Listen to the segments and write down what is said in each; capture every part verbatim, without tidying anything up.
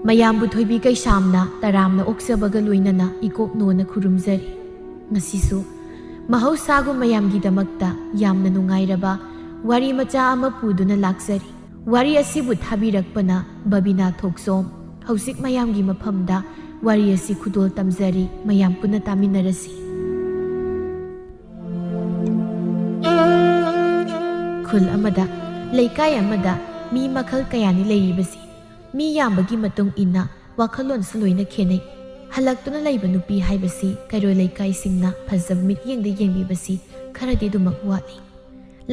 ꯃꯌꯥꯝꯕꯨ ꯊꯣꯏꯕꯤ ꯀꯩꯁꯥꯝꯅ ꯇꯔꯥꯝꯅ ꯑꯣꯛꯆꯕꯒ ꯂꯣꯏꯅꯅ ꯏꯀꯣꯛꯅꯣꯅ ꯈꯨꯔꯨꯝꯖꯔꯤ꯫ ꯉꯁꯤꯁꯨ ꯃꯍꯧꯁꯥꯒꯨꯝ ꯃꯌꯥꯝꯒꯤꯗꯃꯛꯇ ꯌꯥꯝꯅ ꯅꯨꯡꯉꯥꯏꯔꯕ ꯋꯥꯔꯤ ꯃꯆꯥ ꯑꯃ ꯄꯨꯗꯨꯅ ꯂꯥꯛꯆꯔꯤ꯫ ꯋꯥꯔꯤ ꯑꯁꯤꯕꯨ ꯊꯥꯕꯤꯔꯛꯄꯅ ꯕꯕꯤꯅꯥ ꯊꯣꯛꯆꯣꯝ꯫ ꯍꯧꯖꯤꯛ ꯃꯌꯥꯝꯒꯤ ꯃꯐꯝꯗ ꯋꯥꯔꯤ ꯑꯁꯤ ꯈꯨꯗꯣꯜ ꯇꯝꯖꯔꯤ, ꯃꯌꯥꯝ ꯄꯨꯟꯅ ꯇꯥꯃꯤꯟꯅꯔꯁꯤ꯫ ꯈꯨꯜ ꯑꯃꯗ, ꯂꯩꯀꯥꯏ ꯑꯃꯗ ꯃꯤ ꯃꯈꯜ ꯀꯌꯥꯅꯤ ꯂꯩꯔꯤꯕꯁꯤ꯫ ꯃꯤ ꯌꯥꯝꯕꯒꯤ ꯃꯇꯨꯡ ꯏꯟꯅ ꯋꯥꯈꯜꯂꯣꯟꯁꯨ ꯂꯣꯏꯅ ꯈꯦꯠꯅꯩ꯫ ꯍꯜꯂꯛꯇꯨꯅ ꯂꯩꯕ ꯅꯨꯄꯤ ꯍꯥꯏꯕꯁꯤ ꯀꯩꯔꯣꯏ ꯂꯩꯀꯥꯏꯁꯤꯡꯅ ꯐꯖꯕ ꯃꯤꯠꯌꯦꯡꯗ ꯌꯦꯡꯕꯤꯕꯁꯤ ꯈꯔꯗꯤ ꯑꯗꯨꯃꯛ ꯋꯥꯠꯂꯤ꯫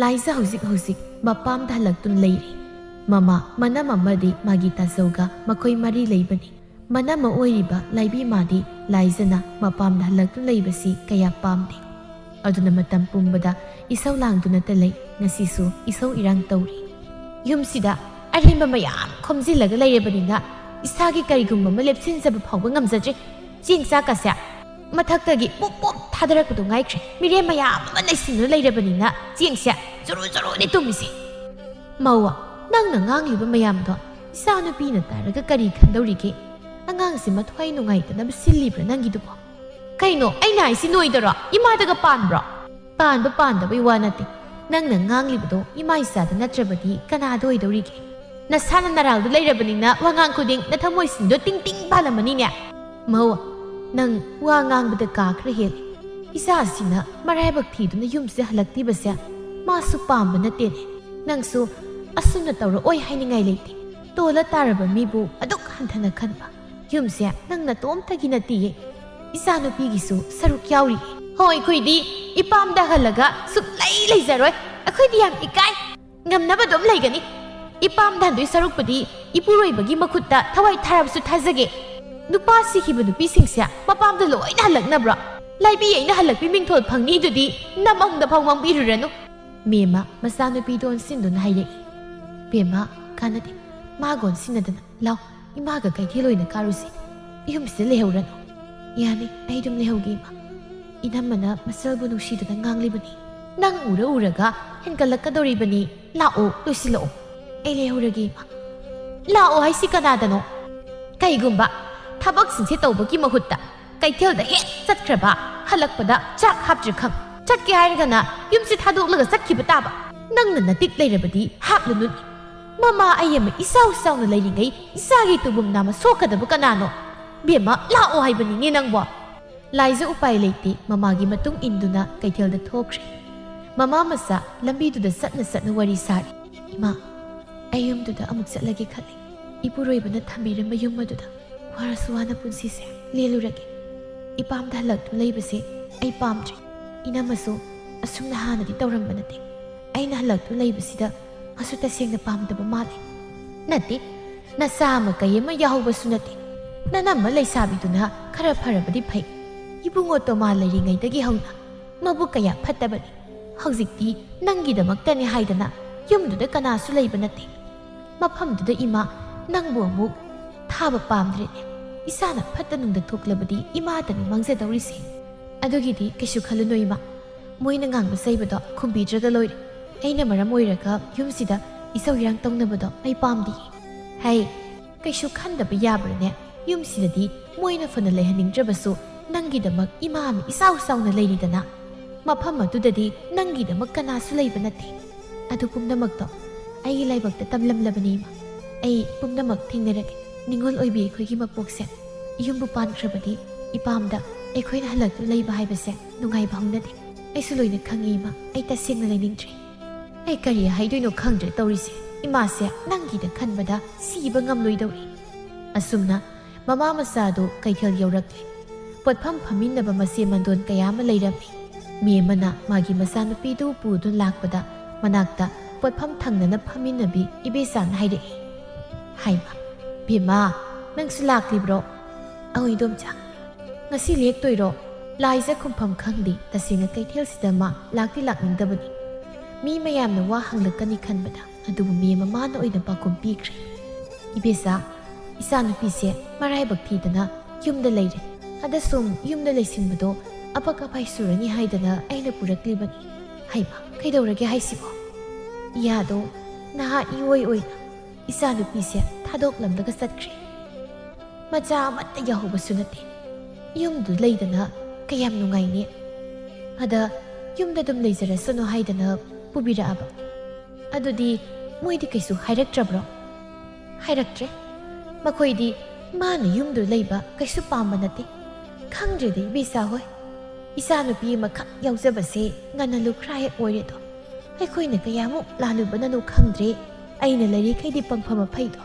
ꯂꯥꯏꯖ ꯍꯧꯖꯤꯛ ꯍꯧꯖꯤꯛ ꯃꯄꯥꯝꯗ ꯍꯜꯂꯛꯇꯨꯅ ꯂꯩꯔꯤ꯫ ꯃꯃꯥ, ꯃꯅꯝ ꯑꯃꯗꯤ ꯃꯥꯒꯤ ꯇꯥꯖꯧꯒ ꯃꯈꯣꯏ ꯃꯔꯤ ꯂꯩꯕꯅꯤ꯫ ꯃꯅꯝ ꯑꯃ ꯑꯣꯏꯔꯤꯕ ꯂꯥꯏꯕꯤ ꯃꯥꯗꯤ ꯂꯥꯏꯖꯅ ꯃꯄꯥꯝꯗ ꯍꯜꯂꯛꯇꯨꯅ ꯂꯩꯕꯁꯤ ꯀꯌꯥ ꯄꯥꯝꯗꯦ꯫ ꯑꯗꯨꯅ ꯃꯇꯝ ꯄꯨꯝꯕꯗ ꯏꯁꯧ ꯂꯥꯡꯗꯨꯅꯇ ꯂꯩ꯫ ꯉꯁꯤꯁꯨ ꯏꯁꯧ ꯏꯔꯥꯡ ꯇꯧꯔꯤ꯫ ꯌꯨꯝꯁꯤꯗ ꯑꯔꯦꯝꯕ ꯃꯌꯥꯝ ꯈꯣꯝꯖꯤꯜꯂꯒ ꯂꯩꯔꯕꯅꯤꯅ ꯏꯁꯥꯒꯤ ꯀꯔꯤꯒꯨꯝꯕ ꯑꯃ ꯂꯦꯞꯁꯤꯟꯖꯕ ꯐꯥꯎꯕ ꯉꯝꯖꯗ꯭ꯔꯦ꯫ ꯆꯦꯡ ꯆꯥꯛꯀꯁꯦ ꯃꯊꯛꯇꯒꯤ ꯄꯣꯞ ꯄꯣꯞ ꯊꯥꯗꯔꯛꯄꯗꯣ ꯉꯥꯏꯈ꯭ꯔꯦ꯫ ꯃꯤꯔꯦꯝ ꯃꯌꯥꯝ ꯑꯃ ꯂꯩꯁꯤꯟꯗꯨꯅ ꯂꯩꯔꯕꯅꯤꯅ ꯆꯦꯡꯁꯦ ꯖꯨꯔꯨ ꯖꯨꯔꯨꯅꯤ ꯇꯨꯝꯃꯤꯁꯦ꯫ ꯃꯧ, ꯅꯪꯅ ꯉꯥꯡꯂꯤꯕ ꯃꯌꯥꯝꯗꯣ ꯏꯆꯥꯅꯨꯄꯤꯅ ꯇꯥꯔꯒ ꯀꯔꯤ ꯈꯟꯗꯧꯔꯤꯒꯦ? ꯑꯉꯥꯡꯁꯦ ꯃꯊ꯭ꯋꯥꯏ ꯅꯨꯡꯉꯥꯏꯇꯅꯕ ꯁꯤꯜꯂꯤꯕ꯭ꯔꯥ ꯅꯪꯒꯤꯗꯨꯕꯣ? ꯀꯩꯅꯣ, ꯑꯩꯅ ꯍꯥꯏꯁꯤ ꯅꯣꯏꯗꯔꯣ? ꯏꯃꯥꯗꯒ ꯄꯥꯟꯕ꯭ꯔꯣ? ꯄꯥꯟꯕ ꯄꯥꯟꯗꯕꯩ ꯋꯥ ꯅꯠꯇꯦ꯫ ꯅꯪꯅ ꯉꯥꯡꯂꯤꯕꯗꯣ ꯏꯃꯥ ꯏꯆꯥꯗ ꯅꯠꯇ꯭ꯔꯕꯗꯤ ꯀꯅꯥꯗ ꯑꯣꯏꯗꯧꯔꯤꯒꯦ? ꯅꯁꯥꯅ ꯅꯔꯥꯜꯗ ꯂꯩꯔꯕꯅꯤꯅ ꯋꯥꯉꯥꯡ ꯈꯨꯗꯤꯡ ꯅꯊꯃꯣꯏꯁꯤꯡꯗꯣ ꯇꯤꯡ ꯇꯤꯡ ꯄꯥꯜꯂꯝꯃꯅꯤꯅꯦ꯫ ꯃꯧ, ꯅꯪ ꯋꯥ ꯉꯥꯡꯕꯗ ꯀꯥ ꯈꯔ ꯍꯦꯜꯂꯦ꯫ ꯏꯆꯥꯁꯤꯅ ꯃꯔꯥꯏꯕꯛ ꯊꯤꯗꯨꯅ ꯌꯨꯝꯁꯤꯗ ꯍꯜꯂꯛꯇꯤꯕꯁꯦ ꯃꯥꯁꯨ ꯄꯥꯝꯕ ꯅꯠꯇꯦꯅꯦ꯫ ꯅꯪꯁꯨ ꯑꯁꯨꯝꯅ ꯇꯧꯔꯛꯑꯣꯏ ꯍꯥꯏꯅꯤꯡꯉꯥꯏ ꯂꯩꯇꯦ꯫ ꯇꯣꯜꯂ ꯇꯥꯔꯕ ꯃꯤꯕꯨ ꯑꯗꯨꯛ ꯍꯟꯊꯅ ꯈꯟꯕ꯫ ꯌꯨꯝꯁꯦ ꯅꯪ ꯅꯇꯣꯝꯇꯒꯤ ꯅꯠꯇꯤꯌꯦ꯫ ꯏꯆꯥꯅꯨꯄꯤꯒꯤꯁꯨ ꯁꯔꯨꯛ ꯌꯥꯎꯔꯤ꯫ ꯍꯣ, ꯑꯩꯈꯣꯏꯗꯤ ꯏꯄꯥꯝꯗ ꯍꯜꯂꯒ ꯁꯨꯛꯂꯩ ꯂꯩꯖꯔꯣꯏ꯫ ꯑꯩꯈꯣꯏꯗꯤ ꯌꯥꯝ ꯏꯀꯥꯏ꯫ ꯉꯝꯅꯕ ꯑꯗꯨꯝ ꯂꯩꯒꯅꯤ꯫ ꯏꯄꯥꯝꯗ ꯍꯟꯗꯣꯏ ꯁꯔꯨꯛꯄꯨꯗꯤ ꯏꯄꯨꯔꯣꯏꯕꯒꯤ ꯃꯈꯨꯠꯇ ꯊꯋꯥꯏ ꯊꯥꯔꯕꯁꯨ ꯊꯥꯖꯒꯦ꯫ ꯅꯨꯄꯥ ꯁꯤꯈꯤꯕ ꯅꯨꯄꯤꯁꯤꯡꯁꯦ ꯃꯄꯥꯝꯗ ꯂꯣꯏꯅ ꯍꯜꯂꯛꯅꯕ꯭ꯔꯣ? ꯂꯥꯏꯕꯤ ꯑꯩꯅ ꯍꯜꯂꯛꯄꯤ ꯃꯤꯡꯊꯣꯜ ꯐꯪꯅꯤꯗꯨꯗꯤ ꯅꯃꯪꯗ ꯐꯥꯎ ꯃꯪꯕꯤꯔꯨꯔꯅꯨ꯫ ꯃꯦꯝꯃ ꯃꯆꯥꯅꯨꯄꯤꯗꯣ ꯑꯣꯟꯁꯤꯟꯗꯨꯅ ꯍꯥꯏꯔꯛꯏ꯫ ꯕꯦꯝꯃ, ꯀꯥꯟꯅꯗꯦ꯫ ꯃꯥꯒ ꯑꯣꯟꯁꯤꯟꯅꯗꯅ꯫ ꯂꯥꯎ, ꯏꯃꯥꯒ ꯀꯩꯊꯦꯜ ꯑꯣꯏꯅ ꯀꯥꯔꯨꯁꯤ꯫ ꯌꯨꯝꯁꯤꯗ ꯂꯩꯍꯧꯔꯅꯨ꯫ ꯌꯥꯅꯤ, ꯑꯩ ꯑꯗꯨꯝ ꯂꯩꯍꯧꯒꯦ, ꯏꯃꯥ꯫ ꯏꯅꯝꯃꯅ ꯃꯆꯜꯕꯨ ꯅꯨꯡꯁꯤꯗꯨꯅ ꯉꯥꯡꯂꯤꯕꯅꯤ꯫ ꯅꯪ ꯎꯔ ꯎꯔꯒ ꯍꯦꯟꯒꯠꯂꯛꯀꯗꯧꯔꯤꯕꯅꯤ꯫ ꯂꯥꯛꯑꯣ, ꯂꯣꯏꯁꯤꯜꯂꯛꯑꯣ꯫ ꯑꯩ ꯂꯩꯍꯧꯔꯒꯦ, ꯏꯃꯥ꯫ ꯂꯥꯛꯑꯣ ꯍꯥꯏꯁꯤ ꯀꯅꯥꯗꯅꯣ? ꯀꯩꯒꯨꯝꯕ ꯊꯕꯛꯁꯤꯡꯁꯦ ꯇꯧꯕꯒꯤ ꯃꯍꯨꯠꯇ ꯀꯩꯊꯦꯜꯗ ꯍꯦꯛ ꯆꯠꯈ꯭ꯔꯕ, ꯍꯜꯂꯛꯄꯗ ꯆꯥꯛ ꯍꯥꯞꯇ꯭ꯔꯤꯈꯪ, ꯆꯠꯀꯦ ꯍꯥꯏꯔꯒꯅ ꯌꯨꯝꯁꯦ ꯊꯥꯗꯣꯛꯂꯒ ꯆꯠꯈꯤꯕ ꯇꯥꯕ꯫ ꯅꯪꯅ ꯅꯇꯤꯛ ꯂꯩꯔꯕꯗꯤ ꯍꯥꯞꯂꯨꯅꯨꯅꯦ꯫ ꯃꯃꯥ ꯑꯩ ꯑꯃ ꯏꯆꯥꯎ ꯆꯥꯎꯅ ꯂꯩꯔꯤꯉꯩ ꯏꯆꯥꯒꯤ ꯇꯨꯕꯨꯝ ꯅꯥꯝꯃ ꯁꯣꯛꯀꯗꯕ ꯀꯅꯥꯅꯣ? ꯕꯦꯝꯃ, ꯂꯥꯛꯑꯣ ꯍꯥꯏꯕꯅꯤꯅꯦ ꯅꯪꯕꯣ꯫ ꯂꯥꯏꯖ ꯎꯄꯥꯏ ꯂꯩꯇꯦ ꯃꯃꯥꯒꯤ ꯃꯇꯨꯡ ꯏꯟꯗꯨꯅ ꯀꯩꯊꯦꯜꯗ ꯊꯣꯛꯈ꯭ꯔꯦ꯫ ꯃꯃꯥ ꯃꯆꯥ ꯂꯝꯕꯤꯗꯨꯗ ꯆꯠꯅ ꯆꯠꯅ ꯋꯥꯔꯤ ꯁꯥꯔꯤ꯫ "ꯏꯃꯥ, ꯑꯩ ꯌꯨꯝꯗꯨꯗ ꯑꯃꯨꯛ ꯆꯠꯂꯒꯦ ꯈꯜꯂꯤ꯫ ꯏꯄꯨꯔꯣꯏꯕꯅ ꯊꯝꯕꯤꯔꯝꯕ ꯌꯨꯝ ꯑꯗꯨꯗ ꯋꯥꯔꯁꯨ ꯋꯥꯅ ꯄꯨꯟꯁꯤꯁꯦ ꯂꯦꯜꯂꯨꯔꯒꯦ꯫ ꯏꯄꯥꯝꯗ ꯍꯜꯂꯛꯇꯨꯅ ꯂꯩꯕꯁꯦ ꯑꯩ ꯄꯥꯝꯗ꯭ꯔꯦ꯫ ꯏꯅꯝꯃꯁꯨ ꯑꯁꯨꯝꯅ ꯍꯥꯟꯅꯗꯤ ꯇꯧꯔꯝꯕ ꯅꯠꯇꯦ꯫ ꯑꯩꯅ ꯍꯜꯂꯛꯇꯨꯅ ꯂꯩꯕꯁꯤꯗ ꯃꯥꯁꯨ ꯇꯁꯦꯡꯅ ꯄꯥꯝꯗꯕ ꯃꯥꯜꯂꯦ꯫" "ꯅꯠꯇꯦ, ꯅꯆꯥ ꯑꯃ ꯀꯩ ꯑꯃ ꯌꯥꯎꯍꯧꯕꯁꯨ ꯅꯠꯇꯦ꯫ ꯅꯅꯝꯃ ꯂꯩꯁꯥꯕꯤꯗꯨꯅ ꯈꯔ ꯐꯔꯕꯗꯤ ꯐꯩ꯫ ꯏꯕꯨꯡꯉꯣ ꯇꯣꯃꯥ ꯂꯩꯔꯤꯉꯩꯗꯒꯤ ꯍꯧꯅ ꯃꯕꯨꯛ ꯀꯌꯥ ꯐꯠꯇꯕꯅꯤ꯫ ꯍꯧꯖꯤꯛꯇꯤ ꯅꯪꯒꯤꯗꯃꯛꯇꯅꯤ ꯍꯥꯏꯗꯅ ꯌꯨꯝꯗꯨꯗ ꯀꯅꯥꯁꯨ ꯂꯩꯕ ꯅꯠꯇꯦ꯫ ꯃꯐꯝꯗꯨꯗ ꯏꯃꯥ ꯅꯪꯕꯨ ꯑꯃꯨꯛ ꯊꯥꯕ ꯄꯥꯝꯗ꯭ꯔꯦꯅꯦ꯫ ꯏꯁꯥꯅ ꯐꯠꯇ ꯅꯨꯡꯗ ꯊꯣꯛꯂꯕꯗꯤ ꯏꯃꯥꯗꯅꯤ ꯃꯥꯡꯖꯗꯧꯔꯤꯁꯦ꯫ ꯑꯗꯨꯒꯤꯗꯤ ꯀꯩꯁꯨ ꯈꯜꯂꯨꯅꯨ ꯏꯃꯥ꯫ ꯃꯣꯏꯅ ꯉꯥꯡꯕ ꯆꯩꯕꯗꯣ ꯈꯨꯝꯕꯤꯗ꯭ꯔꯒ ꯂꯣꯏꯔꯦ꯫ ꯑꯩꯅ ꯃꯔꯝ ꯑꯣꯏꯔꯒ ꯌꯨꯝꯁꯤꯗ ꯏꯁꯧ ꯏꯔꯥꯡ ꯇꯧꯅꯕꯗꯣ ꯑꯩ ꯄꯥꯝꯗꯤꯌꯦ꯫" "ꯍꯩ, ꯀꯩꯁꯨ ꯈꯟꯗꯕ ꯌꯥꯕ꯭ꯔꯅꯦ? ꯌꯨꯝꯁꯤꯗꯗꯤ ꯃꯣꯏꯅ ꯐꯅ ꯂꯩꯍꯟꯅꯤꯡꯗ꯭ꯔꯕꯁꯨ ꯅꯪꯒꯤꯗꯃꯛ ꯏꯃꯥ ꯑꯃ ꯏꯆꯥꯎ ꯆꯥꯎꯅ ꯂꯩꯔꯤꯗꯅ꯫ ꯃꯐꯝ ꯑꯗꯨꯗꯗꯤ ꯅꯪꯒꯤꯗꯃꯛ ꯀꯅꯥꯁꯨ ꯂꯩꯕ ꯅꯠꯇꯦ꯫ ꯑꯗꯨ ꯄꯨꯝꯅꯃꯛꯇꯣ ꯑꯩꯒꯤ ꯂꯥꯏꯕꯛꯇ ꯇꯝꯂꯝꯂꯕꯅꯤ ꯏꯃꯥ꯫ ꯑꯩ ꯄꯨꯝꯅꯃꯛ ꯊꯦꯡꯅꯔꯒꯦ꯫ ꯅꯤꯡꯉꯣꯜ ꯑꯣꯏꯕꯤ ꯑꯩꯈꯣꯏꯒꯤ ꯃꯄꯣꯛꯁꯦ ꯌꯨꯝꯕꯨ ꯄꯥꯟꯈ꯭ꯔꯕꯗꯤ ꯏꯄꯥꯝꯗ ꯑꯩꯈꯣꯏꯅ ꯍꯜꯂꯛꯇꯨꯅ ꯂꯩꯕ ꯍꯥꯏꯕꯁꯦ ꯅꯨꯡꯉꯥꯏꯕ ꯍꯧꯅꯗꯦ꯫ ꯑꯩꯁꯨ ꯂꯣꯏꯅ ꯈꯪꯉꯤ ꯏꯃꯥ, ꯑꯩ ꯇꯁꯦꯡꯅ ꯂꯩꯅꯤꯡꯗ꯭ꯔꯦ꯫" "ꯑꯩ ꯀꯔꯤ ꯍꯥꯏꯗꯣꯏꯅꯣ ꯈꯪꯗ꯭ꯔꯦ ꯇꯧꯔꯤꯁꯦ꯫ ꯏꯃꯥꯁꯦ ꯅꯪꯒꯤꯗ ꯈꯟꯕꯗ ꯁꯤꯕ ꯉꯝꯂꯣꯏꯗꯧꯔꯤ꯫" ꯑꯁꯨꯝꯅ ꯃꯃꯥ ꯃꯆꯥꯗꯨ ꯀꯩꯊꯦꯜ ꯌꯧꯔꯛꯂꯦ꯫ ꯄꯣꯠꯐꯝ ꯐꯝꯃꯤꯟꯅꯕ ꯃꯆꯦ ꯃꯟꯗꯣꯟ ꯀꯌꯥ ꯑꯃ ꯂꯩꯔꯝꯃꯤ꯫ ꯃꯤ ꯑꯃꯅ ꯃꯥꯒꯤ ꯃꯆꯥꯅꯨꯄꯤꯗꯨ ꯄꯨꯗꯨꯅ ꯂꯥꯛꯄꯗ ꯃꯅꯥꯛꯇ ꯄꯣꯠꯐꯝ ꯊꯪꯅꯅ ꯐꯝꯃꯤꯟꯅꯕꯤ ꯏꯕꯦꯆꯥꯅ ꯍꯥꯏꯔꯛꯏ꯫ "ꯍꯥꯏꯃ, ꯕꯦꯝꯃ, ꯅꯪꯁꯨ ꯂꯥꯛꯂꯤꯕ꯭ꯔꯣ?" "ꯑꯧ ꯏꯗꯣꯝꯆꯥ꯫ ꯉꯁꯤ ꯂꯦꯛꯇꯣꯏꯔꯣ?" ꯂꯥꯏꯖ ꯈꯨꯝꯐꯝ ꯈꯪꯗꯦ꯫ ꯇꯁꯦꯡꯅ ꯀꯩꯊꯦꯜꯁꯤꯗ ꯃꯥ ꯂꯥꯛꯇꯤ ꯂꯥꯛꯅꯤꯡꯗꯕꯅꯤ꯫ ꯃꯤ ꯃꯌꯥꯝꯅ ꯋꯥ ꯍꯪꯂꯛꯀꯅꯤ ꯈꯟꯕꯗ, ꯑꯗꯨꯕꯨ ꯃꯤ ꯑꯃ ꯃꯥꯅ ꯑꯣꯏꯅ ꯄꯥꯎꯈꯨꯝ ꯄꯤꯈ꯭ꯔꯦ꯫ "ꯏꯕꯦꯆꯥ, ꯏꯆꯥꯅꯨꯄꯤꯁꯦ ꯃꯔꯥꯏꯕꯛ ꯊꯤꯗꯅ ꯌꯨꯝꯗ ꯂꯩꯔꯦ꯫ ꯑꯗ ꯁꯨꯝ ꯌꯨꯝꯗ ꯂꯩꯁꯤꯟꯕꯗꯣ ꯑꯄꯛ ꯑꯄꯥꯏ ꯆꯨꯔꯅꯤ ꯍꯥꯏꯗꯅ ꯑꯩꯅ ꯄꯨꯔꯛꯂꯤꯕꯅꯤ꯫" "ꯍꯩꯃ, ꯀꯩꯗꯧꯔꯒꯦ ꯍꯥꯏꯁꯤꯕꯣ?" "ꯏꯌꯥꯗꯣ ꯅꯍꯥ ꯏꯑꯣꯏ ꯑꯣꯏꯅ ꯏꯆꯥꯅꯨꯄꯤꯁꯦ ꯊꯥꯗꯣꯛꯂꯝꯂꯒ ꯆꯠꯈ꯭ꯔꯦ꯫" ꯃꯆꯥ ꯑꯃꯠꯇ ꯌꯥꯎꯍꯧꯕꯁꯨ ꯅꯠꯇꯦ꯫ ꯌꯨꯝꯗꯨ ꯂꯩꯗꯅ ꯀꯌꯥꯝ ꯅꯨꯡꯉꯥꯏꯅꯤ꯫ ꯑꯗ ꯌꯨꯝꯗ ꯑꯗꯨꯝ ꯂꯩꯖꯔꯁꯅꯨ ꯍꯥꯏꯗꯅ ꯄꯨꯕꯤꯔꯛꯑꯕ꯫ ꯑꯗꯨꯗꯤ ꯃꯣꯏꯗꯤ ꯀꯩꯁꯨ ꯍꯥꯏꯔꯛꯇ꯭ꯔꯕ꯭ꯔꯣ? ꯍꯥꯏꯔꯛꯇ꯭ꯔꯦ꯫ ꯃꯈꯣꯏꯗꯤ ꯃꯥꯅ ꯌꯨꯝꯗꯨ ꯂꯩꯕ ꯀꯩꯁꯨ ꯄꯥꯝꯕ ꯅꯠꯇꯦ꯫ ꯈꯪꯗ꯭ꯔꯦꯗ ꯏꯕꯦꯆꯥ ꯍꯣꯏ꯫ ꯏꯆꯥꯅꯨꯄꯤ ꯑꯃꯈꯛ ꯌꯥꯎꯖꯕꯁꯦ ꯉꯟꯅ ꯂꯨꯈ꯭ꯔꯥ ꯍꯦꯛ ꯑꯣꯏꯔꯦꯗꯣ꯫ ꯑꯩꯈꯣꯏꯅ ꯀꯌꯥꯃꯨꯛ ꯂꯥꯜꯂꯨꯕꯅꯅꯣ ꯈꯪꯗ꯭ꯔꯦ꯫ ꯑꯩꯅ ꯂꯩꯔꯤꯈꯩꯗꯤ ꯄꯪꯐꯝ ꯑꯐꯩꯗꯣ꯫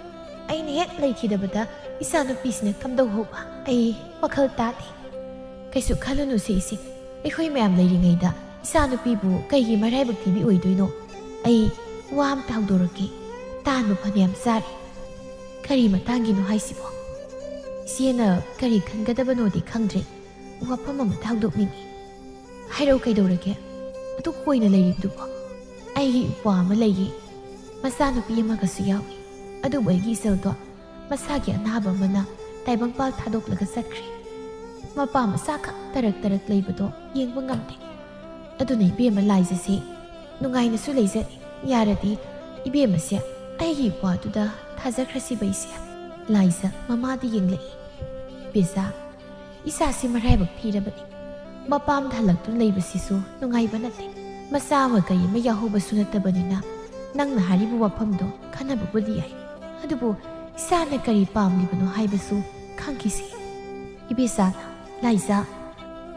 ꯑꯩꯅ ꯍꯦꯛ ꯂꯩꯈꯤꯗꯕꯗ ꯏꯆꯥꯅꯨꯄꯤꯁꯤꯅ ꯀꯝꯗꯧꯍꯧꯕ ꯑꯩ ꯋꯥꯈꯜ ꯇꯥꯗꯦ꯫ ꯀꯩꯁꯨ ꯈꯜꯂꯨꯅꯨꯁꯦ ꯏꯆꯦ꯫ ꯑꯩꯈꯣꯏ ꯃꯌꯥꯝ ꯂꯩꯔꯤꯉꯩꯗ ꯏꯆꯥꯅꯨꯄꯤꯕꯨ ꯀꯩꯒꯤ ꯃꯔꯥꯏꯕꯛ ꯊꯤꯕꯤ ꯑꯣꯏꯗꯣꯏꯅꯣ? ꯑꯩ ꯋꯥ ꯑꯝꯇ ꯍꯧꯗꯣꯔꯛꯀꯦ꯫ ꯇꯥꯟꯕ ꯐꯅꯌꯥꯝ ꯆꯥꯔꯦ꯫ ꯀꯔꯤ ꯃꯇꯥꯡꯒꯤꯅꯣ ꯍꯥꯏꯁꯤꯕꯣ? ꯏꯆꯦꯅ ꯀꯔꯤ ꯈꯟꯒꯗꯕꯅꯣꯗꯤ ꯈꯪꯗ꯭ꯔꯦ꯫ ꯋꯥꯐꯝ ꯑꯃꯇ ꯍꯧꯗꯣꯛꯅꯤꯡꯉꯤ꯫ ꯍꯥꯏꯔꯛꯎ, ꯀꯩꯗꯧꯔꯒꯦ? ꯑꯗꯨꯛ ꯀꯨꯏꯅ ꯂꯩꯔꯤꯕꯗꯨꯕꯣ? ꯑꯩꯒꯤ ꯏꯄ꯭ꯋꯥ ꯑꯃ ꯂꯩꯌꯦ꯫ ꯃꯆꯥꯅꯨꯄꯤ ꯑꯃꯒꯁꯨ ꯌꯥꯎꯏ꯫ ꯑꯗꯨꯕꯨ ꯑꯩꯒꯤ ꯏꯆꯜꯗꯣ ꯃꯁꯥꯒꯤ ꯑꯅꯥꯕ ꯑꯃꯅ ꯇꯥꯏꯕꯪꯄꯥꯜ ꯊꯥꯗꯣꯛꯂꯒ ꯆꯠꯈ꯭ꯔꯦ꯫ ꯃꯄꯥ ꯃꯆꯥ ꯈꯛ ꯇꯔꯛ ꯇꯔꯛ ꯂꯩꯕꯗꯣ ꯌꯦꯡꯕ ꯉꯝꯗꯦ꯫ ꯑꯗꯨꯅ ꯏꯕꯦꯝꯃ ꯂꯥꯏꯖꯁꯦ ꯅꯨꯡꯉꯥꯏꯅꯁꯨ ꯂꯩꯖꯅꯤ꯫ ꯌꯥꯔꯗꯤ ꯏꯕꯦꯝꯃꯁꯦ ꯑꯩꯒꯤ ꯏꯄ꯭ꯋꯥꯗꯨꯗ ꯊꯥꯖꯈ꯭ꯔꯁꯤꯕ ꯏꯆꯦ꯫ ꯂꯥꯏꯖ ꯃꯃꯥꯗ ꯌꯦꯡꯂꯛꯏ꯫ ꯏꯕꯦꯆꯥ, ꯏꯆꯥꯁꯤ ꯃꯔꯥꯏꯕꯛ ꯊꯤꯔꯕꯅꯤ꯫ ꯃꯄꯥꯝꯗ ꯍꯜꯂꯛꯇꯨꯅ ꯂꯩꯕꯁꯤꯁꯨ ꯅꯨꯡꯉꯥꯏꯕ ꯅꯠꯇꯦ꯫ ꯃꯆꯥ ꯑꯃ ꯀꯔꯤ ꯑꯃ ꯌꯥꯎꯍꯧꯕꯁꯨ ꯅꯠꯇꯕꯅꯤꯅ ꯅꯪꯅ ꯍꯥꯏꯔꯤꯕ ꯋꯥꯐꯝꯗꯣ ꯈꯟꯅꯕꯕꯨꯗꯤ ꯌꯥꯏ꯫ ꯑꯗꯨꯕꯨ ꯏꯆꯥꯅ ꯀꯔꯤ ꯄꯥꯝꯂꯤꯕꯅꯣ ꯍꯥꯏꯕꯁꯨ ꯈꯪꯈꯤꯁꯤ꯫ ꯏꯕꯦꯆꯥꯅ, ꯂꯥꯏꯖ,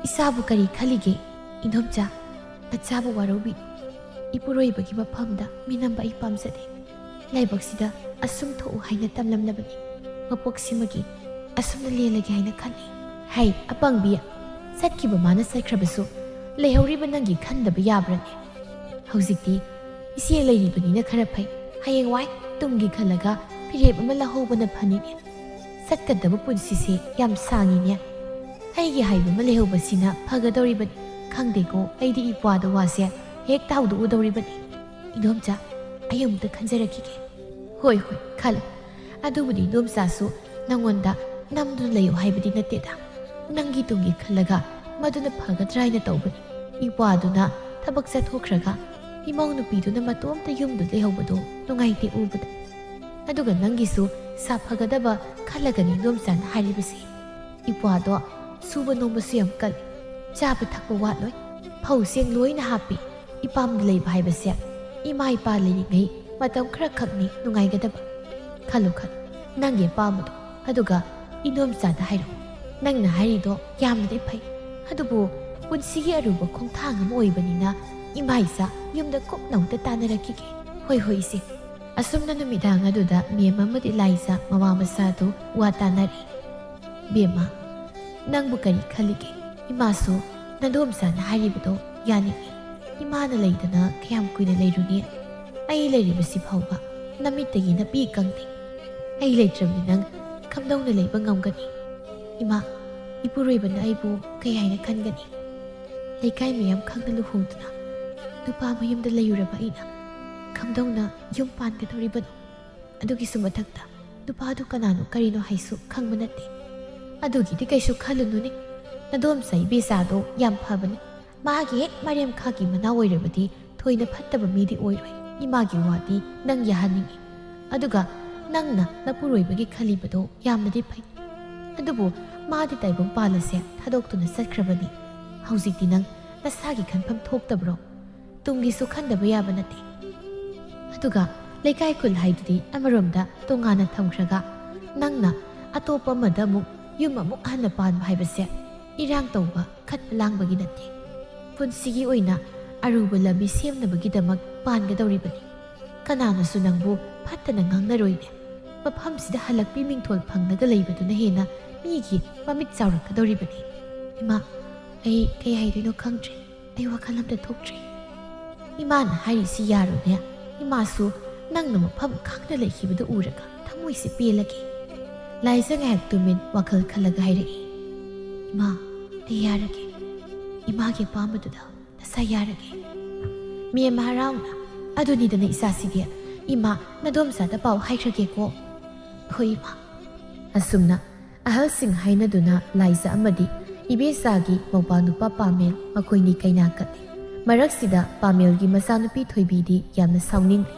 ꯏꯆꯥꯕꯨ ꯀꯔꯤ ꯈꯜꯂꯤꯒꯦ? ꯏꯟꯗꯣꯝꯆꯥ, ꯅꯆꯥꯕꯨ ꯋꯥꯔꯧꯕꯤꯅꯨ꯫ ꯏꯄꯨꯔꯣꯏꯕꯒꯤ ꯃꯐꯝꯗ ꯃꯤꯅꯝꯕ ꯑꯩ ꯄꯥꯝꯖꯗꯦ꯫ ꯂꯥꯏꯕꯛꯁꯤꯗ ꯑꯁꯨꯝ ꯊꯣꯛꯎ ꯍꯥꯏꯅ ꯇꯝꯂꯝꯂꯕꯅꯤ꯫ ꯃꯄꯣꯛꯁꯤꯃꯒꯤ ꯑꯁꯨꯝꯅ ꯂꯦꯜꯂꯒꯦ ꯍꯥꯏꯅ ꯈꯜꯂꯤ꯫ ꯍꯩ, ꯑꯄꯪꯕꯤ, ꯆꯠꯈꯤꯕ ꯃꯥꯅ ꯆꯠꯈ꯭ꯔꯕꯁꯨ ꯂꯩꯍꯧꯔꯤꯕ ꯅꯪꯒꯤ ꯈꯟꯗꯕ ꯌꯥꯕ꯭ꯔꯅꯦ? ꯍꯧꯖꯤꯛꯇꯤ ꯏꯆꯦ ꯂꯩꯔꯤꯕꯅꯤꯅ ꯈꯔ ꯐꯩ꯫ ꯍꯌꯦꯡꯋꯥꯏ ꯇꯨꯡꯒꯤ ꯈꯜꯂꯒ ꯐꯤꯔꯦꯞ ꯑꯃ ꯂꯧꯍꯧꯕꯅ ꯐꯅꯤꯅꯦ꯫ ꯆꯠꯀꯗꯕ ꯄꯨꯟꯁꯤꯁꯦ ꯌꯥꯝ ꯁꯥꯡꯉꯤꯅꯦ꯫ ꯑꯩꯒꯤ ꯍꯥꯏꯕ ꯑꯃ ꯂꯩꯍꯧꯕꯁꯤꯅ ꯐꯒꯗꯧꯔꯤꯕꯅꯤ꯫ ꯈꯪꯗꯦꯀꯣ, ꯑꯩꯗꯤ ꯏꯄ꯭ꯋꯥꯗ ꯋꯥꯁꯦ ꯍꯦꯛꯇ ꯍꯧꯗꯣꯛꯎꯗꯧꯔꯤꯕꯅꯤ꯫ ꯏꯟꯗꯣꯝꯆꯥ, ꯑꯩ ꯑꯃꯨꯛꯇ ꯈꯟꯖꯔꯛꯈꯤꯒꯦ꯫ ꯍꯣꯏ, ꯍꯣꯏ, ꯈꯜꯂꯨ꯫ ꯑꯗꯨꯕꯨꯗꯤ ꯏꯟꯗꯣꯝꯆꯥꯁꯨ ꯅꯪꯉꯣꯟꯗ ꯅꯝꯗꯨꯅ ꯂꯩꯌꯨ ꯍꯥꯏꯕꯗꯤ ꯅꯠꯇꯦꯗ꯫ ꯅꯪꯒꯤ ꯇꯨꯡꯒꯤ ꯈꯜꯂꯒ ꯃꯗꯨꯅ ꯐꯒꯗ꯭ꯔꯥ ꯍꯥꯏꯅ ꯇꯧꯕꯅꯤ꯫ ꯏꯄ꯭ꯋꯥꯗꯨꯅ ꯊꯕꯛ ꯆꯠꯊꯣꯛꯈ꯭ꯔꯒ ꯏꯃꯧ ꯅꯨꯄꯤꯗꯨꯅ ꯃꯇꯣꯝꯇ ꯌꯨꯝꯗꯨ ꯂꯩꯍꯧꯕꯗꯨ ꯅꯨꯡꯉꯥꯏꯇꯦ ꯎꯕꯗ꯫ ꯑꯗꯨꯒ ꯅꯪꯒꯤꯁꯨ ꯁꯥꯐꯒꯗꯕ ꯈꯜꯂꯒꯅꯤ ꯏꯗꯣꯝꯆꯥꯅ ꯍꯥꯏꯔꯤꯕꯁꯦ꯫ ꯏꯄ꯭ꯋꯥꯗꯣ ꯁꯨꯕ ꯅꯣꯝꯕꯁꯨ ꯌꯥꯝ ꯀꯜꯂꯤ, ꯆꯥꯕ ꯊꯛꯄ ꯋꯥꯠꯂꯣꯏ, ꯐꯧ ꯆꯦꯡ ꯂꯣꯏꯅ ꯍꯥꯞꯄꯤ꯫ ꯏꯄꯥꯝꯗ ꯂꯩꯕ ꯍꯥꯏꯕꯁꯦ ꯏꯃꯥ ꯏꯄꯥ ꯂꯩꯔꯤꯉꯩ ꯃꯇꯝ ꯈꯔꯈꯛꯅꯤ ꯅꯨꯡꯉꯥꯏꯒꯗꯕ꯫ ꯈꯜꯂꯨ ꯈꯜꯂꯨ, ꯅꯪꯒꯤ ꯑꯄꯥꯝꯕꯗꯣ, ꯑꯗꯨꯒ ꯏꯗꯣꯝꯆꯥꯗ ꯍꯥꯏꯔꯣ꯫ ꯅꯪꯅ ꯍꯥꯏꯔꯤꯗꯣ ꯌꯥꯝꯅꯗꯤ ꯐꯩ, ꯑꯗꯨꯕꯨ ꯄꯨꯟꯁꯤꯒꯤ ꯑꯔꯨꯕ ꯈꯣꯡꯊꯥꯡ ꯑꯃ ꯑꯣꯏꯕꯅꯤꯅ ꯏꯃꯥ ꯏꯆꯥ ꯌꯨꯝꯗ ꯀꯨꯞꯅ ꯑꯃꯨꯛꯇ ꯇꯥꯟꯅꯔꯛꯈꯤꯒꯦ꯫ ꯍꯣꯏ ꯍꯣꯏ ꯏꯆꯦ꯫ ꯑꯁꯨꯝꯅ ꯅꯨꯃꯤꯗꯥꯡ ꯑꯗꯨꯗ ꯃꯦꯝ ꯑꯃꯗꯤ ꯂꯥꯏꯖ ꯃꯃꯥ ꯃꯆꯥꯗꯨ ꯋꯥ ꯇꯥꯅꯔꯤ꯫ ꯕꯦꯝꯃ, ꯅꯪꯕꯨ ꯀꯔꯤ ꯈꯜꯂꯤꯒꯦ? ꯏꯃꯥꯁꯨ ꯅꯗꯣꯝꯆꯥꯅ ꯍꯥꯏꯔꯤꯕꯗꯣ ꯌꯥꯅꯤꯡꯏ꯫ ꯏꯃꯥꯅ ꯂꯩꯗꯅ ꯀꯌꯥꯝ ꯀꯨꯏꯅ ꯂꯩꯔꯨꯅꯤ? ꯑꯩ ꯂꯩꯔꯤꯕꯁꯤ ꯐꯥꯎꯕ ꯅꯃꯤꯠꯇꯒꯤ ꯅꯄꯤ ꯀꯪꯗꯦ꯫ ꯑꯩ ꯂꯩꯇ꯭ꯔꯕꯗꯤ ꯅꯪ ꯀꯝꯗꯧꯅ ꯂꯩꯕ ꯉꯝꯒꯅꯤ? ꯏꯃꯥ, ꯏꯄꯨꯔꯣꯏꯕꯅ ꯑꯩꯕꯨ ꯀꯩ ꯍꯥꯏꯅ ꯈꯟꯒꯅꯤ? ꯂꯩꯀꯥꯏ ꯃꯌꯥꯝ ꯈꯪꯅ ꯂꯨꯍꯣꯡꯗꯨꯅ ꯅꯨꯄꯥ ꯃꯌꯨꯝꯗ ꯂꯩꯔꯨꯔꯕ ꯑꯩꯅ ꯀꯝꯗꯧꯅ ꯌꯨꯝ ꯄꯥꯟꯒꯗꯧꯔꯤꯕꯅꯣ? ꯑꯗꯨꯒꯤꯁꯨ ꯃꯊꯛꯇ ꯅꯨꯄꯥꯗꯨ ꯀꯅꯥꯅꯣ ꯀꯔꯤꯅꯣ ꯍꯥꯏꯁꯨ ꯈꯪꯕ ꯅꯠꯇꯦ꯫ ꯑꯗꯨꯒꯤꯗꯤ ꯀꯩꯁꯨ ꯈꯜꯂꯨꯅꯨꯅꯦ꯫ ꯅꯗꯣꯝꯆꯥ ꯏꯕꯦꯆꯥꯗꯣ ꯌꯥꯝ ꯐꯕꯅꯤ꯫ ꯃꯥꯒꯤ ꯍꯦꯛ ꯃꯔꯦꯝ ꯈꯥꯒꯤ ꯃꯅꯥ ꯑꯣꯏꯔꯕꯗꯤ ꯊꯣꯏꯅ ꯐꯠꯇꯕ ꯃꯤꯗꯤ ꯑꯣꯏꯔꯣꯏ꯫ ꯏꯃꯥꯒꯤ ꯋꯥꯗꯤ ꯅꯪ ꯌꯥꯍꯟꯅꯤꯡꯉꯤ꯫ ꯑꯗꯨꯒ ꯅꯪꯅ ꯅꯄꯨꯔꯣꯏꯕꯒꯤ ꯈꯜꯂꯤꯕꯗꯣ ꯌꯥꯝꯅꯗꯤ ꯐꯩ꯫ ꯑꯗꯨꯕꯨ ꯃꯥꯗꯤ ꯇꯥꯏꯕꯪ ꯄꯥꯜ ꯑꯁꯦ ꯊꯥꯗꯣꯛꯇꯨꯅ ꯆꯠꯈ꯭ꯔꯕꯅꯤ꯫ ꯍꯧꯖꯤꯛꯇꯤ ꯅꯪ ꯅꯁꯥꯒꯤ ꯈꯟꯐꯝ ꯊꯣꯛꯇꯕ꯭ꯔꯣ? ꯇꯨꯡꯒꯤꯁꯨ ꯈꯟꯗꯕ ꯌꯥꯕ ꯅꯠꯇꯦ꯫ ꯑꯗꯨꯒ ꯂꯩꯀꯥꯏ ꯈꯨꯜ ꯍꯥꯏꯗꯨꯗꯤ ꯑꯃꯔꯣꯝꯗ ꯇꯣꯉꯥꯟꯅ ꯊꯝꯈ꯭ꯔꯒ ꯅꯪꯅ ꯑꯇꯣꯞꯄ ꯑꯃꯗ ꯑꯃꯨꯛ ꯌꯨꯝ ꯑꯃꯨꯛ ꯍꯟꯅ ꯄꯥꯟꯕ ꯍꯥꯏꯕꯁꯦ ꯏꯔꯥꯡ ꯇꯧꯕ, ꯈꯠꯄ ꯂꯥꯡꯕꯒꯤ ꯅꯠꯇꯦ꯫ ꯄꯨꯟꯁꯤꯒꯤ ꯑꯣꯏꯅ ꯑꯔꯨꯕ ꯂꯝꯕꯤ ꯁꯦꯝꯅꯕꯒꯤꯗꯃꯛ ꯄꯥꯟꯒꯗꯧꯔꯤꯕꯅꯤ꯫ ꯀꯅꯥꯅꯁꯨ ꯅꯪꯕꯨ ꯐꯠꯇꯅ ꯉꯥꯡꯅꯔꯣꯏꯅꯦ꯫ ꯃꯐꯝꯁꯤꯗ ꯍꯜꯂꯛꯄꯤ ꯃꯤꯡꯊꯣꯜ ꯐꯪꯂꯒ ꯂꯩꯕꯗꯨꯅ ꯍꯦꯟꯅ ꯃꯤꯒꯤ ꯃꯃꯤꯠ ꯆꯥꯎꯔꯛꯀꯗꯧꯔꯤꯕꯅꯤ꯫ ꯏꯃꯥ, ꯑꯩ ꯀꯩ ꯍꯥꯏꯗꯣꯏꯅꯣ ꯈꯪꯗ꯭ꯔꯦ꯫ ꯑꯩ ꯋꯥꯈꯜ ꯑꯝꯇ ꯊꯣꯛꯇ꯭ꯔꯦ꯫ ꯏꯃꯥꯅ ꯍꯥꯏꯔꯤꯁꯤ ꯌꯥꯔꯣꯏꯅꯦ꯫ ꯏꯃꯥꯁꯨ ꯅꯪꯅ ꯃꯐꯝ ꯈꯪꯅ ꯂꯩꯈꯤꯕꯗꯨ ꯎꯔꯒ ꯊꯃꯣꯏꯁꯦ ꯄꯦꯜꯂꯒꯦ꯫ ꯂꯥꯏꯖ ꯉꯥꯏꯍꯥꯛ ꯇꯨꯃꯤꯟ ꯋꯥꯈꯜ ꯈꯜꯂꯒ ꯍꯥꯏꯔꯛꯏ, "ꯏꯃꯥ, ꯑꯩ ꯌꯥꯔꯒꯦ꯫ ꯏꯃꯥꯒꯤ ꯑꯄꯥꯝꯕꯗꯨꯗ ꯅꯁꯥ ꯌꯥꯔꯒꯦ꯫" ꯃꯦꯝ ꯍꯔꯥꯎꯅ, "ꯑꯗꯨꯅꯤꯗꯅ ꯏꯆꯥꯁꯤꯗꯤ꯫ ꯏꯃꯥ, ꯅꯗꯣꯝꯆꯥꯗ ꯄꯥꯎ ꯍꯥꯏꯈ꯭ꯔꯒꯦꯀꯣ꯫" "ꯍꯣꯏ ꯏꯃꯥ꯫" ꯑꯁꯨꯝꯅ ꯑꯍꯜꯁꯤꯡ ꯍꯥꯏꯅꯗꯨꯅ ꯂꯥꯏꯖ ꯑꯃꯗꯤ ꯏꯕꯦꯆꯥꯒꯤ ꯃꯧꯄ꯭ꯋꯥ ꯅꯨꯄꯥ ꯄꯥꯃꯦꯜ ꯃꯈꯣꯏꯅꯤ ꯀꯩꯅꯥ ꯀꯠꯂꯤ꯫ ꯃꯔꯛꯁꯤꯗ ꯄꯥꯃꯦꯜꯒꯤ ꯃꯆꯥꯅꯨꯄꯤ ꯊꯣꯏꯕꯤꯗꯤ ꯌꯥꯝꯅ ꯁꯥꯎꯅꯤꯡꯂꯤ꯫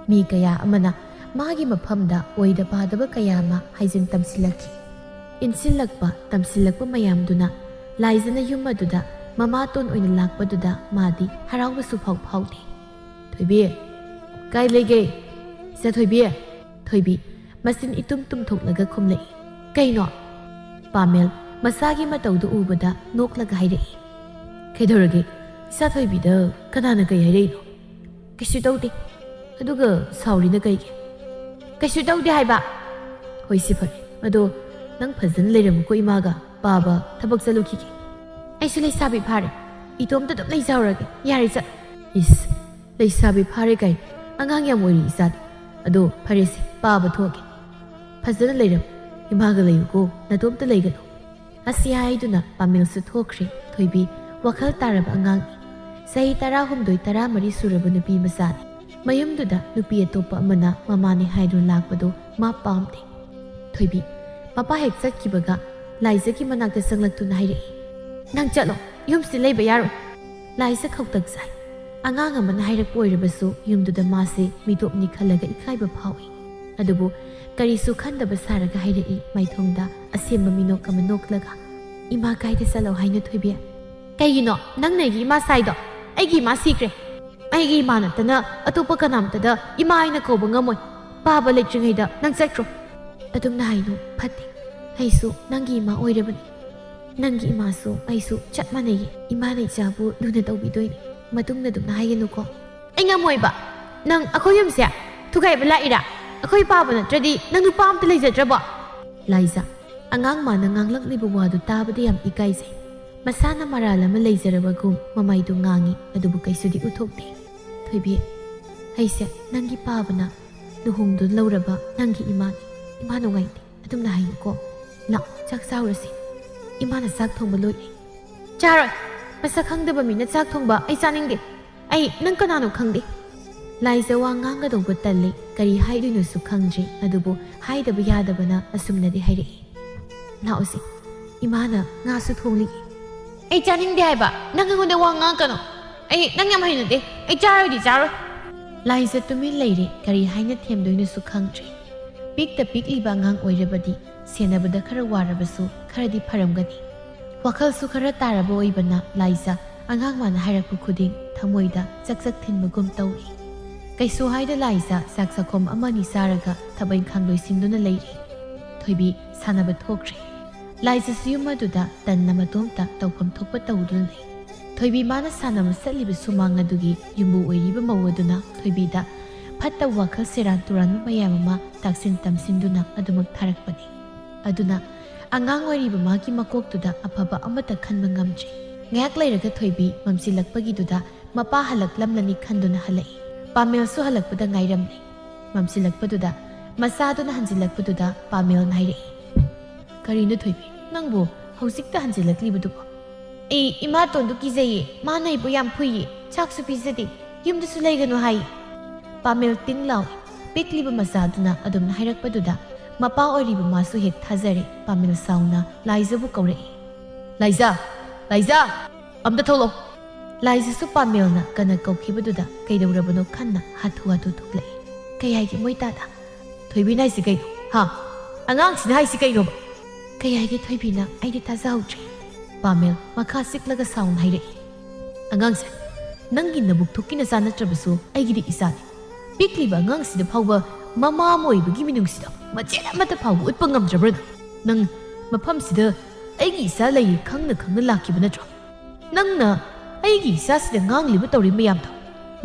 ꯃꯤ ꯀꯌꯥ ꯑꯃꯅ ꯃꯥꯒꯤ ꯃꯐꯝꯗ ꯑꯣꯏꯗ ꯄꯥꯗꯕ ꯀꯌꯥ ꯑꯃ ꯍꯥꯏꯖꯤꯟ ꯇꯝꯁꯤꯜꯂꯛꯈꯤ꯫ ꯏꯟꯁꯤꯜꯂꯛꯄ, ꯇꯝꯁꯤꯜꯂꯛꯄ ꯃꯌꯥꯝꯗꯨꯅ ꯂꯥꯏꯖꯅ ꯌꯨꯝ ꯑꯗꯨꯗ ꯃꯃꯥꯇꯣꯟ ꯑꯣꯏꯅ ꯂꯥꯛꯄꯗꯨꯗ ꯃꯥꯗꯤ ꯍꯔꯥꯎꯕꯁꯨ ꯐꯥꯎ ꯐꯥꯎꯗꯦ꯫ "ꯊꯣꯏꯕꯤ, ꯀꯥꯏ ꯂꯩꯒꯦ? ꯏꯆꯥ ꯊꯣꯏꯕꯤ?" ꯊꯣꯏꯕꯤ ꯃꯆꯤꯟ ꯏꯇꯨꯝ ꯇꯨꯝꯊꯣꯛꯂꯒ ꯈꯨꯝꯂꯛꯏ꯫ "ꯀꯩꯅꯣ?" ꯄꯥꯃꯦꯜ ꯃꯁꯥꯒꯤ ꯃꯇꯧꯗꯨ ꯎꯕꯗ ꯅꯣꯛꯂꯒ ꯍꯥꯏꯔꯛꯏ꯫ "ꯀꯩꯗꯧꯔꯒꯦ? ꯏꯆꯥ ꯊꯣꯏꯕꯤꯗ ꯀꯅꯥꯅ ꯀꯩ ꯍꯥꯏꯔꯛꯏꯅꯣ?" "ꯀꯩꯁꯨ ꯇꯧꯗꯦ꯫ ꯑꯗꯨꯒ ꯁꯥꯎꯔꯤꯅ ꯀꯩꯒꯤ?" "ꯀꯩꯁꯨ ꯇꯧꯗꯦ ꯍꯥꯏꯕ꯫" "ꯍꯣꯏ, ꯁꯤ ꯐꯔꯦ꯫ ꯑꯗꯣ ꯅꯪ ꯐꯖꯅ ꯂꯩꯔꯝꯃꯨꯀꯣ ꯏꯃꯥꯒ꯫ ꯄꯥꯕ ꯊꯕꯛ ꯆꯠꯂꯨꯈꯤꯒꯦ꯫ ꯑꯩꯁꯨ ꯂꯩꯁꯥꯕꯤ ꯐꯥꯔꯦ꯫ ꯏꯇꯣꯝꯇ ꯑꯗꯨꯝ ꯂꯩꯖꯍꯧꯔꯒꯦ꯫ ꯌꯥꯔꯦ, ꯆꯠ꯫" "ꯏꯁ, ꯂꯩꯁꯥꯕꯤ ꯐꯥꯔꯦ ꯀꯥꯏ꯫ ꯑꯉꯥꯡ ꯌꯥꯝ ꯑꯣꯏꯔꯤ ꯏꯆꯥꯗꯤ꯫ ꯑꯗꯣ ꯐꯔꯦꯁꯦ, ꯄꯥꯕ ꯊꯣꯛꯑꯒꯦ꯫ ꯐꯖꯅ ꯂꯩꯔꯝꯃꯨ꯫ ꯏꯃꯥꯒ ꯂꯩꯌꯨꯀꯣ, ꯅꯇꯣꯝꯇ ꯂꯩꯒꯅꯨ꯫" ꯑꯁꯤ ꯍꯥꯏꯗꯨꯅ ꯄꯥꯃꯦꯜꯁꯨ ꯊꯣꯛꯈ꯭ꯔꯦ꯫ ꯊꯣꯏꯕꯤ ꯋꯥꯈꯜ ꯇꯥꯔꯕ ꯑꯉꯥꯡꯅꯤ꯫ ꯆꯍꯤ ꯇꯔꯥꯍꯨꯝꯗꯣꯏ, ꯇꯔꯥꯃꯔꯤ ꯁꯨꯔꯕ ꯅꯨꯄꯤ ꯃꯆꯥꯅꯤ꯫ ꯃꯌꯨꯝꯗꯨꯗ ꯅꯨꯄꯤ ꯑꯇꯣꯞꯄ ꯑꯃꯅ ꯃꯃꯥꯅꯤ ꯍꯥꯏꯗꯨꯅ ꯂꯥꯛꯄꯗꯣ ꯃꯥ ꯄꯥꯝꯗꯦ꯫ ꯊꯣꯏꯕꯤ ꯃꯄꯥ ꯍꯦꯛ ꯆꯠꯈꯤꯕꯒ ꯂꯥꯏꯖꯒꯤ ꯃꯅꯥꯛꯇ ꯆꯪꯂꯛꯇꯨꯅ ꯍꯥꯏꯔꯛꯏ, "ꯅꯪ ꯆꯠꯂꯣ, ꯌꯨꯝꯁꯤꯗ ꯂꯩꯕ ꯌꯥꯔꯣꯏ꯫" ꯂꯥꯏꯖ ꯈꯧꯇꯛ ꯆꯥꯏ꯫ ꯑꯉꯥꯡ ꯑꯃꯅ ꯍꯥꯏꯔꯛꯄ ꯑꯣꯏꯔꯕꯁꯨ ꯌꯨꯝꯗꯨꯗ ꯃꯥꯁꯦ ꯃꯤꯇꯣꯞꯅꯤ ꯈꯜꯂꯒ ꯏꯀꯥꯏꯕ ꯐꯥꯎꯏ꯫ ꯑꯗꯨꯕꯨ ꯀꯔꯤꯁꯨ ꯈꯟꯗꯕ ꯁꯥꯔꯒ ꯍꯥꯏꯔꯛꯏ ꯃꯥꯏꯊꯣꯡꯗ ꯑꯁꯦꯝꯕ ꯃꯤꯅꯣꯛ ꯑꯃ ꯅꯣꯛꯂꯒ, "ꯏꯃꯥ ꯀꯥꯏꯗ ꯆꯠꯂꯣ ꯍꯥꯏꯅꯣ ꯊꯣꯏꯕꯤ?" "ꯀꯩꯒꯤꯅꯣ ꯅꯪꯅ ꯑꯩꯒꯤ ꯏꯃꯥ ꯁꯥꯏꯗꯣ? ꯑꯩꯒꯤ ꯏꯃꯥ ꯁꯤꯈ꯭ꯔꯦ꯫ ꯑꯩꯒꯤ ꯏꯃꯥ ꯅꯠꯇꯅ ꯑꯇꯣꯞꯄ ꯀꯅꯥꯝꯇꯗ ꯏꯃꯥ ꯍꯥꯏꯅ ꯀꯧꯕ ꯉꯝꯃꯣꯏ꯫ ꯄꯥꯕ ꯂꯩꯇ꯭ꯔꯤꯉꯩꯗ ꯅꯪ ꯆꯠꯈ꯭ꯔꯣ꯫" "ꯑꯗꯨꯝꯅ ꯍꯥꯏꯅꯨ, ꯐꯠꯇꯦ꯫ ꯑꯩꯁꯨ ꯅꯪꯒꯤ ꯏꯃꯥ ꯑꯣꯏꯔꯕꯅꯤ꯫ ꯅꯪꯒꯤ ꯏꯃꯥꯁꯨ ꯑꯩꯁꯨ ꯆꯞ ꯃꯥꯟꯅꯩꯌꯦ꯫ ꯏꯃꯥꯅ ꯏꯆꯥꯕꯨ ꯂꯨꯅ ꯇꯧꯕꯤꯗꯣꯏꯅꯤ꯫ ꯃꯇꯨꯡꯗ ꯑꯗꯨꯝꯅ ꯍꯥꯏꯒꯅꯨꯀꯣ꯫" "ꯑꯩ ꯉꯝꯃꯣꯏꯕ꯫ ꯅꯪ ꯑꯩꯈꯣꯏ ꯌꯨꯝꯁꯦ ꯊꯨꯒꯥꯏꯕ ꯂꯥꯛꯏꯔꯥ? ꯑꯩꯈꯣꯏ ꯄꯥꯕ ꯅꯠꯇ꯭ꯔꯗꯤ ꯅꯪ ꯅꯨꯄꯥ ꯑꯝꯇ ꯂꯩꯖꯗ꯭ꯔꯕꯣ?" ꯂꯥꯏꯖ ꯑꯉꯥꯡ ꯃꯥꯅ ꯉꯥꯡꯂꯛꯂꯤꯕ ꯋꯥꯗꯨ ꯇꯥꯕꯗ ꯌꯥꯝ ꯏꯀꯥꯏꯖꯩ꯫ ꯃꯁꯥꯅ ꯃꯔꯥꯜ ꯑꯃ ꯂꯩꯖꯔꯕꯒꯨꯝ ꯃꯃꯥꯏꯗꯨ ꯉꯥꯡꯉꯤ, ꯑꯗꯨꯕꯨ ꯀꯩꯁꯨꯗꯤ ꯎꯊꯣꯛꯇꯦ꯫ "ꯊꯣꯏꯕꯤ, ꯑꯩꯁꯦ ꯅꯪꯒꯤ ꯄꯥꯕꯅ ꯂꯨꯍꯣꯡꯗꯨꯅ ꯂꯧꯔꯕ ꯅꯪꯒꯤ ꯏꯃꯥꯅꯤ꯫ ꯏꯃꯥ ꯅꯨꯡꯉꯥꯏꯇꯦ꯫ ꯑꯗꯨꯝꯅ ꯍꯥꯏꯅꯨꯀꯣ꯫ ꯂꯥꯛ, ꯆꯥꯛ ꯆꯥꯎꯔꯁꯤ꯫ ꯏꯃꯥꯅ ꯆꯥꯛ ꯊꯣꯡꯕ ꯂꯣꯏꯔꯦ꯫" "ꯆꯥꯔꯣꯏ꯫ ꯃꯁꯛ ꯈꯪꯗꯕ ꯃꯤꯅ ꯆꯥꯛ ꯊꯣꯡꯕ ꯑꯩ ꯆꯥꯅꯤꯡꯗꯦ꯫ ꯑꯩ ꯅꯪ ꯀꯅꯥꯅꯣ ꯈꯪꯗꯦ꯫" ꯂꯥꯏꯖ ꯋꯥ ꯉꯥꯡꯒꯗꯧꯕ ꯇꯜꯂꯤ꯫ ꯀꯔꯤ ꯍꯥꯏꯗꯣꯏꯅꯣꯁꯨ ꯈꯪꯗ꯭ꯔꯤ꯫ ꯑꯗꯨꯕꯨ ꯍꯥꯏꯗꯕ ꯌꯥꯗꯕꯅ ꯑꯁꯨꯝꯅꯗꯤ ꯍꯥꯏꯔꯛꯏ, "ꯂꯥꯛꯑꯣꯁꯦ, ꯏꯃꯥꯅ ꯉꯥꯁꯨ ꯊꯣꯡꯂꯤ꯫" "ꯑꯩ ꯆꯥꯅꯤꯡꯗꯦ ꯍꯥꯏꯕ꯫ ꯅꯪ ꯑꯩꯉꯣꯟꯗ ꯋꯥ ꯉꯥꯡꯉꯛꯀꯅꯣ꯫ ꯑꯩ ꯅꯪ ꯌꯥꯝ ꯍꯩꯅꯗꯦ꯫ ꯑꯩ ꯆꯥꯔꯣꯏꯗꯤ ꯆꯥꯔꯣꯏ꯫" ꯂꯥꯏꯖ ꯇꯨꯃꯤꯟ ꯂꯩꯔꯦ, ꯀꯔꯤ ꯍꯥꯏꯅ ꯊꯦꯝꯗꯣꯏꯅꯣꯁꯨ ꯈꯪꯗ꯭ꯔꯦ꯫ ꯄꯤꯛꯇ ꯄꯤꯛꯂꯤꯕ ꯑꯉꯥꯡ ꯑꯣꯏꯔꯕꯗꯤ ꯁꯦꯟꯅꯕꯗ ꯈꯔ ꯋꯥꯔꯕꯁꯨ ꯈꯔꯗꯤ ꯐꯔꯝꯒꯅꯤ꯫ ꯋꯥꯈꯜꯁꯨ ꯈꯔ ꯇꯥꯔꯕ ꯑꯣꯏꯕꯅ ꯂꯥꯏꯖ ꯑꯉꯥꯡ ꯃꯥꯅ ꯍꯥꯏꯔꯛꯄ ꯈꯨꯗꯤꯡ ꯊꯃꯣꯏꯗ ꯆꯛ ꯆꯛ ꯊꯤꯟꯕꯒꯨꯝ ꯇꯧꯏ꯫ ꯀꯩꯁꯨ ꯍꯥꯏꯗ ꯂꯥꯏꯖ ꯆꯥꯛ ꯆꯥꯛꯈꯣꯝ ꯑꯃ ꯑꯅꯤ ꯆꯥꯔꯒ ꯊꯕꯛ ꯏꯪꯈꯥꯡ ꯂꯣꯏꯁꯤꯟꯗꯨꯅ ꯂꯩꯔꯤ꯫ ꯊꯣꯏꯕꯤ ꯁꯥꯟꯅꯕ ꯊꯣꯛꯈ꯭ꯔꯦ꯫ ꯂꯥꯏꯖꯁꯨ ꯌꯨꯝ ꯑꯗꯨꯗ ꯇꯟꯅ ꯃꯇꯣꯝꯇ ꯇꯧꯐꯝ ꯊꯣꯛꯄ ꯇꯧꯗꯨꯅ ꯂꯩ꯫ ꯊꯣꯏꯕꯤ ꯃꯥꯅ ꯁꯥꯟꯅꯕ ꯆꯠꯂꯤꯕ ꯁꯨꯃꯥꯡ ꯑꯗꯨꯒꯤ ꯌꯨꯝꯕꯨ ꯑꯣꯏꯔꯤꯕ ꯃꯧ ꯑꯗꯨꯅ ꯊꯣꯏꯕꯤꯗ ꯐꯠꯇꯕ ꯋꯥꯈꯜ ꯁꯦꯔꯥꯟ ꯇꯨꯔꯥꯟꯕ ꯃꯌꯥꯝ ꯑꯃ ꯇꯥꯛꯁꯤꯟ ꯇꯝꯁꯤꯟꯗꯨꯅ ꯑꯗꯨꯃꯛ ꯊꯥꯔꯛꯄꯅꯤ꯫ ꯑꯗꯨꯅ ꯑꯉꯥꯡ ꯑꯣꯏꯔꯤꯕ ꯃꯥꯒꯤ ꯃꯀꯣꯛꯇꯨꯗ ꯑꯐꯕ ꯑꯃꯠꯇ ꯈꯟꯕ ꯉꯝꯗ꯭ꯔꯦ꯫ ꯉꯥꯏꯍꯥꯛ ꯂꯩꯔꯒ ꯊꯣꯏꯕꯤ ꯃꯝꯁꯤꯜꯂꯛꯄꯒꯤꯗꯨꯗ ꯃꯄꯥ ꯍꯜꯂꯛꯂꯝꯂꯅꯤ ꯈꯟꯗꯨꯅ ꯍꯜꯂꯛꯏ꯫ ꯄꯥꯃꯦꯜꯁꯨ ꯍꯜꯂꯛꯄꯗ ꯉꯥꯏꯔꯝꯂꯦ꯫ ꯃꯝꯁꯤꯜꯂꯛꯄꯗꯨꯗ ꯃꯆꯥꯗꯨꯅ ꯍꯟꯖꯤꯜꯂꯛꯄꯗꯨꯗ ꯄꯥꯃꯦꯜꯅ ꯍꯥꯏꯔꯛꯏ, "ꯀꯔꯤꯅꯣ ꯊꯣꯏꯕꯤ, ꯅꯪꯕꯨ ꯍꯧꯖꯤꯛꯇ ꯍꯟꯖꯤꯜꯂꯛꯂꯤꯕꯗꯨꯕꯣ?" "ꯑꯩ ꯏꯃꯥꯇꯣꯟꯗꯨ ꯀꯤꯖꯩꯌꯦ, ꯃꯥꯅ ꯑꯩꯕꯨ ꯌꯥꯝ ꯐꯨꯏꯌꯦ, ꯆꯥꯛꯁꯨ ꯄꯤꯖꯗꯦ, ꯌꯨꯝꯗꯁꯨ ꯂꯩꯒꯅꯨ ꯍꯥꯏ꯫" ꯄꯥꯃꯦꯜ ꯇꯤꯡ ꯂꯥꯎꯏ꯫ ꯄꯤꯛꯂꯤꯕ ꯃꯆꯥꯗꯨꯅ ꯑꯗꯨꯝꯅ ꯍꯥꯏꯔꯛꯄꯗꯨꯗ ꯃꯄꯥ ꯑꯣꯏꯔꯤꯕ ꯃꯥꯁꯨ ꯍꯦꯛ ꯊꯥꯖꯔꯦ꯫ ꯄꯥꯃꯦꯜ ꯁꯥꯎꯅ ꯂꯥꯏꯖꯕꯨ ꯀꯧꯔꯛꯏ꯫ "ꯂꯥꯏꯖ! ꯂꯥꯏꯖ! ꯑꯝꯇ ꯊꯣꯛꯂꯛꯑꯣ!" ꯂꯥꯏꯖꯁꯨ ꯄꯥꯃꯦꯜꯅ ꯀꯟꯅ ꯀꯧꯈꯤꯕꯗꯨꯗ ꯀꯩꯗꯧꯔꯕꯅꯣ ꯈꯟꯅ ꯍꯥꯊꯨ ꯍꯥꯊꯨ ꯊꯣꯛꯂꯛꯏ꯫ "ꯀꯩ ꯍꯥꯏꯒꯦ ꯃꯣꯏ ꯇꯥꯗ?" "ꯊꯣꯏꯕꯤꯅ ꯍꯥꯏꯁꯤ ꯀꯩꯅꯣ? ꯍꯥ? ꯑꯉꯥꯡꯁꯤꯅ ꯍꯥꯏꯁꯤ ꯀꯩꯅꯣꯕ?" "ꯀꯩ ꯍꯥꯏꯒꯦ ꯊꯣꯏꯕꯤꯅ? ꯑꯩꯗꯤ ꯇꯥꯖꯍꯧꯗ꯭ꯔꯦ꯫" ꯄꯥꯃꯦꯜ ꯃꯈꯥ ꯆꯤꯛꯂꯒ ꯁꯥꯎꯅ ꯍꯥꯏꯔꯛꯏ꯫ "ꯑꯉꯥꯡꯁꯦ, ꯅꯪꯒꯤ ꯅꯕꯨꯛ ꯊꯣꯛꯀꯤ ꯅꯆꯥ ꯅꯠꯇ꯭ꯔꯕꯁꯨ ꯑꯩꯒꯤꯗꯤ ꯏꯆꯥꯅꯤ꯫ ꯄꯤꯛꯂꯤꯕ ꯑꯉꯥꯡꯁꯤꯗ ꯐꯥꯎꯕ ꯃꯃꯥ ꯑꯃ ꯑꯣꯏꯕꯒꯤ ꯃꯤꯅꯨꯡꯁꯤꯗꯣ ꯃꯆꯦꯠ ꯑꯃꯠꯇ ꯐꯥꯎꯕ ꯎꯠꯄ ꯉꯝꯗ꯭ꯔꯕ꯭ꯔꯥ ꯅꯪ? ꯅꯪ ꯃꯐꯝꯁꯤꯗ ꯑꯩꯒꯤ ꯏꯆꯥ ꯂꯩꯌꯦ ꯈꯪꯅ ꯈꯪꯅ ꯂꯥꯛꯈꯤꯕ ꯅꯠꯇ꯭ꯔꯣ? ꯅꯪꯅ ꯑꯩꯒꯤ ꯏꯆꯥꯁꯤꯗ ꯉꯥꯡꯂꯤꯕ ꯇꯧꯔꯤ ꯃꯌꯥꯝꯗꯣ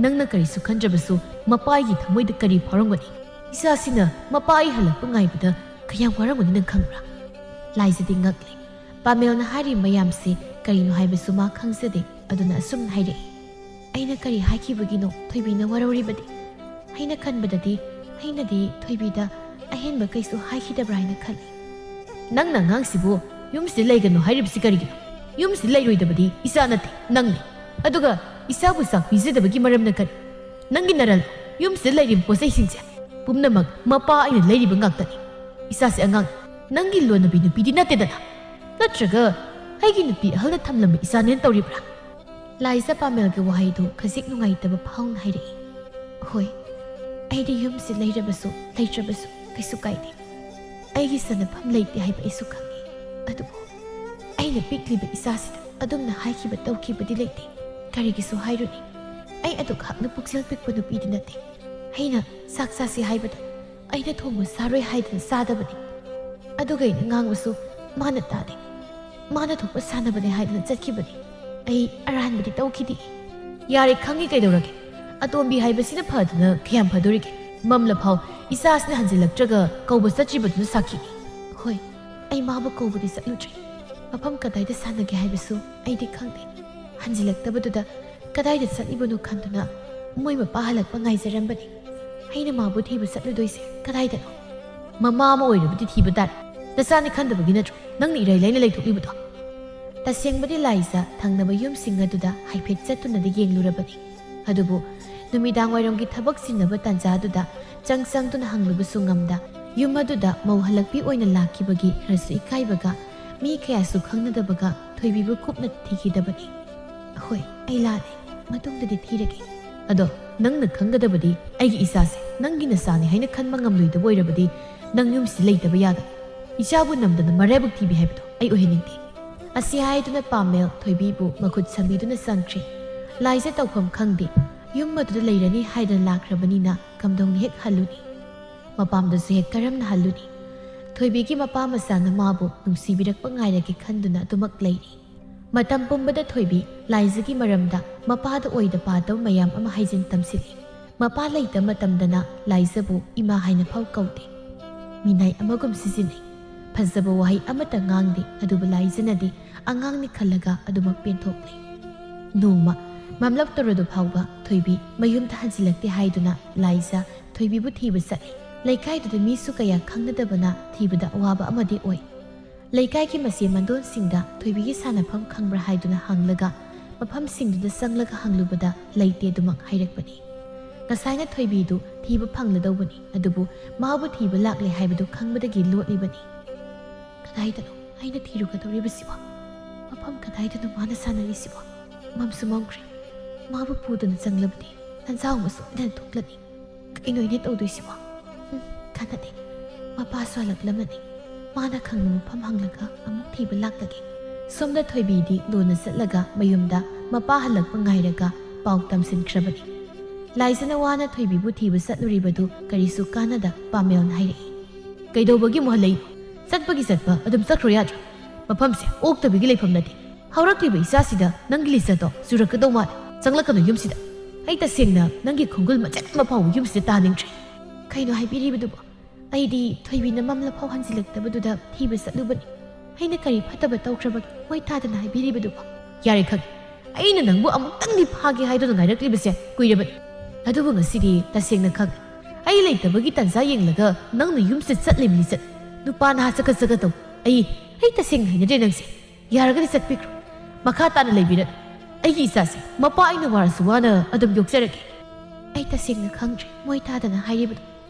ꯅꯪꯅ ꯀꯔꯤꯁꯨ ꯈꯟꯗ꯭ꯔꯕꯁꯨ ꯃꯄꯥꯒꯤ ꯊꯃꯣꯏꯗ ꯀꯔꯤ ꯐꯥꯎꯔꯝꯒꯅꯤ? ꯏꯆꯥꯁꯤꯅ ꯃꯄꯥ ꯑꯩ ꯍꯜꯂꯛꯄ ꯉꯥꯏꯕꯗ ꯀꯌꯥꯝ ꯋꯥꯔꯝꯒꯅꯤ ꯅꯪ ꯈꯪꯕ꯭ꯔꯥ?" ꯂꯥꯏꯖꯗꯤ ꯉꯛꯂꯦ꯫ ꯄꯥꯃꯦꯜꯅ ꯍꯥꯏꯔꯤꯕ ꯃꯌꯥꯝꯁꯤ ꯀꯔꯤꯅꯣ ꯍꯥꯏꯕꯁꯨ ꯃꯥ ꯈꯪꯖꯗꯦ꯫ ꯑꯗꯨꯅ ꯑꯁꯨꯝꯅ ꯍꯥꯏꯔꯛꯏ, "ꯑꯩꯅ ꯀꯔꯤ ꯍꯥꯏꯈꯤꯕꯒꯤꯅꯣ ꯊꯣꯏꯕꯤꯅ ꯋꯥꯔꯧꯔꯤꯕꯗꯤ? ꯑꯩꯅ ꯈꯟꯕꯗꯗꯤ ꯑꯩꯅꯗꯤ ꯊꯣꯏꯕꯤꯗ ꯑꯍꯦꯟꯕ ꯀꯩꯁꯨ ꯍꯥꯏꯈꯤꯗꯕ꯭ꯔꯥ ꯍꯥꯏꯅ ꯈꯜꯂꯤ꯫" "ꯅꯪꯅ ꯑꯉꯥꯡꯁꯤꯕꯨ ꯌꯨꯝꯁꯤꯗ ꯂꯩꯒꯅꯨ ꯍꯥꯏꯔꯤꯕꯁꯤ ꯀꯔꯤꯒꯤꯅꯣ? ꯌꯨꯝꯁꯤꯗ ꯂꯩꯔꯣꯏꯗꯕꯗꯤ ꯏꯆꯥ ꯅꯠꯇꯦ, ꯅꯪꯅꯤ꯫ ꯑꯗꯨꯒ ꯏꯆꯥꯕꯨ ꯆꯥꯛ ꯄꯤꯖꯗꯕꯒꯤ ꯃꯔꯝꯅ ꯀꯔꯤ? ꯅꯪꯒꯤ ꯅꯔꯜ, ꯌꯨꯝꯁꯤꯗ ꯂꯩꯔꯤꯕ ꯄꯣꯠ ꯆꯩꯁꯤꯡꯁꯦ ꯄꯨꯝꯅꯃꯛ ꯃꯄꯥ ꯑꯩꯅ ꯂꯩꯔꯤꯕ ꯉꯥꯛꯇꯅꯤ꯫ ꯏꯆꯥꯁꯤ ꯑꯉꯥꯡ, ꯅꯪꯒꯤ ꯂꯣꯟꯅꯕꯤ ꯅꯨꯄꯤꯗꯤ ꯅꯠꯇꯦꯗꯅ꯫ ꯅꯠꯇ꯭ꯔꯒ ꯑꯩꯒꯤ ꯅꯨꯄꯤ ꯑꯍꯜꯅ ꯊꯝꯂꯝꯕ ꯏꯆꯥꯅꯦꯅ ꯇꯧꯔꯤꯕ꯭ꯔꯥ?" ꯂꯥꯏꯖ ꯄꯥꯃꯦꯜꯒꯤ ꯋꯥꯍꯩꯗꯨ ꯈꯖꯤꯛ ꯅꯨꯡꯉꯥꯏꯇꯕ ꯐꯥꯎꯅ ꯍꯥꯏꯔꯛꯏ꯫ ꯍꯣꯏ, ꯑꯩꯗꯤ ꯌꯨꯝꯁꯤ ꯂꯩꯔꯕꯁꯨ ꯂꯩꯇ꯭ꯔꯕꯁꯨ ꯀꯩꯁꯨ ꯀꯥꯏꯗꯦ꯫ ꯑꯩꯒꯤ ꯁꯥꯟꯅꯐꯝ ꯂꯩꯇꯦ ꯍꯥꯏꯕ ꯑꯩꯁꯨ ꯈꯪꯏ꯫ ꯑꯗꯨꯕꯨ ꯑꯩꯅ ꯄꯤꯛꯂꯤꯕ ꯏꯆꯥꯁꯤꯗ ꯑꯗꯨꯝꯅ ꯍꯥꯏꯈꯤꯕ ꯇꯧꯈꯤꯕꯗꯤ ꯂꯩꯇꯦ꯫ ꯀꯔꯤꯒꯤꯁꯨ ꯍꯥꯏꯔꯨꯅꯤ? ꯑꯩ ꯑꯗꯨꯛ ꯍꯛꯅ ꯄꯨꯛꯆꯦꯜ ꯄꯤꯛꯄ ꯅꯨꯄꯤꯗꯤ ꯅꯠꯇꯦ꯫ ꯑꯩꯅ ꯆꯥꯛ ꯆꯥꯁꯤ ꯍꯥꯏꯕꯗ ꯑꯩꯅ ꯊꯣꯡꯕ ꯆꯥꯔꯣꯏ ꯍꯥꯏꯗꯅ ꯆꯥꯗꯕꯅꯤ꯫ ꯑꯗꯨꯒ ꯑꯩꯅ ꯉꯥꯡꯕꯁꯨ ꯃꯥꯅ ꯇꯥꯗꯦ꯫ ꯃꯥꯅ ꯊꯣꯛꯄ ꯁꯥꯟꯅꯕꯅꯦ ꯍꯥꯏꯗꯅ ꯆꯠꯈꯤꯕꯅꯤ꯫ ꯑꯩ ꯑꯔꯥꯟꯕꯗꯤ ꯇꯧꯈꯤꯗꯦ꯫ ꯌꯥꯔꯦ, ꯈꯪꯉꯤ ꯀꯩꯗꯧꯔꯒꯦ? ꯑꯇꯣꯝꯕꯤ ꯍꯥꯏꯕꯁꯤꯅ ꯐꯗꯅ ꯀꯌꯥꯝ ꯐꯗꯣꯔꯤꯒꯦ? ꯃꯝꯂꯐꯥꯎ ꯏꯆꯥꯁꯤꯅ ꯍꯟꯖꯤꯜꯂꯛꯇ꯭ꯔꯒ ꯀꯧꯕ ꯆꯠꯇ꯭ꯔꯤꯕꯗꯨꯅ ꯁꯥꯈꯤꯅꯤ꯫ ꯍꯣꯏ, ꯑꯩ ꯃꯥꯕꯨ ꯀꯧꯕꯗꯤ ꯆꯠꯂꯨꯗ꯭ꯔꯤ꯫ ꯃꯐꯝ ꯀꯗꯥꯏꯗ ꯁꯥꯟꯅꯒꯦ ꯍꯥꯏꯕꯁꯨ ꯑꯩꯗꯤ ꯈꯪꯗꯦ꯫ ꯍꯟꯖꯤꯜꯂꯛꯇꯕꯗꯨꯗ ꯀꯗꯥꯏꯗ ꯆꯠꯂꯤꯕꯅꯣ ꯈꯟꯗꯨꯅ ꯃꯣꯏ ꯃꯄꯥ ꯍꯜꯂꯛꯄ ꯉꯥꯏꯖꯔꯝꯕꯅꯤ꯫ ꯑꯩꯅ ꯃꯥꯕꯨ ꯊꯤꯕ ꯆꯠꯂꯨꯗꯣꯏꯁꯦ ꯀꯗꯥꯏꯗꯅꯣ? ꯃꯃꯥ ꯑꯃ ꯑꯣꯏꯔꯕꯗꯤ ꯊꯤꯕ ꯇꯥꯔꯦ꯫ ꯅꯆꯥꯅꯤ ꯈꯟꯗꯕꯒꯤ ꯅꯠꯇ꯭ꯔꯣ ꯅꯪꯅ ꯏꯔꯩ ꯂꯩꯅ ꯂꯩꯊꯣꯛꯂꯤꯕꯗꯣ? ꯇꯁꯦꯡꯕꯗꯤ ꯂꯥꯏꯖ ꯊꯪꯅꯕ ꯌꯨꯝꯁꯤꯡ ꯑꯗꯨꯗ ꯍꯥꯏꯐꯦꯠ ꯆꯠꯇꯨꯅꯗꯤ ꯌꯦꯡꯂꯨꯔꯕꯅꯤ꯫ ꯑꯗꯨꯕꯨ ꯅꯨꯃꯤꯗꯥꯡ ꯋꯥꯏꯔꯝꯒꯤ ꯊꯕꯛ ꯆꯤꯟꯅꯕ ꯇꯥꯟꯖꯥꯗꯨꯗ ꯆꯪ ꯆꯪꯗꯨꯅ ꯍꯪꯂꯨꯕꯁꯨ ꯉꯝꯗ, ꯌꯨꯝ ꯑꯗꯨꯗ ꯃꯧ ꯍꯜꯂꯛꯄꯤ ꯑꯣꯏꯅ ꯂꯥꯛꯈꯤꯕꯒꯤ ꯈꯔꯁꯨ ꯏꯀꯥꯏꯕꯒ, ꯃꯤ ꯀꯌꯥꯁꯨ ꯈꯪꯅꯗꯕꯒ ꯊꯣꯏꯕꯤꯕꯨ ꯀꯨꯞꯅ ꯊꯤꯈꯤꯗꯕꯅꯤ꯫ "ꯍꯣꯏ, ꯑꯩ ꯂꯥꯜꯂꯦ꯫ ꯃꯇꯨꯡꯗꯗꯤ ꯊꯤꯔꯒꯦ꯫ ꯑꯗꯣ ꯅꯪꯅ ꯈꯪꯒꯗꯕꯗꯤ, ꯑꯩꯒꯤ ꯏꯆꯥꯁꯦ ꯅꯪꯒꯤ ꯅꯆꯥꯅꯤ ꯍꯥꯏꯅ ꯈꯟꯕ ꯉꯝꯂꯣꯏꯗꯕ ꯑꯣꯏꯔꯕꯗꯤ ꯅꯪ ꯌꯨꯝꯁꯤꯗ ꯂꯩꯇꯕ ꯌꯥꯗꯕ꯫ ꯏꯆꯥꯕꯨ ꯅꯝꯗꯅ ꯃꯔꯥꯏꯕꯛ ꯊꯤꯕꯤ ꯍꯥꯏꯕꯗꯣ ꯑꯩ ꯑꯣꯏꯍꯟꯅꯤꯡꯗꯦ"꯫ ꯑꯁꯤ ꯍꯥꯏꯗꯨꯅ ꯄꯥꯃꯦꯜ ꯊꯣꯏꯕꯤꯕꯨ ꯃꯈꯨꯠ ꯁꯝꯕꯤꯗꯨꯅ ꯆꯪꯈ꯭ꯔꯦ꯫ ꯂꯥꯏꯖ ꯇꯧꯐꯝ ꯈꯪꯗꯦ꯫ ꯌꯨꯝ ꯑꯗꯨꯗ ꯂꯩꯔꯅꯤ ꯍꯥꯏꯗꯅ ꯂꯥꯛꯈ꯭ꯔꯕꯅꯤꯅ ꯀꯝꯗꯧꯅ ꯍꯦꯛ ꯍꯜꯂꯨꯅꯤ? ꯃꯄꯥꯝꯗꯁꯨ ꯍꯦꯛ ꯀꯔꯝꯅ ꯍꯜꯂꯨꯅꯤ? ꯊꯣꯏꯕꯤꯒꯤ ꯃꯄꯥ ꯃꯆꯥꯅ ꯃꯥꯕꯨ ꯅꯨꯡꯁꯤꯕꯤꯔꯛꯄ ꯉꯥꯏꯔꯒꯦ ꯈꯟꯗꯨꯅ ꯑꯗꯨꯃꯛ ꯂꯩꯔꯤ꯫ ꯃꯇꯝ ꯄꯨꯝꯕꯗ ꯊꯣꯏꯕꯤ ꯂꯥꯏꯖꯒꯤ ꯃꯔꯝꯗ ꯃꯄꯥꯗ ꯑꯣꯏꯗ ꯄꯥꯗꯕ ꯃꯌꯥꯝ ꯑꯃ ꯍꯥꯏꯖꯤꯟ ꯇꯝꯁꯤꯜꯂꯤ꯫ ꯃꯄꯥ ꯂꯩꯇꯕ ꯃꯇꯝꯗꯅ ꯂꯥꯏꯖꯕꯨ ꯏꯃꯥ ꯍꯥꯏꯅ ꯐꯥꯎ ꯀꯧꯗꯦ꯫ ꯃꯤꯅꯥꯏ ꯑꯃꯒꯨꯝ ꯁꯤꯖꯤꯟꯅꯩ꯫ ꯐꯖꯕ ꯋꯥꯍꯩ ꯑꯃꯠꯇ ꯉꯥꯡꯗꯦ, ꯑꯗꯨꯕꯨ ꯂꯥꯏꯖꯅꯗꯤ ꯑꯉꯥꯡꯅꯤ ꯈꯜꯂꯒ ꯑꯗꯨꯃꯛ ꯄꯦꯟꯊꯣꯛꯂꯦ꯫ ꯅꯣꯡꯃ ꯃꯝꯂꯞ ꯇꯧꯔꯗꯨ ꯐꯥꯎꯕ ꯊꯣꯏꯕꯤ ꯃꯌꯨꯝꯗ ꯍꯟꯖꯤꯜꯂꯛꯇꯦ ꯍꯥꯏꯗꯨꯅ ꯂꯥꯏꯖ ꯊꯣꯏꯕꯤꯕꯨ ꯊꯤꯕ ꯆꯠꯂꯤ꯫ ꯂꯩꯀꯥꯏꯗꯨꯗ ꯃꯤꯁꯨ ꯀꯌꯥ ꯈꯪꯅꯗꯕꯅ ꯊꯤꯕꯗ ꯑꯋꯥꯕ ꯑꯃꯗꯤ ꯑꯣꯏ꯫ ꯂꯩꯀꯥꯏꯒꯤ ꯃꯆꯦ ꯃꯟꯗꯣꯟꯁꯤꯡꯗ ꯊꯣꯏꯕꯤꯒꯤ ꯁꯥꯟꯅꯐꯝ ꯈꯪꯕ꯭ꯔꯥ ꯍꯥꯏꯗꯨꯅ ꯍꯪꯂꯒ, ꯃꯐꯝꯁꯤꯡꯗꯨꯗ ꯆꯪꯂꯒ ꯍꯪꯂꯨꯕꯗ ꯂꯩꯇꯦ ꯑꯗꯨꯃꯛ ꯍꯥꯏꯔꯛꯄꯅꯤ꯫ ꯉꯁꯥꯏꯅ ꯊꯣꯏꯕꯤꯗꯨ ꯊꯤꯕ ꯐꯪꯂꯗꯧꯕꯅꯤ, ꯑꯗꯨꯕꯨ ꯃꯥꯕꯨ ꯊꯤꯕ ꯂꯥꯛꯂꯦ ꯍꯥꯏꯕꯗꯨ ꯈꯪꯕꯗꯒꯤ ꯂꯣꯠꯂꯤꯕꯅꯤ꯫ ꯀꯗꯥꯏꯗꯅꯣ ꯑꯩꯅ ꯊꯤꯔꯨꯒꯗꯧꯔꯤꯕꯁꯤꯕꯣ? ꯃꯐꯝ ꯀꯗꯥꯏꯗꯅꯣ ꯃꯥꯅ ꯁꯥꯟꯅꯔꯤꯁꯤꯕꯣ? ꯃꯝꯁꯨ ꯃꯝꯈ꯭ꯔꯦ꯫ ꯃꯥꯕꯨ ꯄꯨꯗꯨꯅ ꯆꯪꯂꯕꯗꯤ ꯂꯥꯟꯖꯥꯎ ꯑꯃ ꯁꯣꯏꯗꯅ ꯊꯣꯛꯂꯅꯤ꯫ ꯀꯩꯅꯣ ꯑꯩꯅ ꯇꯧꯗꯣꯏꯁꯤꯕꯣ? ꯍꯨꯝ, ꯀꯥꯟꯅꯗꯦ꯫ ꯃꯄꯥꯁꯨ ꯍꯜꯂꯛꯂꯝꯃꯅꯤ꯫ ꯃꯥꯅ ꯈꯪꯕ ꯃꯐꯝ ꯍꯪꯂꯒ ꯑꯃꯨꯛ ꯊꯤꯕ ꯂꯥꯛꯂꯒꯦ꯫ ꯁꯣꯝꯗ ꯊꯣꯏꯕꯤꯗꯤ ꯂꯣꯟꯅ ꯆꯠꯂꯒ ꯃꯌꯨꯝꯗ ꯃꯄꯥ ꯍꯜꯂꯛꯄ ꯉꯥꯏꯔꯒ ꯄꯥꯎ ꯇꯝꯁꯤꯟꯈ꯭ꯔꯕꯅꯤ꯫ ꯂꯥꯏꯖꯅ ꯋꯥꯅ ꯊꯣꯏꯕꯤꯕꯨ ꯊꯤꯕ ꯆꯠꯂꯨꯔꯤꯕꯗꯨ ꯀꯔꯤꯁꯨ ꯀꯥꯟꯅꯗ ꯄꯥꯃꯦꯜꯅ ꯍꯥꯏꯔꯛꯏ꯫ "ꯀꯩꯗꯧꯕꯒꯤ ꯑꯃꯨꯛ ꯍꯜꯂꯛꯏꯅꯣ? ꯆꯠꯄꯒꯤ ꯆꯠꯄ ꯑꯗꯨꯝ ꯆꯠꯈ꯭ꯔꯣ ꯌꯥꯗ꯭ꯔꯣ? ꯃꯐꯝꯁꯦ ꯑꯣꯛꯇꯕꯤꯒꯤ ꯂꯩꯐꯝ ꯅꯠꯇꯦ꯫ ꯍꯧꯔꯛꯂꯤꯕ ꯏꯆꯥꯁꯤꯗ ꯅꯪꯒꯤ ꯂꯤꯆꯠꯇꯣ ꯆꯨꯔꯛꯀꯗꯧ ꯃꯥꯜꯂꯦ꯫ ꯆꯪꯂꯛꯀꯅꯨ ꯌꯨꯝꯁꯤꯗ꯫ ꯑꯩ ꯇꯁꯦꯡꯅ ꯅꯪꯒꯤ ꯈꯣꯡꯒꯨꯜ ꯃꯆꯦꯠ ꯑꯃ ꯐꯥꯎꯕ ꯌꯨꯝꯁꯤꯗ ꯇꯥꯅꯤꯡꯗ꯭ꯔꯦ꯫" "ꯀꯩꯅꯣ ꯍꯥꯏꯕꯤꯔꯤꯕꯗꯨꯕꯣ? ꯑꯩꯗꯤ ꯊꯣꯏꯕꯤꯅ ꯃꯝꯂꯐꯥꯎ ꯍꯟꯖꯤꯜꯂꯛꯇꯕꯗꯨꯗ ꯊꯤꯕ ꯆꯠꯂꯨꯕꯅꯤ꯫ ꯑꯩꯅ ꯀꯔꯤ ꯐꯠꯇꯕ ꯇꯧꯈ꯭ꯔꯕꯒꯦ? ꯃꯣꯏ ꯇꯥꯗꯅ ꯍꯥꯏꯕꯤꯔꯤꯕꯗꯨꯕꯣ?" "ꯌꯥꯔꯦ, ꯈꯪꯉꯦ꯫ ꯑꯩꯅ ꯅꯪꯕꯨ ꯑꯃꯨꯛꯇꯪꯗꯤ ꯐꯥꯒꯦ ꯍꯥꯏꯗꯨꯅ ꯉꯥꯏꯔꯛꯂꯤꯕꯁꯦ ꯀꯨꯏꯔꯕꯅꯤ꯫ ꯑꯗꯨꯕꯨ ꯉꯁꯤꯗꯤ ꯇꯁꯦꯡꯅ ꯈꯪꯉꯦ꯫ ꯑꯩ ꯂꯩꯇꯕꯒꯤ ꯇꯥꯟꯖꯥ ꯌꯦꯡꯂꯒ ꯅꯪꯅ ꯌꯨꯝꯁꯤꯗ ꯆꯠꯂꯤꯕ ꯂꯤꯆꯠ꯫ ꯅꯨꯄꯥ ꯅꯍꯥ ꯆꯀꯠ ꯆꯀꯠ ꯇꯧ꯫ ꯑꯩ, ꯑꯩ ꯇꯁꯦꯡꯅ ꯍꯩꯅꯗ꯭ꯔꯦ ꯅꯪꯁꯦ꯫ ꯌꯥꯔꯒꯗꯤ ꯆꯠꯄꯤꯈ꯭ꯔꯣ꯫ ꯃꯈꯥ ꯇꯥꯅ ꯂꯩꯕꯤꯔꯅꯨ꯫ ꯑꯩꯒꯤ ꯏꯆꯥꯁꯦ ꯃꯄꯥ ꯑꯩꯅ ꯋꯥꯔꯁꯨ ꯋꯥꯅ ꯑꯗꯨꯝ ꯌꯣꯛꯆꯔꯒꯦ꯫" "ꯑꯩ ꯇꯁꯦꯡꯅ ꯈꯪꯗ꯭ꯔꯦ ꯃꯣꯏ ꯇꯥꯗꯅ ꯍꯥꯏꯔꯤꯕꯗꯣ꯫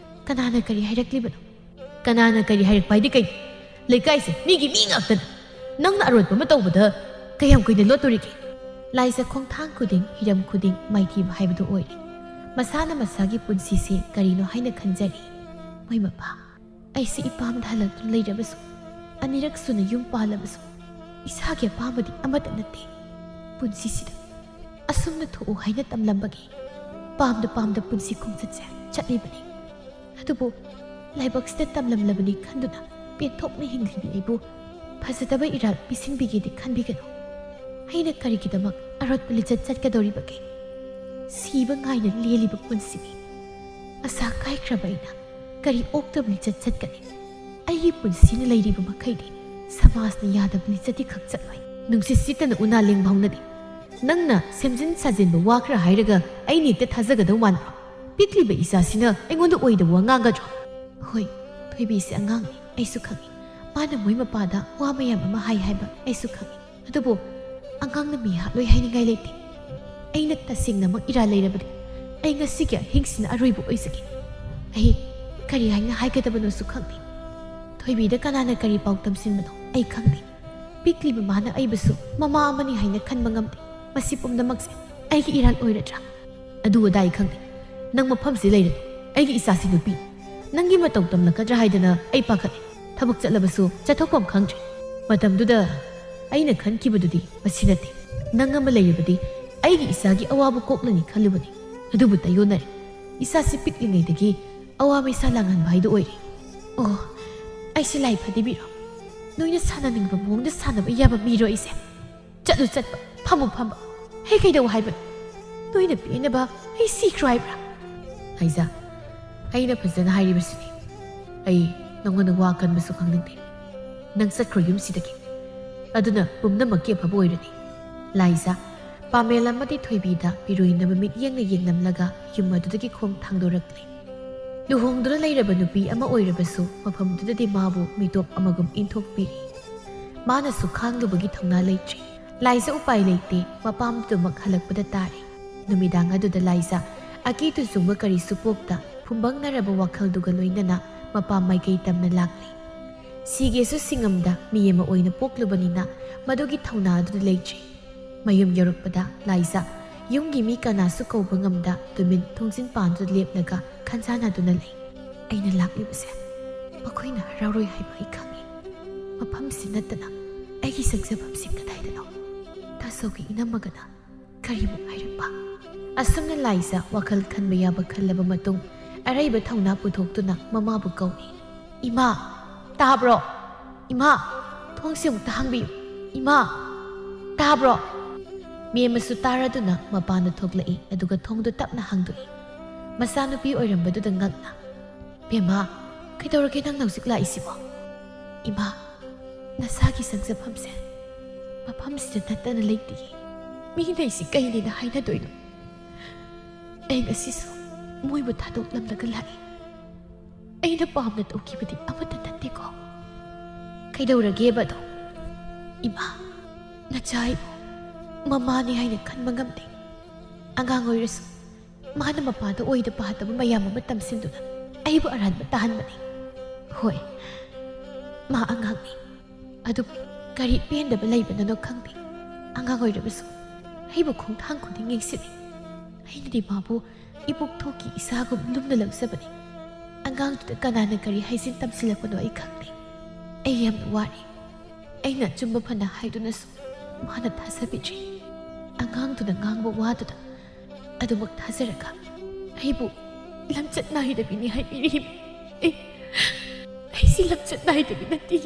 ꯀꯅꯥꯅ ꯀꯔꯤ ꯍꯥꯏꯔꯛꯂꯤꯕꯅꯣ?" "ꯀꯅꯥꯅ ꯀꯔꯤ ꯍꯥꯏꯔꯛꯄ ꯍꯥꯏꯗꯤ ꯀꯩꯅꯣ? ꯂꯩꯀꯥꯏꯁꯦ ꯃꯤꯒꯤ ꯃꯤ ꯉꯥꯛꯇꯅꯤ꯫ ꯅꯪꯅ ꯑꯔꯣꯠꯄ ꯑꯃ ꯇꯧꯕꯗ ꯀꯌꯥꯝ ꯀꯨꯏꯅ ꯂꯣꯠꯇꯣꯔꯤꯒꯦ?" ꯂꯥꯏꯖ ꯈꯣꯡꯊꯥꯡ ꯈꯨꯗꯤꯡ, ꯍꯤꯔꯝ ꯈꯨꯗꯤꯡ ꯃꯥꯏꯊꯤꯕ ꯍꯥꯏꯕꯗꯨ ꯑꯣꯏꯔꯦ꯫ ꯃꯁꯥꯅ ꯃꯁꯥꯒꯤ ꯄꯨꯟꯁꯤꯁꯦ ꯀꯔꯤꯅꯣ ꯍꯥꯏꯅ ꯈꯟꯖꯔꯤ꯫ "ꯃꯣꯏ ꯃꯄꯥ, ꯑꯩꯁꯦ ꯏꯄꯥꯝꯗ ꯍꯜꯂꯛꯇꯨꯅ ꯂꯩꯔꯕꯁꯨ, ꯑꯅꯤꯔꯛ ꯁꯨꯅ ꯌꯨꯝ ꯄꯥꯜꯂꯕꯁꯨ, ꯏꯁꯥꯒꯤ ꯑꯄꯥꯝꯕꯗꯤ ꯑꯃꯠꯇ ꯅꯠꯇꯦ꯫ ꯄꯨꯟꯁꯤꯁꯤꯗ ꯑꯁꯨꯝꯅ ꯊꯣꯛꯎ ꯍꯥꯏꯅ ꯇꯝꯂꯝꯕꯒꯤ ꯄꯥꯝꯗ ꯄꯥꯝꯗ ꯄꯨꯟꯁꯤ ꯈꯣꯡꯆꯠꯁꯦ ꯆꯠꯂꯤꯕꯅꯤ꯫ ꯑꯗꯨꯕꯨ ꯂꯥꯏꯕꯛꯁꯤꯗ ꯇꯝꯂꯝꯂꯕꯅꯤ ꯈꯟꯗꯨꯅ ꯄꯦꯟꯊꯣꯛꯅ ꯍꯤꯡꯂꯤꯕꯤ ꯑꯩꯕꯨ ꯐꯖꯗꯕ ꯏꯔꯥꯜ ꯄꯤꯁꯤꯟꯕꯤꯒꯦꯗꯤ ꯈꯟꯕꯤꯒꯅꯨ꯫ ꯑꯩꯅ ꯀꯔꯤꯒꯤꯗꯃꯛ ꯑꯔꯣꯠꯄ ꯂꯤꯆꯠ ꯆꯠꯀꯗꯧꯔꯤꯕꯒꯦ? ꯁꯤꯕ ꯉꯥꯏꯅ ꯂꯦꯜꯂꯤꯕ ꯄꯨꯟꯁꯤꯅꯤ꯫ ꯑꯁꯥ ꯀꯥꯏꯈ꯭ꯔꯕ ꯑꯩꯅ ꯀꯔꯤ ꯑꯣꯛꯇꯕ ꯂꯤꯆꯠ ꯆꯠꯀꯅꯤ? ꯑꯩꯒꯤ ꯄꯨꯟꯁꯤꯅ ꯂꯩꯔꯤꯕ ꯃꯈꯩꯗꯤ ꯁꯃꯥꯖꯅ ꯌꯥꯗꯕ ꯂꯤꯆꯠꯇꯤ ꯈꯛ ꯆꯠꯂꯣꯏ꯫" "ꯅꯨꯡꯁꯤꯠ ꯁꯤꯠꯇꯅ ꯎꯅꯥ ꯂꯦꯡꯕ ꯍꯧꯅꯗꯦ꯫ ꯅꯪꯅ ꯁꯦꯝꯖꯤꯟ ꯁꯥꯖꯤꯟꯕ ꯋꯥ ꯈꯔ ꯍꯥꯏꯔꯒ ꯑꯩꯅ ꯍꯦꯛꯇ ꯊꯥꯖꯒꯗꯧ ꯃꯥꯟꯕ꯭ꯔꯣ? ꯄꯤꯛꯂꯤꯕ ꯏꯆꯥꯁꯤꯅ ꯑꯩꯉꯣꯟꯗ ꯑꯣꯏꯗꯕ ꯋꯥ ꯉꯥꯡꯒꯗ꯭ꯔꯣ?" "ꯍꯣꯏ, ꯊꯣꯏꯕꯤꯁꯦ ꯑꯉꯥꯡꯅꯤ, ꯑꯩꯁꯨ ꯈꯪꯉꯤ꯫ ꯃꯥꯅ ꯃꯣꯏ ꯃꯄꯥꯗ ꯋꯥ ꯃꯌꯥꯝ ꯑꯃ ꯍꯥꯏ ꯍꯥꯏꯕ ꯑꯩꯁꯨ ꯈꯪꯉꯤ꯫ ꯑꯗꯨꯕꯨ ꯑꯉꯥꯡꯅ ꯃꯤ ꯍꯥꯠꯂꯣꯏ ꯍꯥꯏꯅꯤꯡꯉꯥꯏ ꯂꯩꯇꯦ꯫ ꯑꯩꯅ ꯇꯁꯦꯡꯅꯃꯛ ꯏꯔꯥꯜ ꯂꯩꯔꯕꯗꯤ ꯑꯩ ꯉꯁꯤꯒꯤ ꯑꯍꯤꯡꯁꯤꯅ ꯑꯔꯣꯏꯕ ꯑꯣꯏꯖꯒꯦ꯫ ꯑꯩ ꯀꯔꯤ ꯍꯥꯏꯅ ꯍꯥꯏꯒꯗꯕꯅꯣꯁꯨ ꯈꯪꯗꯦ꯫ ꯊꯣꯏꯕꯤꯗ ꯀꯅꯥꯅ ꯀꯔꯤ ꯄꯥꯎ ꯇꯝꯁꯤꯟꯕꯅꯣ ꯑꯩ ꯈꯪꯗꯦ꯫ ꯄꯤꯛꯂꯤꯕ ꯃꯥꯅ ꯑꯩꯕꯨꯁꯨ ꯃꯃꯥ ꯑꯃꯅꯤ ꯍꯥꯏꯅ ꯈꯟꯕ ꯉꯝꯗꯦ꯫ ꯃꯁꯤ ꯄꯨꯝꯅꯃꯛꯁꯦ ꯑꯩꯒꯤ ꯏꯔꯥꯜ ꯑꯣꯏꯔꯗ꯭ꯔꯥ?" ꯑꯗꯨ ꯑꯗꯥ ꯑꯩ ꯈꯪꯗꯦ꯫ ꯅꯪ ꯃꯐꯝꯁꯤ ꯂꯩꯔꯅꯨ꯫ ꯑꯩꯒꯤ ꯏꯆꯥꯁꯤ ꯅꯨꯄꯤ꯫ ꯅꯪꯒꯤ ꯃꯇꯧ ꯇꯝꯂꯛꯀꯗ꯭ꯔꯥ ꯍꯥꯏꯗꯅ ꯑꯩ ꯄꯥꯈꯠꯂꯦ꯫ ꯊꯕꯛ ꯆꯠꯂꯕꯁꯨ ꯆꯠꯊꯣꯛꯐꯝ ꯈꯪꯗ꯭ꯔꯦ꯫ ꯃꯇꯝꯗꯨꯗ ꯑꯩꯅ ꯈꯟꯈꯤꯕꯗꯨꯗꯤ ꯃꯁꯤ ꯅꯠꯇꯦ꯫ ꯅꯪ ꯑꯃ ꯂꯩꯔꯕꯗꯤ ꯑꯩꯒꯤ ꯏꯆꯥꯒꯤ ꯑꯋꯥꯕ ꯀꯣꯛꯂꯅꯤ ꯈꯜꯂꯨꯕꯅꯤ꯫ ꯑꯗꯨꯕꯨ ꯇꯥꯏꯌꯣꯟꯅꯔꯦ꯫ ꯏꯆꯥꯁꯤ ꯄꯤꯛꯂꯤꯉꯩꯗꯒꯤ ꯑꯋꯥ ꯃꯩꯁꯥ ꯂꯥꯡꯍꯟꯕ ꯍꯥꯏꯗꯨ ꯑꯣꯏꯔꯦ꯫ ꯑꯣ, ꯑꯩꯁꯦ ꯂꯥꯏ ꯐꯗꯤꯕꯤꯔꯣ? ꯅꯣꯏꯅ ꯁꯥꯟꯅꯅꯤꯡꯕ ꯃꯑꯣꯡꯗ ꯁꯥꯟꯅꯕ ꯌꯥꯕ ꯃꯤꯔꯣ ꯑꯩꯁꯦ? ꯆꯠꯂꯨ ꯆꯠꯄ, ꯐꯝꯃꯨ ꯐꯝꯕ꯫ ꯍꯦ, ꯀꯩꯗꯧ ꯍꯥꯏꯕꯅꯣ? ꯅꯣꯏꯅ ꯄꯦꯟꯅꯕ ꯑꯩ ꯁꯤꯈ꯭ꯔꯣ ꯍꯥꯏꯕ꯭ꯔꯥ? ꯂꯥꯏꯖꯥ, ꯑꯩꯅ ꯐꯖꯅ ꯍꯥꯏꯔꯤꯕꯁꯤꯅꯤ꯫ ꯑꯩ ꯅꯉꯣꯟꯗ ꯋꯥ ꯀꯟꯕꯁꯨ ꯉꯥꯡꯅꯤꯡꯗꯦ꯫ ꯅꯪ ꯆꯠꯈ꯭ꯔꯣ ꯌꯨꯝꯁꯤꯗꯒꯤ꯫ ꯑꯗꯨꯅ ꯄꯨꯝꯅꯃꯛꯀꯤ ꯑꯐꯕ ꯑꯣꯏꯔꯅꯤ꯫ ꯂꯥꯏꯖꯥ, ꯄꯥꯃꯦꯜ ꯑꯃꯗꯤ ꯊꯣꯏꯕꯤꯗ ꯄꯤꯔꯣꯏꯅꯕ ꯃꯤꯠꯌꯦꯡꯅ ꯌꯦꯡꯂꯝꯂꯒ ꯌꯨꯝ ꯑꯗꯨꯗꯒꯤ ꯈꯣꯡ ꯊꯥꯡꯗꯣꯔꯛꯂꯦ꯫ ꯂꯨꯍꯣꯡꯗꯨꯅ ꯂꯩꯔꯕ ꯅꯨꯄꯤ ꯑꯃ ꯑꯣꯏꯔꯕꯁꯨ ꯃꯐꯝꯗꯨꯗꯗꯤ ꯃꯥꯕꯨ ꯃꯤꯇꯣꯞ ꯑꯃꯒꯨꯝ ꯏꯟꯊꯣꯛꯄꯤꯔꯤ꯫ ꯃꯥꯅꯁꯨ ꯈꯥꯡꯂꯨꯕꯒꯤ ꯊꯧꯅꯥ ꯂꯩꯇ꯭ꯔꯦ꯫ ꯂꯥꯏꯖꯥ ꯎꯄꯥꯏ ꯂꯩꯇꯦ, ꯃꯄꯥꯝꯗꯨꯃꯛ ꯍꯜꯂꯛꯄꯗ ꯇꯥꯔꯦ꯫ ꯅꯨꯃꯤꯗꯥꯡ ꯑꯗꯨꯗ ꯂꯥꯏꯖꯥ ꯑꯀꯤ ꯇꯨꯖꯨꯡꯕ ꯀꯔꯤꯁꯨ ꯄꯣꯛꯇ ꯐꯨꯝꯕꯪꯅꯔꯕ ꯋꯥꯈꯜꯗꯨꯒ ꯂꯣꯏꯅꯅ ꯃꯄꯥꯝ ꯃꯥꯏꯀꯩ ꯇꯝꯅ ꯂꯥꯛꯂꯤ꯫ ꯁꯤꯒꯦꯁꯨ ꯁꯤꯡꯉꯝꯗ ꯃꯤ ꯑꯃ ꯑꯣꯏꯅ ꯄꯣꯛꯂꯨꯕꯅꯤꯅ ꯃꯗꯨꯒꯤ ꯊꯧꯅꯥ ꯑꯗꯨꯗ ꯂꯩꯇ꯭ꯔꯦ꯫ ꯃꯌꯨꯝ ꯌꯧꯔꯛꯄꯗ ꯂꯥꯏꯖꯥ ꯌꯨꯝꯒꯤ ꯃꯤ ꯀꯅꯥꯁꯨ ꯀꯧꯕ ꯉꯝꯗ ꯇꯨꯃꯤꯟ ꯊꯣꯡꯖꯤꯟ ꯄꯥꯟꯗꯨꯗ ꯂꯦꯞꯂꯒ ꯈꯟꯖꯥꯟꯅꯗꯨꯅ ꯂꯩ꯫ ꯑꯩꯅ ꯂꯥꯛꯂꯤꯕꯁꯦ ꯃꯈꯣꯏꯅ ꯍꯔꯥꯎꯔꯣꯏ ꯍꯥꯏꯕ ꯑꯩ ꯈꯪꯏ꯫ ꯃꯐꯝꯁꯤ ꯅꯠꯇꯅ ꯑꯩꯒꯤ ꯆꯪꯖꯐꯝꯁꯤ ꯀꯗꯥꯏꯗꯅꯣ? ꯇꯥꯆꯧꯒꯤ ꯏꯅꯝꯃꯒꯅ ꯀꯔꯤꯃꯨꯛ ꯍꯥꯏꯔꯛꯄ? ꯑꯁꯨꯝꯅ ꯂꯥꯏꯖꯥ ꯋꯥꯈꯜ ꯈꯟꯕ ꯌꯥꯕ ꯈꯜꯂꯕ ꯃꯇꯨꯡ ꯑꯔꯩꯕ ꯊꯧꯅꯥ ꯄꯨꯊꯣꯛꯇꯨꯅ ꯃꯃꯥꯕꯨ ꯀꯧꯏ꯫ "ꯏꯃꯥ, ꯇꯥꯕ꯭ꯔꯣ? ꯏꯃꯥ, ꯊꯣꯡꯁꯤ ꯑꯃꯨꯛꯇ ꯍꯥꯡꯕꯤꯌꯨ꯫ ꯏꯃꯥ, ꯇꯥꯕ꯭ꯔꯣ?" ꯃꯦꯝꯃꯁꯨ ꯇꯥꯔꯗꯨꯅ ꯃꯄꯥꯟꯗ ꯊꯣꯛꯂꯛꯏ, ꯑꯗꯨꯒ ꯊꯣꯡꯗꯨ ꯇꯞꯅ ꯍꯥꯡꯗꯣꯛꯏ꯫ ꯃꯆꯥꯅꯨꯄꯤ ꯑꯣꯏꯔꯝꯕꯗꯨꯗ ꯉꯛꯅ, "ꯕꯦꯝꯃ, ꯀꯩꯗꯧꯔꯒꯦ ꯅꯪꯅ ꯍꯧꯖꯤꯛ ꯂꯥꯛꯏꯁꯤꯕꯣ?" "ꯏꯃꯥ, ꯅꯁꯥꯒꯤ ꯆꯪꯖꯐꯝꯁꯦ ꯃꯐꯝꯁꯤꯗ ꯅꯠꯇꯅ ꯂꯩꯇꯦ꯫ ꯃꯤꯅ ꯑꯩꯁꯤ ꯀꯩꯅꯦꯅ ꯍꯥꯏꯅꯗꯣꯏꯅꯣ? ꯑꯩ ꯉꯁꯤꯁꯨ ꯃꯣꯏꯕꯨ ꯊꯥꯗꯣꯛꯂꯝꯂꯒ ꯂꯥꯛꯏ꯫ ꯑꯩꯅ ꯄꯥꯝꯅ ꯇꯧꯈꯤꯕꯗꯤ ꯑꯃꯠꯇ ꯅꯠꯇꯦꯀꯣ꯫ ꯀꯩꯗꯧꯔꯒꯦꯕ ꯑꯗꯣ? ꯏꯃꯥ, ꯅꯆꯥ ꯑꯩꯕꯨ ꯃꯃꯥꯅꯤ ꯍꯥꯏꯅ ꯈꯟꯕ ꯉꯝꯗꯦ꯫ ꯑꯉꯥꯡ ꯑꯣꯏꯔꯁꯨ ꯃꯥꯅ ꯃꯄꯥꯗ ꯑꯣꯏꯗ ꯄꯥꯗꯕ ꯃꯌꯥꯝ ꯑꯃ ꯇꯝꯁꯤꯟꯗꯨꯅ ꯑꯩꯕꯨ ꯑꯔꯥꯟꯕ ꯇꯥꯍꯟꯕꯅꯤ꯫ ꯍꯣꯏ, ꯃꯥ ꯑꯉꯥꯡꯅꯤ꯫ ꯑꯗꯨꯕꯨ ꯀꯔꯤ ꯄꯦꯟꯗꯕ ꯂꯩꯕꯅꯅꯣ ꯈꯪꯗꯦ꯫ ꯑꯉꯥꯡ ꯑꯣꯏꯔꯕꯁꯨ ꯑꯩꯕꯨ ꯈꯣꯡꯊꯥꯡ ꯈꯨꯗꯤꯡ ꯌꯦꯡꯁꯤꯜꯂꯤ꯫ ꯑꯩꯅꯗꯤ ꯃꯥꯕꯨ ꯏꯄꯣꯛꯊꯣꯛꯀꯤ ꯏꯁꯥꯒꯨꯝ ꯂꯨꯝꯅ ꯂꯧꯖꯕꯅꯤ꯫ ꯑꯉꯥꯡꯗꯨꯗ ꯀꯅꯥꯅ ꯀꯔꯤ ꯍꯥꯏꯖꯤꯟ ꯇꯝꯁꯤꯜꯂꯛꯄꯅꯣ ꯑꯩ ꯈꯪꯗꯦ꯫ ꯑꯩ ꯌꯥꯝꯅ ꯋꯥꯔꯦ꯫ ꯑꯩꯅ ꯑꯆꯨꯝꯕ ꯐꯅ ꯍꯥꯏꯗꯨꯅꯁꯨ ꯃꯥꯅ ꯊꯥꯖꯕꯤꯗ꯭ꯔꯤ꯫ ꯑꯉꯥꯡꯗꯨꯅ ꯉꯥꯡꯕ ꯋꯥꯗꯨꯗ ꯑꯗꯨꯃꯛ ꯊꯥꯖꯔꯒ ꯑꯩꯕꯨ ꯂꯝꯆꯠ ꯅꯥꯏꯗꯕꯤꯅꯤ ꯍꯥꯏꯕꯤꯔꯤ꯫ ꯑꯩ, ꯑꯩꯁꯤ ꯂꯝꯆꯠ ꯅꯥꯏꯗꯕꯤ ꯅꯠꯇꯦ꯫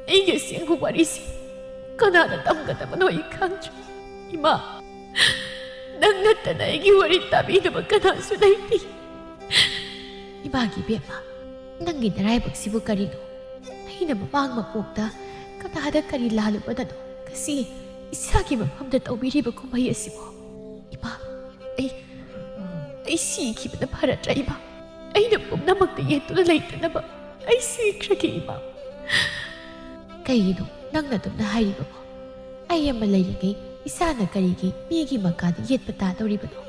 ꯑꯩꯒꯤ ꯑꯁꯦꯡꯕ ꯋꯥꯔꯤꯁꯤ ꯀꯅꯥꯅ ꯇꯝꯒꯗꯕꯅꯣ ꯑꯩ ꯈꯪꯗ꯭ꯔꯦ꯫ ꯏꯃꯥ, ꯅꯪ ꯅꯠꯇꯅ ꯑꯩꯒꯤ ꯋꯥꯔꯤ ꯇꯥꯕꯤꯅꯕ ꯀꯅꯥꯁꯨ ꯂꯩꯇꯦ꯫ ꯏꯃꯥꯒꯤ ꯏꯕꯦꯝꯃ, ꯅꯪꯒꯤ ꯅꯔꯥꯏꯕꯛꯁꯤꯕꯨ ꯀꯔꯤꯅꯣ? ꯑꯩꯅ ꯃꯃꯥꯡ ꯃꯄꯣꯛꯇ ꯀꯅꯥꯗ ꯀꯔꯤ ꯂꯥꯜꯂꯨꯕꯅꯅꯣ ꯉꯁꯤ ꯏꯁꯥꯒꯤ ꯃꯐꯝꯗ ꯇꯧꯕꯤꯔꯤꯕ ꯀꯨꯝꯍꯩ ꯑꯁꯤꯕꯨ? ꯏꯃꯥ, ꯑꯩ, ꯑꯩ ꯁꯤꯈꯤꯕꯅ ꯐꯔꯗ꯭ꯔꯥ ꯏꯃꯥ? ꯑꯩꯅ ꯄꯨꯝꯅꯃꯛꯇ ꯌꯦꯠꯇꯨꯅ ꯂꯩꯇꯅꯕ ꯑꯩ ꯁꯤꯈ꯭ꯔꯒꯦ ꯏꯃꯥ꯫ ꯀꯩꯒꯤꯅꯣ ꯅꯪꯅ ꯑꯗꯨꯝꯅ ꯍꯥꯏꯔꯤꯕꯕꯣ? ꯑꯩ ꯑꯃ ꯂꯩꯔꯤꯉꯩ ꯏꯁꯥꯅ ꯀꯔꯤꯒꯤ ꯃꯤꯒꯤ ꯃꯀꯥꯗ ꯌꯦꯠꯄ ꯇꯥꯗꯧꯔꯤꯕꯅꯣ?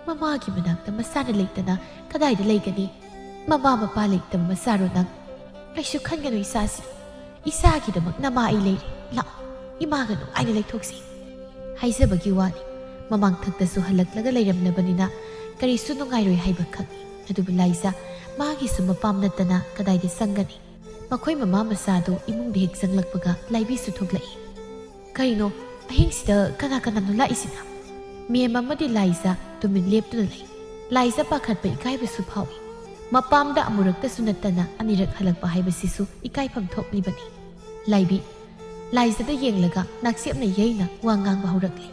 ꯃꯃꯥꯒꯤ ꯃꯅꯥꯛꯇ ꯃꯆꯥꯅ ꯂꯩꯇꯅ ꯀꯗꯥꯏꯗ ꯂꯩꯒꯅꯤ? ꯃꯃꯥ ꯃꯄꯥ ꯂꯩꯇꯕ ꯃꯆꯥꯔꯣ ꯅꯪ? ꯀꯩꯁꯨ ꯈꯟꯒꯅꯨ ꯏꯆꯥꯁꯤ꯫ ꯏꯆꯥꯒꯤꯗꯃꯛ ꯅꯃꯥ ꯑꯩ ꯂꯩꯔꯤ꯫ ꯂꯥꯛꯑꯣ, ꯏꯃꯥꯒ ꯅꯨꯡꯉꯥꯏꯅ ꯂꯩꯊꯣꯛꯁꯤ꯫ ꯍꯥꯏꯖꯕꯒꯤ ꯋꯥꯅꯤ, ꯃꯃꯥꯡꯊꯛꯇꯁꯨ ꯍꯜꯂꯛꯂꯒ ꯂꯩꯔꯝꯂꯕꯅꯤꯅ ꯀꯔꯤꯁꯨ ꯅꯨꯡꯉꯥꯏꯔꯣꯏ ꯍꯥꯏꯕ ꯈꯪꯏ꯫ ꯑꯗꯨꯕꯨ ꯂꯥꯏꯖ, ꯃꯥꯒꯤꯁꯨ ꯃꯄꯥꯝ ꯅꯠꯇꯅ ꯀꯗꯥꯏꯗ ꯆꯪꯒꯅꯤ? ꯃꯈꯣꯏ ꯃꯃꯥ ꯃꯆꯥꯗꯨ ꯏꯃꯨꯡꯗ ꯍꯦꯛ ꯆꯪꯂꯛꯄꯒ ꯂꯥꯏꯕꯤꯁꯨ ꯊꯣꯛꯂꯛꯏ꯫ ꯀꯩꯅꯣ, ꯑꯍꯤꯡꯁꯤꯗ ꯀꯅꯥ ꯀꯅꯥꯅꯣ ꯂꯥꯛꯏꯁꯤꯅ? ꯃꯦꯝ ꯑꯃꯗꯤ ꯂꯥꯏꯖ ꯇꯨꯃꯤꯟ ꯂꯦꯞꯇꯨꯅ ꯂꯩ꯫ ꯂꯥꯏꯖ ꯄꯥꯈꯠꯄ ꯏꯀꯥꯏꯕꯁꯨ ꯐꯥꯎꯏ꯫ ꯃꯄꯥꯝꯗ ꯑꯃꯨꯔꯛꯇꯁꯨ ꯅꯠꯇꯅ ꯑꯅꯤꯔꯛ ꯍꯜꯂꯛꯄ ꯍꯥꯏꯕꯁꯤꯁꯨ ꯏꯀꯥꯏꯐꯝ ꯊꯣꯛꯂꯤꯕꯅꯤ꯫ ꯂꯥꯏꯕꯤ, ꯂꯥꯏꯖꯗ ꯌꯦꯡꯂꯒ ꯅꯥꯛꯆꯦꯞꯅ ꯌꯩꯅ ꯋꯥ ꯉꯥꯡꯕ ꯍꯧꯔꯛꯂꯤ꯫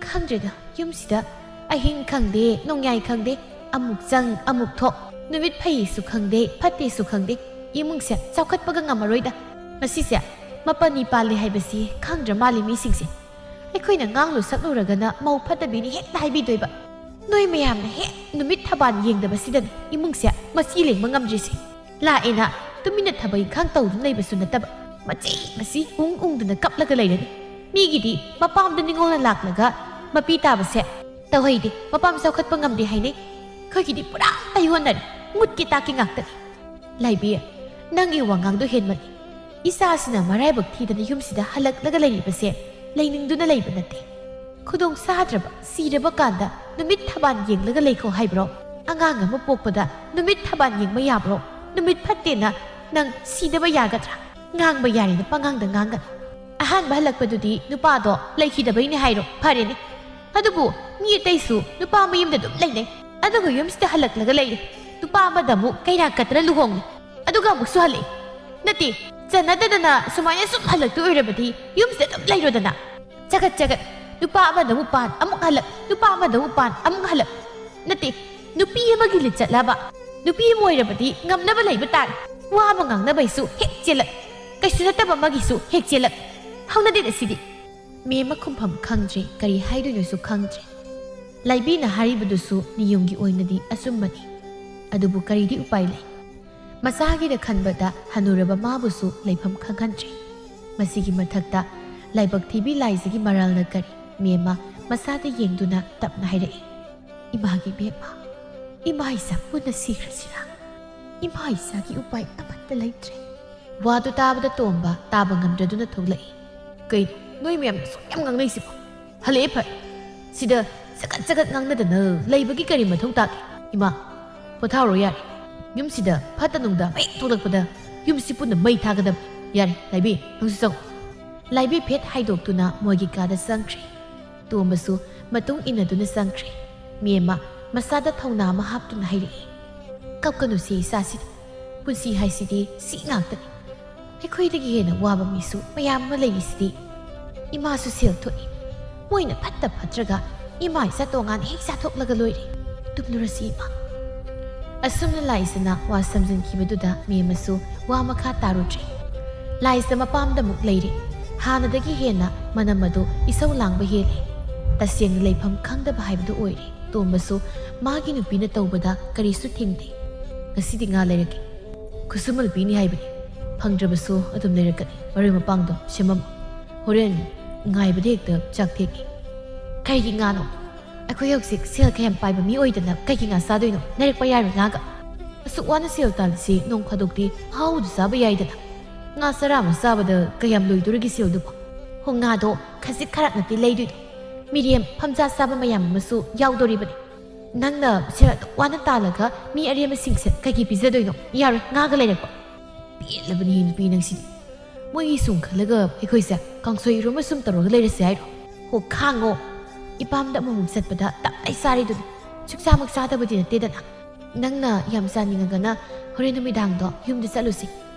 ꯈꯪꯗ꯭ꯔꯦꯗ, ꯌꯨꯝꯁꯤꯗ ꯑꯍꯤꯡ ꯈꯪꯗꯦ, ꯅꯣꯡꯌꯥꯏ ꯈꯪꯗꯦ, ꯑꯃꯨꯛ ꯆꯪ, ꯑꯃꯨꯛ ꯊꯣꯛ, ꯅꯨꯃꯤꯠ ꯐꯩꯁꯨ ꯈꯪꯗꯦ, ꯐꯠꯇꯦꯁꯨ ꯈꯪꯗꯦ, ꯏꯃꯨꯡꯁꯦ ꯆꯥꯎꯈꯠꯄꯒ ꯉꯝꯃꯔꯣꯏꯗ꯫ ꯃꯁꯤꯁꯦ ꯃꯄꯅꯤ ꯄꯥꯜꯂꯦ ꯍꯥꯏꯕꯁꯤ ꯈꯪꯗ꯭ꯔ ꯃꯥꯜꯂꯦ ꯃꯤꯁꯤꯡꯁꯦ꯫ ꯑꯩꯈꯣꯏꯅ ꯉꯥꯡꯂꯨ ꯁꯛꯂꯨꯔꯒꯅ ꯃꯧ ꯐꯠꯇꯕꯤꯅꯤ ꯍꯦꯛꯇ ꯍꯥꯏꯕꯤꯗꯣꯏꯕ꯫ ꯅꯣꯏ ꯃꯌꯥꯝꯅ ꯍꯦꯛ ꯅꯨꯃꯤꯠ ꯊꯕꯥꯜ ꯌꯦꯡꯗꯕꯁꯤꯗꯅꯤ ꯏꯃꯨꯡꯁꯦ ꯃꯆꯤ ꯂꯦꯡꯕ ꯉꯝꯗ꯭ꯔꯤꯁꯦ꯫ ꯂꯥꯛꯑꯦꯅ ꯇꯨꯃꯤꯟꯅ ꯊꯕꯛ ꯏꯪꯈꯥꯡ ꯇꯧꯗꯨꯅ ꯂꯩꯕꯁꯨ ꯅꯠꯇꯕ, ꯃꯆꯤ ꯃꯆꯤ ꯎꯪ ꯎꯪꯗꯨꯅ ꯀꯞꯂꯒ ꯂꯩꯔꯅꯤ꯫ ꯃꯤꯒꯤꯗꯤ ꯃꯄꯥꯝꯗ ꯅꯤꯉꯣꯜꯅ ꯂꯥꯛꯂꯒ ꯃꯄꯤ ꯇꯥꯕꯁꯦ ꯇꯧꯍꯩꯗꯦ, ꯃꯄꯥꯝ ꯆꯥꯎꯈꯠꯄ ꯉꯝꯗꯦ ꯍꯥꯏꯅꯩ꯫ ꯑꯩꯈꯣꯏꯒꯤꯗꯤ ꯄꯨꯔꯥ ꯇꯥꯏꯑꯣꯟꯅꯔꯦ, ꯃꯨꯠꯀꯤ ꯇꯥꯛꯀꯤ ꯉꯥꯛꯇꯅꯤ꯫ ꯂꯥꯏꯕꯤ, ꯅꯪꯒꯤ ꯋꯥꯉꯥꯡꯗꯣ ꯍꯦꯟꯃꯜꯂꯤ꯫ ꯏꯆꯥꯁꯤꯅ ꯃꯔꯥꯏꯕꯛ ꯊꯤꯗꯅ ꯌꯨꯝꯁꯤꯗ ꯍꯜꯂꯛꯂꯒ ꯂꯩꯔꯤꯕꯁꯦ ꯂꯩꯅꯤꯡꯗꯨꯅ ꯂꯩꯕ ꯅꯠꯇꯦ꯫ ꯈꯨꯗꯣꯡ ꯆꯥꯗ꯭ꯔꯕ, ꯁꯤꯔꯕ ꯀꯥꯟꯗ ꯅꯨꯃꯤꯠ ꯊꯕꯥꯟ ꯌꯦꯡꯂꯒ ꯂꯩꯈꯣ ꯍꯥꯏꯕ꯭ꯔꯣ? ꯑꯉꯥꯡ ꯑꯃ ꯄꯣꯛꯄꯗ ꯅꯨꯃꯤꯠ ꯊꯕꯥꯟ ꯌꯦꯡꯕ ꯌꯥꯕ꯭ꯔꯣ? ꯅꯨꯃꯤꯠ ꯐꯠꯇꯦꯅ ꯅꯪ ꯁꯤꯗꯕ ꯌꯥꯒꯗ꯭ꯔꯥ? ꯉꯥꯡꯕ ꯌꯥꯔꯦꯅ ꯄꯉꯥꯡꯗ ꯉꯥꯡꯒꯅꯨ꯫ ꯑꯍꯥꯟꯕ ꯍꯜꯂꯛꯄꯗꯨꯗꯤ ꯅꯨꯄꯥꯗꯣ ꯂꯩꯈꯤꯗꯕꯩꯅꯦ ꯍꯥꯏꯔꯣ, ꯐꯔꯦꯅꯦ꯫ ꯑꯗꯨꯕꯨ ꯃꯤ ꯑꯇꯩꯁꯨ ꯅꯨꯄꯥ ꯃꯌꯨꯝꯗ ꯑꯗꯨꯝ ꯂꯩꯅꯩ, ꯑꯗꯨꯒ ꯌꯨꯝꯁꯤꯗ ꯍꯜꯂꯛꯂꯒ ꯂꯩꯔꯦ꯫ ꯅꯨꯄꯥ ꯑꯃꯗ ꯑꯃꯨꯛ ꯀꯩꯔꯥꯛ ꯀꯠꯇꯅ ꯂꯨꯍꯣꯡꯉꯦ, ꯑꯗꯨꯒ ꯑꯃꯨꯛꯁꯨ ꯍꯜꯂꯛꯑꯦ꯫ ꯅꯠꯇꯦ, ꯆꯟꯅꯗꯗꯅ ꯁꯨꯃꯥꯏꯅ ꯁꯨꯝ ꯍꯜꯂꯛꯇꯣꯏ ꯑꯣꯏꯔꯕꯗꯤ ꯌꯨꯝꯁꯤꯗ ꯑꯗꯨꯝ ꯂꯩꯔꯣꯗꯅ꯫ ꯆꯒꯠ ꯆꯒꯠ, ꯅꯨꯄꯥ ꯑꯃꯗ ꯑꯃꯨꯛ ꯄꯥꯟ, ꯑꯃꯨꯛ ꯍꯜꯂꯛ, ꯅꯨꯄꯥ ꯑꯃꯗ ꯑꯃꯨꯛ ꯄꯥꯟ, ꯑꯃꯨꯛ ꯍꯜꯂꯛ꯫ ꯅꯠꯇꯦ, ꯅꯨꯄꯤ ꯑꯃꯒꯤ ꯂꯤꯆꯠꯂꯕ? ꯅꯨꯄꯤ ꯑꯃ ꯑꯣꯏꯔꯕꯗꯤ ꯉꯝꯅꯕ ꯂꯩꯕ ꯇꯥꯔꯦ꯫ ꯋꯥ ꯑꯃ ꯉꯥꯡꯅꯕꯩꯁꯨ ꯍꯦꯛ ꯆꯦꯜꯂꯛ, ꯀꯩꯁꯨ ꯅꯠꯇꯕ ꯑꯃꯒꯤꯁꯨ ꯍꯦꯛ ꯆꯦꯜꯂꯛ꯫ ꯍꯧꯅꯗꯦꯗ ꯁꯤꯗꯤ꯫ ꯃꯦꯝꯃ ꯈꯨꯝꯐꯝ ꯈꯪꯗ꯭ꯔꯦ, ꯀꯔꯤ ꯍꯥꯏꯗꯣꯏꯅꯣꯁꯨ ꯈꯪꯗ꯭ꯔꯦ꯫ ꯂꯥꯏꯕꯤꯅ ꯍꯥꯏꯔꯤꯕꯗꯨꯁꯨ ꯅꯤꯌꯣꯝꯒꯤ ꯑꯣꯏꯅꯗꯤ ꯑꯆꯨꯝꯕꯅꯤ꯫ ꯑꯗꯨꯕꯨ ꯀꯔꯤꯗꯤ ꯎꯄꯥꯏ ꯂꯩ? ꯃꯆꯥꯒꯤꯗ ꯈꯟꯕꯗ ꯍꯅꯨꯔꯕ ꯃꯥꯕꯨꯁꯨ ꯂꯩꯐꯝ ꯈꯪꯍꯟꯗ꯭ꯔꯦ꯫ ꯃꯁꯤꯒꯤ ꯃꯊꯛꯇ ꯂꯥꯏꯕꯛ ꯊꯤꯕꯤ ꯂꯥꯏꯖꯒꯤ ꯃꯔꯥꯜꯅ ꯀꯔꯤ? ꯃꯦꯝꯃ ꯃꯆꯥꯗ ꯌꯦꯡꯗꯨꯅ ꯇꯞꯅ ꯍꯥꯏꯔꯛꯏ, "ꯏꯃꯥꯒꯤ ꯃꯦꯝꯃ, ꯏꯃꯥ ꯏꯆꯥ ꯄꯨꯟꯅ ꯁꯤꯈ꯭ꯔꯁꯤꯔꯥ? ꯏꯃꯥ ꯏꯆꯥꯒꯤ ꯎꯄꯥꯏ ꯑꯃꯠꯇ ꯂꯩꯇ꯭ꯔꯦ꯫" ꯋꯥꯗꯨ ꯇꯥꯕꯗ ꯇꯣꯝꯕ ꯇꯥꯕ ꯉꯝꯗ꯭ꯔꯗꯨꯅ ꯊꯣꯛꯂꯛꯏ꯫ "ꯀꯩꯅꯣ ꯅꯣꯏ ꯃꯌꯥꯝꯅ ꯑꯁꯨꯛ ꯌꯥꯝ ꯉꯥꯡꯅꯩꯁꯤꯕꯣ? ꯍꯜꯂꯛꯑꯦ ꯐꯔꯦ꯫ ꯁꯤꯗ ꯆꯒꯠ ꯆꯒꯠ ꯉꯥꯡꯅꯗꯅ ꯂꯩꯕꯒꯤ ꯀꯔꯤ ꯃꯊꯧ ꯇꯥꯒꯦ? ꯏꯃꯥ, ꯄꯣꯊꯥꯔꯣ ꯌꯥꯔꯦ꯫ ꯌꯨꯝꯁꯤꯗ ꯐꯠꯇ ꯅꯨꯡꯗ ꯍꯦꯛ ꯊꯣꯛꯂꯛꯄꯗ ꯌꯨꯝꯁꯤ ꯄꯨꯟꯅ ꯃꯩ ꯊꯥꯒꯗꯕꯅꯤ꯫ ꯌꯥꯔꯦ, ꯂꯥꯏꯕꯤ, ꯅꯪꯁꯨ ꯆꯪꯉꯣ꯫" ꯂꯥꯏꯕꯤ ꯐꯦꯠ ꯍꯥꯏꯗꯣꯛꯇꯨꯅ ꯃꯣꯏꯒꯤ ꯀꯥꯗ ꯆꯪꯈ꯭ꯔꯦ꯫ ꯇꯣꯝꯕꯁꯨ ꯃꯇꯨꯡ ꯏꯟꯅꯗꯨꯅ ꯆꯪꯈ꯭ꯔꯦ꯫ ꯃꯦꯝꯃ ꯃꯆꯥꯗ ꯊꯧꯅꯥ ꯑꯃ ꯍꯥꯞꯇꯨꯅ ꯍꯥꯏꯔꯛꯏ, "ꯀꯞꯀꯅꯨꯁꯦ ꯏꯆꯥꯁꯤꯗꯤ꯫ ꯄꯨꯟꯁꯤ ꯍꯥꯏꯁꯤꯗꯤ ꯁꯤ ꯉꯥꯛꯇꯅꯤ꯫ ꯑꯩꯈꯣꯏꯗꯒꯤ ꯍꯦꯟꯅ ꯋꯥꯕ ꯃꯤꯁꯨ ꯃꯌꯥꯝ ꯑꯃ ꯂꯩꯔꯤꯁꯤꯗꯤ꯫ ꯏꯃꯥꯁꯨ ꯁꯦꯜ ꯊꯣꯛꯏ꯫ ꯃꯣꯏꯅ ꯐꯠꯇ ꯐꯠꯇ꯭ꯔꯒ ꯏꯃꯥ ꯏꯆꯥ ꯇꯣꯉꯥꯟꯅ ꯍꯦꯛ ꯆꯥꯊꯣꯛꯂꯒ ꯂꯣꯏꯔꯦ꯫ ꯇꯨꯝꯂꯨꯔꯁꯤ ꯏꯃꯥ꯫" ꯑꯁꯨꯝꯅ ꯂꯥꯏꯖꯅ ꯋꯥ ꯁꯝꯖꯤꯟꯈꯤꯕꯗꯨꯗ ꯃꯦꯝꯃꯁꯨ ꯋꯥ ꯃꯈꯥ ꯇꯥꯔꯨꯗ꯭ꯔꯦ꯫ ꯂꯥꯏꯖ ꯃꯄꯥꯝꯗ ꯑꯃꯨꯛ ꯂꯩꯔꯦ꯫ ꯍꯥꯟꯅꯗꯒꯤ ꯍꯦꯟꯅ ꯃꯅꯝ ꯑꯗꯨ ꯏꯁꯧ ꯂꯥꯡꯕ ꯍꯦꯜꯂꯦ꯫ ꯇꯁꯦꯡꯅ ꯂꯩꯐꯝ ꯈꯪꯗꯕ ꯍꯥꯏꯕꯗꯨ ꯑꯣꯏꯔꯦ꯫ ꯇꯣꯝꯕꯁꯨ ꯃꯥꯒꯤ ꯅꯨꯄꯤꯅ ꯇꯧꯕꯗ ꯀꯔꯤꯁꯨ ꯊꯤꯡꯗꯦ꯫ "ꯉꯁꯤꯗꯤ ꯉꯥ ꯂꯩꯔꯛꯀꯦ꯫ ꯈꯨꯠꯁꯨꯃꯜ ꯄꯤꯅꯤ ꯍꯥꯏꯕꯅꯤ꯫ ꯐꯪꯗ꯭ꯔꯕꯁꯨ ꯑꯗꯨꯝ ꯂꯩꯔꯛꯀꯅꯤ꯫ ꯃꯔꯣꯏ ꯃꯄꯥꯡꯗꯣ ꯁꯦꯝꯃꯝꯃꯣ꯫ ꯍꯣꯔꯦꯟ ꯉꯥꯏꯕꯗ ꯍꯦꯛꯇ ꯆꯥꯛ ꯊꯦꯛꯀꯦ꯫" "ꯀꯩꯒꯤ ꯉꯥꯅꯣ? ꯑꯩꯈꯣꯏ ꯍꯧꯖꯤꯛ ꯁꯦꯜ ꯀꯌꯥꯝ ꯄꯥꯏꯕ ꯃꯤ ꯑꯣꯏꯗꯅ ꯀꯩꯒꯤ ꯉꯥ ꯆꯥꯗꯣꯏꯅꯣ? ꯂꯩꯔꯛꯄ ꯌꯥꯔꯣꯏ ꯉꯥꯒ꯫ ꯑꯁꯨꯛ ꯋꯥꯅ ꯁꯦꯜ ꯇꯥꯜꯂꯤꯁꯤ ꯅꯣꯡ ꯐꯥꯗꯣꯛꯇꯤ ꯑꯍꯥꯎꯕꯗꯨ ꯆꯥꯕ ꯌꯥꯏꯗꯅ꯫ ꯉꯥ ꯆꯔꯥ ꯑꯃ ꯆꯥꯕꯗ ꯀꯌꯥꯝ ꯂꯣꯏꯗꯣꯔꯤꯒꯦ ꯁꯦꯜꯗꯨꯕꯣ? ꯍꯣ, ꯉꯥꯗꯣ ꯈꯖꯤꯛ ꯈꯔꯥꯛ ꯅꯠꯇꯦ ꯂꯩꯗꯣꯏꯗꯣ꯫ ꯃꯤꯔꯦꯝ ꯐꯝꯖꯥ ꯆꯥꯕ ꯃꯌꯥꯝ ꯑꯃꯁꯨ ꯌꯥꯎꯗꯣꯔꯤꯕꯅꯤ꯫ ꯅꯪꯅ ꯁꯦꯜ ꯑꯗꯨꯛ ꯋꯥꯅ ꯇꯥꯜꯂꯒ ꯃꯤ ꯑꯔꯦꯝꯕꯁꯤꯡꯁꯦ ꯀꯩꯒꯤ ꯄꯤꯖꯗꯣꯏꯅꯣ? ꯌꯥꯔꯣꯏ, ꯉꯥꯒ ꯂꯩꯔꯛꯄ꯫ ꯄꯦꯜꯂꯕꯅꯤ ꯅꯨꯄꯤ ꯅꯪꯁꯤꯗꯤ꯫ ꯃꯣꯏꯒꯤ ꯁꯨꯝ ꯈꯜꯂꯒ ꯑꯩꯈꯣꯏꯁꯦ ꯀꯥꯡꯁꯣꯏ ꯏꯔꯣꯝꯕ ꯁꯨꯝ ꯇꯧꯔꯒ ꯂꯩꯔꯁꯦ ꯍꯥꯏꯔꯣ? ꯍꯣ, ꯈꯥꯡꯉꯣ꯫ ꯏꯄꯥꯝꯗ ꯑꯃꯨꯛꯃꯨꯛ ꯆꯠꯄꯗ ꯇꯞꯅ ꯆꯥꯔꯤꯗꯨꯅꯤ꯫ ꯁꯨꯛꯆꯥꯃꯛ ꯆꯥꯗꯕꯗꯤ ꯅꯠꯇꯦꯗꯅ꯫ ꯅꯪꯅ ꯌꯥꯝ ꯆꯥꯅꯤꯡꯉꯒꯅ ꯍꯣꯔꯦꯟ ꯅꯨꯃꯤꯗꯥꯡꯗꯣ ꯌꯨꯝꯗ ꯆꯠꯂꯨꯁꯤ꯫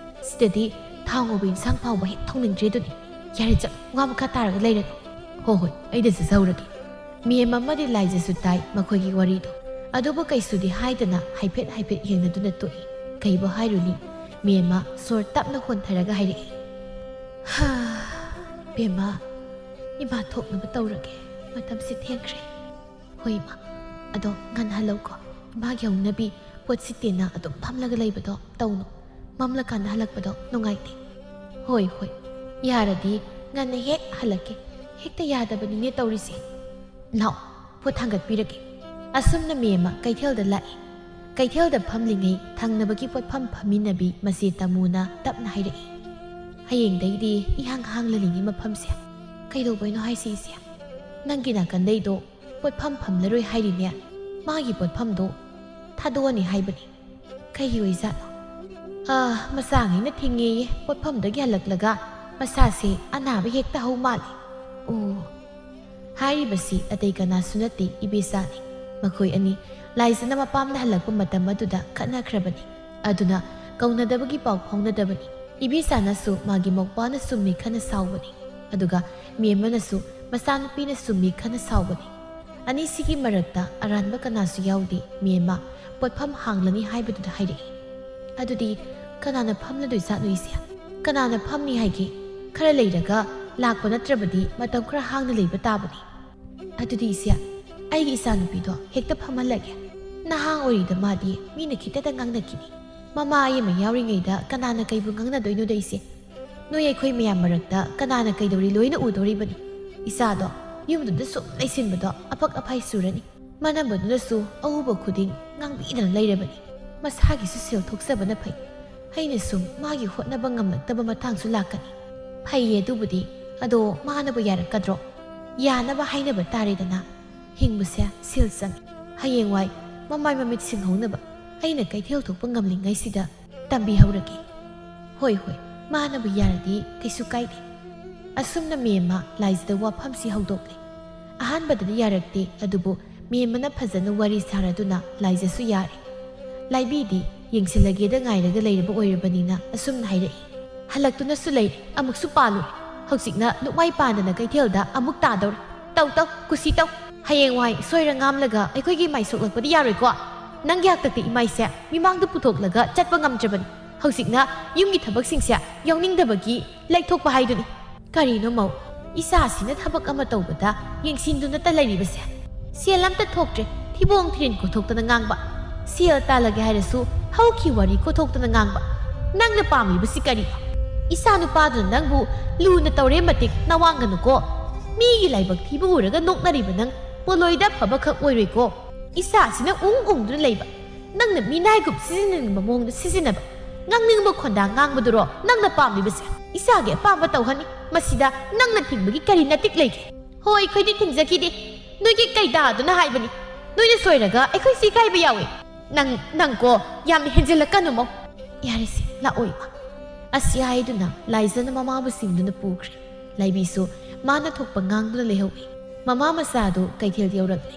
ꯁꯤꯗꯗꯤ ꯊꯥꯎ ꯉꯧꯕ ꯏꯟꯁꯥꯡ ꯐꯥꯎꯕ ꯍꯦꯛ ꯊꯣꯡꯅꯤꯡꯗ꯭ꯔꯦ ꯑꯗꯨꯅꯤ꯫ ꯌꯥꯔꯦ, ꯆꯠꯂꯣ, ꯋꯥ ꯃꯈꯥ ꯇꯥꯔꯒ ꯂꯩꯔꯅꯨ꯫ ꯍꯣ ꯍꯣꯏ, ꯑꯩꯗ ꯆꯠꯆꯍꯧꯔꯒꯦ꯫ ꯃꯦꯝ ꯑꯃꯗꯤ ꯂꯥꯏꯖꯁꯨ ꯇꯥꯏ ꯃꯈꯣꯏꯒꯤ ꯋꯥꯔꯤꯗꯣ꯫ ꯑꯗꯨꯕꯨ ꯀꯩꯁꯨꯗꯤ ꯍꯥꯏꯗꯅ ꯍꯥꯏꯐꯦꯠ ꯍꯥꯏꯐꯦꯠ ꯌꯦꯡꯅꯗꯨꯅ ꯇꯣꯛꯏ꯫ ꯀꯩꯕꯨ ꯍꯥꯏꯔꯨꯅꯤ? ꯃꯦꯝꯃ ꯁꯣꯔ ꯇꯞꯅ ꯍꯣꯟꯊꯔꯒ ꯍꯥꯏꯔꯛꯏ, "ꯍꯥ, ꯕꯦꯝꯃ, ꯏꯃꯥ ꯊꯣꯛꯅꯕ ꯇꯧꯔꯒꯦ꯫ ꯃꯇꯝꯁꯤ ꯊꯦꯡꯈ꯭ꯔꯦ꯫" "ꯍꯣꯏ, ꯏꯃꯥ꯫ ꯑꯗꯣ ꯉꯟꯅ ꯍꯜꯂꯧꯀꯣ꯫ ꯏꯃꯥꯒꯤ ꯍꯧꯅꯕꯤ ꯄꯣꯠ ꯁꯤꯠꯇꯦꯅ ꯑꯗꯨꯝ ꯐꯝꯂꯒ ꯂꯩꯕꯗꯣ ꯇꯧꯅꯨ꯫ ꯃꯝꯂꯀꯥꯟꯗ ꯍꯜꯂꯛꯄꯗꯣ ꯅꯨꯡꯉꯥꯏꯇꯦ꯫" "ꯍꯣꯏ, ꯍꯣꯏ꯫ ꯌꯥꯔꯗꯤ ꯉꯟꯅ ꯍꯦꯛ ꯍꯜꯂꯛꯀꯦ꯫ ꯍꯦꯛꯇ ꯌꯥꯗꯕꯅꯤꯅꯦ ꯇꯧꯔꯤꯁꯦ꯫ ꯂꯥꯛꯑꯣ, ꯄꯣꯠ ꯊꯥꯡꯒꯠꯄꯤꯔꯒꯦ꯫" ꯑꯁꯨꯝꯅ ꯃꯦꯝꯃ ꯀꯩꯊꯦꯜꯗ ꯂꯥꯛꯏ꯫ ꯀꯩꯊꯦꯜꯗ ꯐꯝꯂꯤꯉꯩ ꯊꯪꯅꯕꯒꯤ ꯄꯣꯠꯐꯝ ꯐꯝꯃꯤꯟꯅꯕꯤ ꯃꯆꯦ ꯇꯃꯨꯅ ꯇꯞꯅ ꯍꯥꯏꯔꯛꯏ, "ꯍꯌꯦꯡꯗꯩꯗꯤ ꯏꯍꯥꯡ ꯍꯥꯡꯂꯅꯤꯅꯦ ꯃꯐꯝꯁꯦ꯫ ꯀꯩꯗꯧꯕꯩꯅꯣ ꯍꯥꯏꯁꯦ, ꯏꯆꯦ? ꯅꯪꯒꯤ ꯅꯥꯀꯟꯗꯩꯗꯣ ꯄꯣꯠꯐꯝ ꯐꯝꯂꯔꯣꯏ ꯍꯥꯏꯔꯤꯅꯦ꯫ ꯃꯥꯒꯤ ꯄꯣꯠꯐꯝꯗꯣ ꯊꯥꯗꯣꯛꯑꯅꯤ ꯍꯥꯏꯕꯅꯤ꯫ ꯀꯩꯒꯤ ꯑꯣꯏꯖꯥꯠꯅꯣ? ꯑꯥ, ꯃꯆꯥꯉꯩꯅ ꯊꯤꯡꯉꯦꯌꯦ꯫ ꯄꯣꯠꯐꯝꯗꯒꯤ ꯍꯜꯂꯛꯂꯒ ꯃꯁꯥꯁꯦ ꯑꯅꯥꯕ ꯍꯦꯛꯇ ꯍꯧ ꯃꯥꯜꯂꯦ꯫" "ꯑꯣ꯫" ꯍꯥꯏꯔꯤꯕꯁꯤ ꯑꯇꯩ ꯀꯅꯥꯁꯨ ꯅꯠꯇꯦ, ꯏꯕꯦꯆꯥꯅꯤ꯫ ꯃꯈꯣꯏ ꯑꯅꯤ ꯂꯥꯏꯖꯅ ꯃꯄꯥꯝꯗ ꯍꯜꯂꯛꯄ ꯃꯇꯝ ꯑꯗꯨꯗ ꯈꯠꯅꯈ꯭ꯔꯕꯅꯤ꯫ ꯑꯗꯨꯅ ꯀꯧꯅꯗꯕꯒꯤ ꯄꯥꯎ ꯐꯥꯎꯅꯗꯕꯅꯤ꯫ ꯏꯕꯦꯆꯥꯅꯁꯨ ꯃꯥꯒꯤ ꯃꯧꯄ꯭ꯋꯥꯅ ꯆꯨꯝꯃꯤ ꯈꯟꯅ ꯁꯥꯎꯕꯅꯤ꯫ ꯑꯗꯨꯒ ꯃꯦꯝꯃꯅꯁꯨ ꯃꯆꯥꯅꯨꯄꯤꯅ ꯆꯨꯝꯃꯤ ꯈꯟꯅ ꯁꯥꯎꯕꯅꯤ꯫ ꯑꯅꯤꯁꯤꯒꯤ ꯃꯔꯛꯇ ꯑꯔꯥꯟꯕ ꯀꯅꯥꯁꯨ ꯌꯥꯎꯗꯦ꯫ ꯃꯦꯝꯃ ꯄꯣꯠꯐꯝ ꯍꯥꯡꯂꯅꯤ ꯍꯥꯏꯕꯗꯨꯗ ꯍꯥꯏꯔꯛꯏ, "ꯑꯗꯨꯗꯤ ꯀꯅꯥꯅ ꯐꯝꯂꯗꯣꯏꯖꯥꯠꯅꯣ, ꯏꯆꯦ? ꯀꯅꯥꯅ ꯐꯝꯅꯤ ꯍꯥꯏꯒꯦ? ꯈꯔ ꯂꯩꯔꯒ ꯂꯥꯛꯄ ꯅꯠꯇ꯭ꯔꯕꯗꯤ ꯃꯇꯝ ꯈꯔ ꯍꯥꯡꯅ ꯂꯩꯕ ꯇꯥꯕꯅꯤ꯫" "ꯑꯗꯨꯗꯤ ꯏꯆꯦ, ꯑꯩꯒꯤ ꯏꯆꯥꯅꯨꯄꯤꯗꯣ ꯍꯦꯛꯇ ꯐꯝꯍꯜꯂꯒꯦ꯫ ꯅꯍꯥ ꯑꯣꯏꯔꯤꯗ ꯃꯥꯗꯤ ꯃꯤꯅ ꯈꯤꯇꯗ ꯉꯥꯡꯅꯈꯤꯅꯤ꯫ ꯃꯃꯥ ꯑꯃ ꯌꯥꯎꯔꯤꯉꯩꯗ ꯀꯅꯥꯅ ꯀꯩꯕꯨ ꯉꯥꯡꯅꯗꯣꯏꯅꯣꯗ ꯏꯆꯦ? ꯅꯣꯏ ꯑꯩꯈꯣꯏ ꯃꯌꯥꯝ ꯃꯔꯛꯇ ꯀꯅꯥꯅ ꯀꯩꯗꯧꯔꯤ ꯂꯣꯏꯅ ꯎꯗꯣꯔꯤꯕꯅꯤ꯫ ꯏꯆꯥꯗꯣ ꯌꯨꯝꯗꯨꯗ ꯁꯨꯝ ꯂꯩꯁꯤꯟꯕꯗꯣ ꯑꯐꯛ ꯑꯐꯥꯏ ꯆꯨꯔꯅꯤ꯫ ꯃꯅꯝꯕꯗꯨꯅꯁꯨ ꯑꯎꯕ ꯈꯨꯗꯤꯡ ꯉꯥꯡꯕꯤꯗꯅ ꯂꯩꯔꯕꯅꯤ꯫ ꯃꯁꯥꯒꯤꯁꯨ ꯁꯦꯜ ꯊꯣꯛꯆꯕꯅ ꯐꯩ꯫ ꯑꯩꯅ ꯁꯨꯝ ꯃꯥꯒꯤ ꯍꯣꯠꯅꯕ ꯉꯝꯂꯛꯇꯕ ꯃꯇꯥꯡꯁꯨ ꯂꯥꯛꯀꯅꯤ꯫" "ꯐꯩꯌꯦ ꯑꯗꯨꯕꯨꯗꯤ꯫ ꯑꯗꯣ ꯃꯥꯅꯕꯨ ꯌꯥꯔꯛꯀꯗ꯭ꯔꯣ?" ꯌꯥꯅꯕ ꯍꯥꯏꯅꯕ ꯇꯥꯔꯦꯗꯅ꯫ ꯍꯤꯡꯕꯁꯦ ꯁꯦꯜ ꯆꯪꯉꯤ꯫ ꯍꯌꯦꯡꯋꯥꯏ ꯃꯃꯥꯏ ꯃꯃꯤꯠ ꯁꯤꯡꯍꯧꯅꯕ ꯑꯩꯅ ꯀꯩꯊꯦꯜ ꯊꯣꯛꯄ ꯉꯝꯂꯤꯉꯩꯁꯤꯗ ꯇꯝꯕꯤꯍꯧꯔꯒꯦ꯫ "ꯍꯣꯏ, ꯍꯣꯏ, ꯃꯥꯅꯕꯨ ꯌꯥꯔꯗꯤ ꯀꯩꯁꯨ ꯀꯥꯏꯗꯦ꯫" ꯑꯁꯨꯝꯅ ꯃꯦꯝꯃ ꯂꯥꯏꯖꯗ ꯋꯥꯐꯝꯁꯤ ꯍꯧꯗꯣꯛꯂꯦ꯫ ꯑꯍꯥꯟꯕꯗꯗꯤ ꯌꯥꯔꯛꯇꯦ, ꯑꯗꯨꯕꯨ ꯃꯦꯝꯃꯅ ꯐꯖꯅ ꯋꯥꯔꯤ ꯁꯥꯔꯗꯨꯅ ꯂꯥꯏꯖꯁꯨ ꯌꯥꯔꯦ꯫ ꯂꯥꯏꯕꯤꯗꯤ ꯌꯦꯡꯁꯤꯜꯂꯒꯦꯗ ꯉꯥꯏꯔꯒ ꯂꯩꯔꯕ ꯑꯣꯏꯔꯕꯅꯤꯅ ꯑꯁꯨꯝꯅ ꯍꯥꯏꯔꯛꯏ꯫ "ꯍꯜꯂꯛꯇꯨꯅꯁꯨ ꯂꯩꯔꯦ, ꯑꯃꯨꯛꯁꯨ ꯄꯥꯜꯂꯨꯔꯦ꯫ ꯍꯧꯖꯤꯛꯅ ꯂꯨꯛꯃꯥꯏ ꯄꯥꯟꯗꯅ ꯀꯩꯊꯦꯜꯗ ꯑꯃꯨꯛ ꯇꯥꯗꯧꯔꯦ꯫ ꯇꯧ ꯇꯧ, ꯀꯨꯁꯤ ꯇꯧ꯫ ꯍꯌꯦꯡꯋꯥꯏ ꯁꯣꯏꯔ ꯉꯥꯝꯂꯒ ꯑꯩꯈꯣꯏꯒꯤ ꯃꯥꯏ ꯁꯣꯛꯂꯛꯄꯗꯤ ꯌꯥꯔꯣꯏꯀꯣ꯫ ꯅꯪꯒꯤ ꯍꯥꯛꯇꯛꯇ ꯏꯃꯥꯏꯁꯦ ꯃꯤꯃꯥꯡꯗ ꯄꯨꯊꯣꯛꯂꯒ ꯆꯠꯄ ꯉꯝꯗ꯭ꯔꯕꯅꯤ꯫ ꯍꯧꯖꯤꯛꯅ ꯌꯨꯝꯒꯤ ꯊꯕꯛꯁꯤꯡꯁꯦ ꯌꯥꯎꯅꯤꯡꯗꯕꯒꯤ ꯂꯩꯊꯣꯛꯄ ꯍꯥꯏꯗꯨꯅꯤ꯫" "ꯀꯔꯤꯅꯣ ꯃꯧ, ꯏꯆꯥꯁꯤꯅ ꯊꯕꯛ ꯑꯃ ꯇꯧꯕꯗ ꯌꯦꯡꯁꯤꯟꯗꯨꯅꯇ ꯂꯩꯔꯤꯕꯁꯦ? ꯁꯦꯜ ꯑꯝꯇ ꯊꯣꯛꯇ꯭ꯔꯦ, ꯊꯤꯕꯣꯡ ꯊꯤꯔꯤꯟ ꯀꯣꯊꯣꯛꯇꯅ ꯉꯥꯡꯕ꯫ ꯁꯦꯜ ꯇꯥꯜꯂꯒꯦ ꯍꯥꯏꯔꯁꯨ ꯍꯧꯈꯤ ꯋꯥꯔꯤ ꯀꯣꯊꯣꯛꯇꯅ ꯉꯥꯡꯕ꯫ ꯅꯪꯅ ꯄꯥꯝꯂꯤꯕꯁꯤ ꯀꯔꯤ? ꯏꯆꯥ ꯅꯨꯄꯥꯗꯨꯅ ꯅꯪꯕꯨ ꯂꯨꯅ ꯇꯧꯔꯦ ꯃꯇꯤꯛ ꯅꯋꯥꯡꯒꯅꯨꯀꯣ꯫ ꯃꯤꯒꯤ ꯂꯥꯏꯕꯛ ꯊꯤꯕ ꯎꯔꯒ ꯅꯣꯛꯅꯔꯤꯕ ꯅꯪ ꯄꯣꯂꯣꯏꯗ ꯐꯕ ꯈꯛ ꯑꯣꯏꯔꯣꯏꯀꯣ꯫ ꯏꯆꯥꯁꯤꯅ ꯎꯪ ꯎꯪꯗꯨꯅ ꯂꯩꯕ, ꯅꯪꯅ ꯃꯤꯅꯥꯏꯒꯨꯝ ꯁꯤꯖꯤꯟꯅꯅꯤꯡꯕ ꯃꯑꯣꯡꯗ ꯁꯤꯖꯤꯟꯅꯕ, ꯉꯥꯡꯅꯤꯡꯕ ꯈꯣꯟꯗꯥ ꯉꯥꯡꯕꯗꯨꯔꯣ ꯅꯪꯅ ꯄꯥꯝꯂꯤꯕꯁꯦ? ꯏꯆꯥꯒꯤ ꯑꯄꯥꯝꯕ ꯇꯧꯍꯟꯅꯤ, ꯃꯁꯤꯗ ꯅꯪꯅ ꯊꯤꯡꯕꯒꯤ ꯀꯔꯤ ꯅꯇꯤꯛ ꯂꯩꯒꯦ?" "ꯍꯣꯏ, ꯑꯩꯈꯣꯏꯗꯤ ꯊꯤꯡꯖꯈꯤꯗꯦ꯫ ꯅꯣꯏꯒꯤ ꯀꯩꯗꯥꯗꯨꯅ ꯍꯥꯏꯕꯅꯤ꯫ ꯅꯣꯏꯅ ꯁꯣꯏꯔꯒ ꯑꯩꯈꯣꯏꯁꯤ ꯏꯀꯥꯏꯕ ꯌꯥꯎꯏ꯫" "ꯅꯪ, ꯅꯪꯀꯣ, ꯌꯥꯝꯅ ꯍꯦꯟꯖꯤꯜꯂꯛꯀꯅꯨ ꯃꯧ꯫" "ꯌꯥꯔꯦꯁꯦ, ꯂꯥꯛꯑꯣ ꯏꯃꯥ꯫" ꯑꯁꯤ ꯍꯥꯏꯗꯨꯅ ꯂꯥꯏꯖꯅ ꯃꯃꯥꯕꯨ ꯁꯤꯡꯗꯨꯅ ꯄꯨꯈ꯭ꯔꯦ꯫ ꯂꯥꯏꯕꯤꯁꯨ ꯃꯥꯅ ꯊꯣꯛꯄ ꯉꯥꯡꯗꯨꯅ ꯂꯩꯍꯧꯏ꯫ ꯃꯃꯥ ꯃꯆꯥꯗꯨ ꯀꯩꯊꯦꯜ ꯌꯧꯔꯛꯂꯦ꯫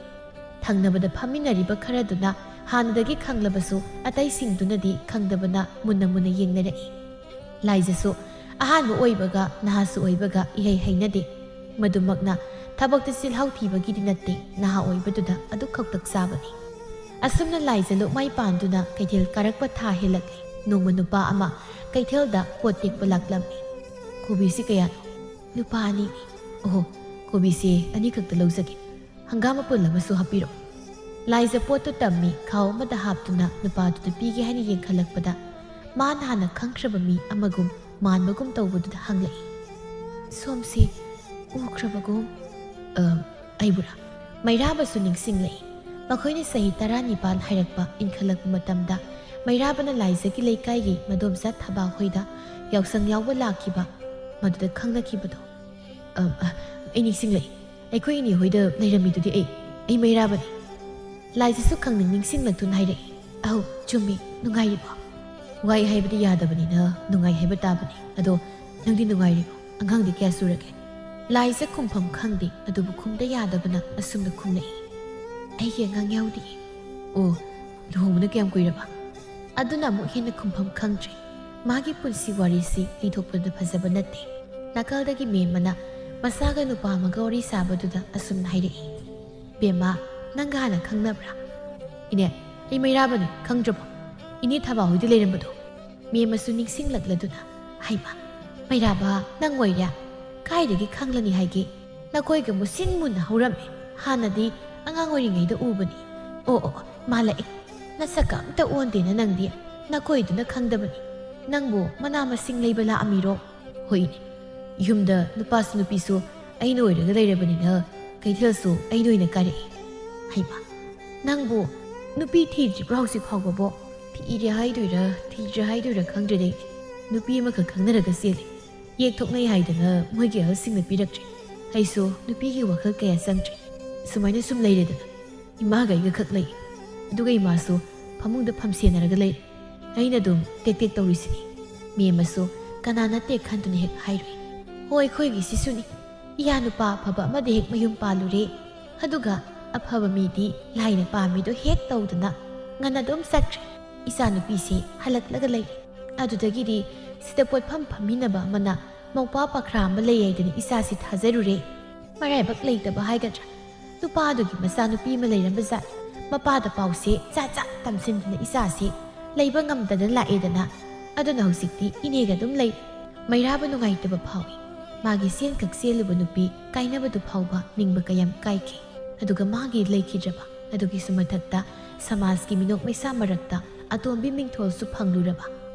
ꯊꯪꯅꯕꯗ ꯐꯝꯃꯤꯟꯅꯔꯤꯕ ꯈꯔꯗꯨꯅ ꯍꯥꯟꯅꯗꯒꯤ ꯈꯪꯂꯕꯁꯨ ꯑꯇꯩꯁꯤꯡꯗꯨꯅꯗꯤ ꯈꯪꯗꯕꯅ ꯃꯨꯟꯅ ꯃꯨꯟꯅ ꯌꯦꯡꯅꯔꯛꯏ꯫ ꯂꯥꯏꯖꯁꯨ ꯑꯍꯥꯟꯕ ꯑꯣꯏꯕꯒ ꯅꯍꯥꯁꯨ ꯑꯣꯏꯕꯒ ꯏꯍꯩ ꯍꯩꯅꯗꯦ꯫ ꯃꯗꯨꯃꯛꯅ ꯊꯕꯛꯇ ꯆꯤꯜꯍꯥꯎ ꯊꯤꯕꯒꯤꯗꯤ ꯅꯠꯇꯦ, ꯅꯍꯥ ꯑꯣꯏꯕꯗꯨꯗ ꯑꯗꯨꯛ ꯈꯧꯇꯛ ꯆꯥꯕꯅꯤ꯫ ꯑꯁꯨꯝꯅ ꯂꯥꯏꯖ ꯂꯨꯛꯃꯥꯏ ꯄꯥꯟꯗꯨꯅ ꯀꯩꯊꯦꯜ ꯀꯥꯔꯛꯄ ꯊꯥ ꯍꯦꯜꯂꯛꯂꯦ꯫ ꯅꯣꯡꯃ ꯅꯨꯄꯥ ꯑꯃ ꯀꯩꯊꯦꯜꯗ ꯄꯣꯠ ꯇꯦꯛꯄ ꯂꯥꯛꯂꯝꯃꯤ꯫ "ꯀꯣꯕꯤꯁꯤ ꯀꯌꯥꯅꯣ?" "ꯂꯨꯄꯥ ꯑꯅꯤꯅꯤ꯫" "ꯑꯣꯍꯣ, ꯀꯣꯕꯤꯁꯦ ꯑꯅꯤꯈꯛꯇ ꯂꯧꯖꯒꯦ꯫ ꯍꯪꯒꯥꯝ ꯃꯄꯨꯜ ꯑꯃꯁꯨ ꯍꯥꯞꯄꯤꯔꯣ꯫" ꯂꯥꯏꯖ ꯄꯣꯠꯇꯨ ꯇꯝꯃꯤ ꯈꯥꯎ ꯑꯃꯗ ꯍꯥꯞꯇꯨꯅ ꯅꯨꯄꯥꯗꯨꯗ ꯄꯤꯒꯦ ꯍꯥꯏꯅ ꯌꯦꯡꯈꯠꯂꯛꯄꯗ, ꯃꯥꯅ ꯍꯥꯟꯅ ꯈꯪꯈ꯭ꯔꯕ ꯃꯤ ꯑꯃꯒꯨꯝ ꯃꯥꯟꯕꯒꯨꯝ ꯇꯧꯕꯗꯨꯗ ꯍꯪꯂꯛꯏ꯫ "ꯁꯣꯝꯁꯤ ꯎꯈ꯭ꯔꯕꯒꯨꯝ꯫" "ꯑ, ꯑꯩꯕꯨꯔꯥ?" ꯃꯩꯔꯥꯕꯁꯨ ꯅꯤꯡꯁꯤꯡꯂꯛꯏ꯫ ꯃꯈꯣꯏꯅ ꯆꯍꯤ ꯇꯔꯥꯅꯤꯄꯥꯟ ꯍꯥꯏꯔꯛꯄ ꯏꯟꯈꯠꯂꯛꯄ ꯃꯇꯝꯗ ꯃꯩꯔꯥꯕꯅ ꯂꯥꯏꯖꯒꯤ ꯂꯩꯀꯥꯏꯒꯤ ꯃꯗꯣꯝꯆꯥ ꯊꯕꯥ ꯍꯣꯏꯗ ꯌꯥꯎꯁꯪ ꯌꯥꯎꯕ ꯂꯥꯛꯈꯤꯕ ꯃꯗꯨꯗ ꯈꯪꯅꯈꯤꯕꯗꯣ꯫ "ꯑ, ꯑ, ꯑꯩ ꯅꯤꯡꯁꯤꯡꯂꯛꯏ꯫ ꯑꯩꯈꯣꯏ ꯏꯅꯦ ꯍꯣꯏꯗ ꯂꯩꯔꯝꯃꯤꯗꯨꯗꯤ ꯑꯩ, ꯑꯩ ꯃꯩꯔꯥꯕꯅꯤ꯫ ꯂꯥꯏꯖꯁꯨ ꯈꯪꯅꯤꯡ ꯅꯤꯡꯁꯤꯡꯂꯛꯇꯨꯅ ꯍꯥꯏꯔꯛꯏ, "ꯑꯍꯧ, ꯆꯨꯝꯃꯤ, ꯅꯨꯡꯉꯥꯏꯔꯤꯕꯣ?" ꯋꯥꯏ ꯍꯥꯏꯕꯗꯤ ꯌꯥꯗꯕꯅꯤꯅ ꯅꯨꯡꯉꯥꯏ ꯍꯥꯏꯕ ꯇꯥꯕꯅꯤ꯫ "ꯑꯗꯣ ꯅꯪꯗꯤ ꯅꯨꯡꯉꯥꯏꯔꯤꯕꯣ? ꯑꯉꯥꯡꯗꯤ ꯀꯌꯥ ꯁꯨꯔꯒꯦ?" ꯂꯥꯏꯖ ꯈꯨꯝꯐꯝ ꯈꯪꯗꯦ, ꯑꯗꯨꯕꯨ ꯈꯨꯝꯗ ꯌꯥꯗꯕꯅ ꯑꯁꯨꯝꯅ ꯈꯨꯝꯂꯛꯏ, "ꯑꯩꯒꯤ ꯑꯉꯥꯡ ꯌꯥꯎꯗꯤꯌꯦ꯫" "ꯑꯣ, ꯂꯨꯍꯣꯡꯕꯅ ꯀꯌꯥꯝ ꯀꯨꯏꯔꯕ?" ꯑꯗꯨꯅ ꯑꯃꯨꯛ ꯍꯦꯟꯅ ꯈꯨꯝꯐꯝ ꯈꯪꯗ꯭ꯔꯦ꯫ ꯃꯥꯒꯤ ꯄꯨꯟꯁꯤ ꯋꯥꯔꯤꯁꯤ ꯂꯤꯊꯣꯛꯄꯗ ꯐꯖꯕ ꯅꯠꯇꯦ꯫ ꯅꯥꯀꯜꯗꯒꯤ ꯃꯦꯝ ꯑꯃꯅ ꯃꯆꯥꯒ ꯅꯨꯄꯥ ꯑꯃꯒ ꯋꯥꯔꯤ ꯁꯥꯕꯗꯨꯗ ꯑꯁꯨꯝꯅ ꯍꯥꯏꯔꯛꯏ, "ꯕꯦꯝꯃ, ꯅꯪꯒ ꯍꯥꯟꯅ ꯈꯪꯅꯕ꯭ꯔꯥ?" "ꯏꯅꯦ, ꯑꯩ ꯃꯩꯔꯥꯕꯅꯤ, ꯈꯪꯗ꯭ꯔꯕꯣ? ꯏꯅꯦ ꯊꯕꯥ ꯍꯣꯏꯗ ꯂꯩꯔꯝꯕꯗꯣ?" ꯃꯦꯝ ꯑꯃꯁꯨ ꯅꯤꯡꯁꯤꯡꯂꯛꯂꯗꯨꯅ, "ꯍꯩꯃꯥ, ꯃꯩꯔꯥꯕ ꯅꯪ ꯑꯣꯏꯔꯦ? ꯀꯥꯏꯗꯒꯤ ꯈꯪꯂꯅꯤ ꯍꯥꯏꯒꯦ? ꯅꯈꯣꯏꯒ ꯃꯨꯁꯤꯟ ꯃꯨꯟꯅ ꯍꯧꯔꯝꯃꯦ꯫ ꯍꯥꯟꯅꯗꯤ ꯑꯉꯥꯡ ꯑꯣꯏꯔꯤꯉꯩꯗ ꯎꯕꯅꯤ꯫ ꯑꯣ, ꯑꯣ, ꯑꯣ, ꯃꯥꯜꯂꯛꯑꯦ꯫ ꯅꯁꯛꯀ ꯑꯝꯇ ꯑꯣꯟꯗꯦꯅ ꯅꯪꯗꯤ꯫ ꯅꯈꯣꯏꯗꯨꯅ ꯈꯪꯗꯕꯅꯤ꯫ ꯅꯪꯕꯨ ꯃꯅꯥ ꯃꯁꯤꯡ ꯂꯩꯕ ꯂꯥꯛꯑꯝꯃꯤꯔꯣ?" "ꯍꯣꯏꯅꯦ꯫ ꯌꯨꯝꯗ ꯅꯨꯄꯥꯁꯨ ꯅꯨꯄꯤꯁꯨ ꯑꯩꯅ ꯑꯣꯏꯔꯒ ꯂꯩꯔꯕꯅꯤꯅ ꯀꯩꯊꯦꯜꯁꯨ ꯑꯩꯅ ꯑꯣꯏꯅ ꯀꯥꯔꯛꯏ꯫" "ꯍꯩꯃꯥ, ꯅꯪꯕꯨ ꯅꯨꯄꯤ ꯊꯤꯗ꯭ꯔꯤꯕ꯭ꯔꯣ ꯍꯧꯖꯤꯛ ꯐꯥꯎꯕꯕꯣ?" "ꯊꯤꯔꯦ ꯍꯥꯏꯗꯣꯏꯔꯥ ꯊꯤꯗ꯭ꯔꯦ ꯍꯥꯏꯗꯣꯏꯔꯥ ꯈꯪꯗ꯭ꯔꯦꯗ ꯑꯩꯗꯤ꯫ ꯅꯨꯄꯤ ꯑꯃꯈꯛ ꯈꯪꯅꯔꯒ ꯆꯦꯜꯂꯦ꯫ ꯌꯦꯛ ꯊꯣꯛꯅꯩ ꯍꯥꯏꯗꯅ ꯃꯣꯏꯒꯤ ꯑꯍꯜꯁꯤꯡꯅ ꯄꯤꯔꯛꯇ꯭ꯔꯦ꯫ ꯑꯩꯁꯨ ꯅꯨꯄꯤꯒꯤ ꯋꯥꯈꯜ ꯀꯌꯥ ꯆꯪꯗ꯭ꯔꯦ꯫ ꯁꯨꯃꯥꯏꯅ ꯁꯨꯝ ꯂꯩꯔꯦꯗꯅ꯫ ꯏꯃꯥꯒ ꯑꯩꯒ ꯈꯛ ꯂꯩ꯫ ꯑꯗꯨꯒ ꯏꯃꯥꯁꯨ ꯐꯃꯨꯡꯗ ꯐꯝꯁꯦꯟꯅꯔꯒ ꯂꯩꯔꯦ꯫ ꯑꯩꯅ ꯑꯗꯨꯝ ꯇꯦꯛ ꯇꯦꯛ ꯇꯧꯔꯤꯁꯤꯅꯤ꯫" ꯃꯦꯝ ꯑꯃꯁꯨ ꯀꯅꯥ ꯅꯠꯇꯦ ꯈꯟꯗꯨꯅ ꯍꯦꯛ ꯍꯥꯏꯔꯨꯏ, "ꯍꯣ, ꯑꯩꯈꯣꯏꯒꯤ ꯁꯤꯁꯨꯅꯤ꯫ ꯏꯌꯥ ꯅꯨꯄꯥ ꯑꯐꯕ ꯑꯃꯗ ꯍꯦꯛ ꯃꯌꯨꯝ ꯄꯥꯜꯂꯨꯔꯦ꯫ ꯑꯗꯨꯒ ꯑꯐꯕ ꯃꯤꯗꯤ ꯂꯥꯏꯅ ꯄꯥꯝꯃꯤꯗꯣ ꯍꯦꯛ ꯇꯧꯗꯅ ꯉꯟꯅ ꯑꯗꯨꯝ ꯆꯠꯈ꯭ꯔꯦ꯫ ꯏꯆꯥꯅꯨꯄꯤꯁꯦ ꯍꯜꯂꯛꯂꯒ ꯂꯩꯔꯦ꯫ ꯑꯗꯨꯗꯒꯤꯗꯤ ꯁꯤꯗ ꯄꯣꯠꯐꯝ ꯐꯝꯃꯤꯟꯅꯕ ꯑꯃꯅ ꯃꯧꯄ꯭ꯋꯥ ꯄꯥꯈ꯭ꯔꯥ ꯑꯃ ꯂꯩ ꯍꯥꯏꯗꯅ ꯏꯆꯥꯁꯤ ꯊꯥꯖꯔꯨꯔꯦ꯫ ꯃꯔꯥꯏꯕꯛ ꯂꯩꯇꯕ ꯍꯥꯏꯒꯗ꯭ꯔꯥ, ꯅꯨꯄꯥꯗꯨꯒꯤ ꯃꯆꯥꯅꯨꯄꯤ ꯑꯃ ꯂꯩꯔꯝꯕ ꯖꯥꯠ꯫ ꯃꯄꯥꯗ ꯄꯥꯎꯁꯦ ꯖꯥꯠ ꯖꯥꯠ ꯇꯝꯁꯤꯟꯗꯅ ꯏꯆꯥꯁꯤ ꯂꯩꯕ ꯉꯝꯗꯗꯅ ꯂꯥꯛꯑꯦꯗꯅ꯫ ꯑꯗꯨꯅ ꯍꯧꯖꯤꯛꯇꯤ ꯏꯅꯦꯒ ꯑꯗꯨꯝ ꯂꯩ꯫" ꯃꯩꯔꯥꯕ ꯅꯨꯡꯉꯥꯏꯇꯕ ꯐꯥꯎꯏ꯫ ꯃꯥꯒꯤ ꯆꯦꯟꯈꯛ ꯆꯦꯜꯂꯨꯕ ꯅꯨꯄꯤ ꯀꯥꯏꯅꯕꯗꯨ ꯐꯥꯎꯕ ꯅꯤꯡꯕ ꯀꯌꯥꯝ ꯀꯥꯏꯈꯤ꯫ ꯑꯗꯨꯒ ꯃꯥꯒꯤ ꯂꯩꯈꯤꯗ꯭ꯔꯕ ꯑꯗꯨꯒꯤꯁꯨ ꯃꯊꯛꯇ ꯁꯃꯥꯖꯀꯤ ꯃꯤꯅꯣꯛ ꯃꯩꯁꯥ ꯃꯔꯛꯇ ꯑꯇꯣꯝꯕꯤ ꯃꯤꯡꯊꯣꯜꯁꯨ ꯐꯪꯂꯨꯔꯕ꯫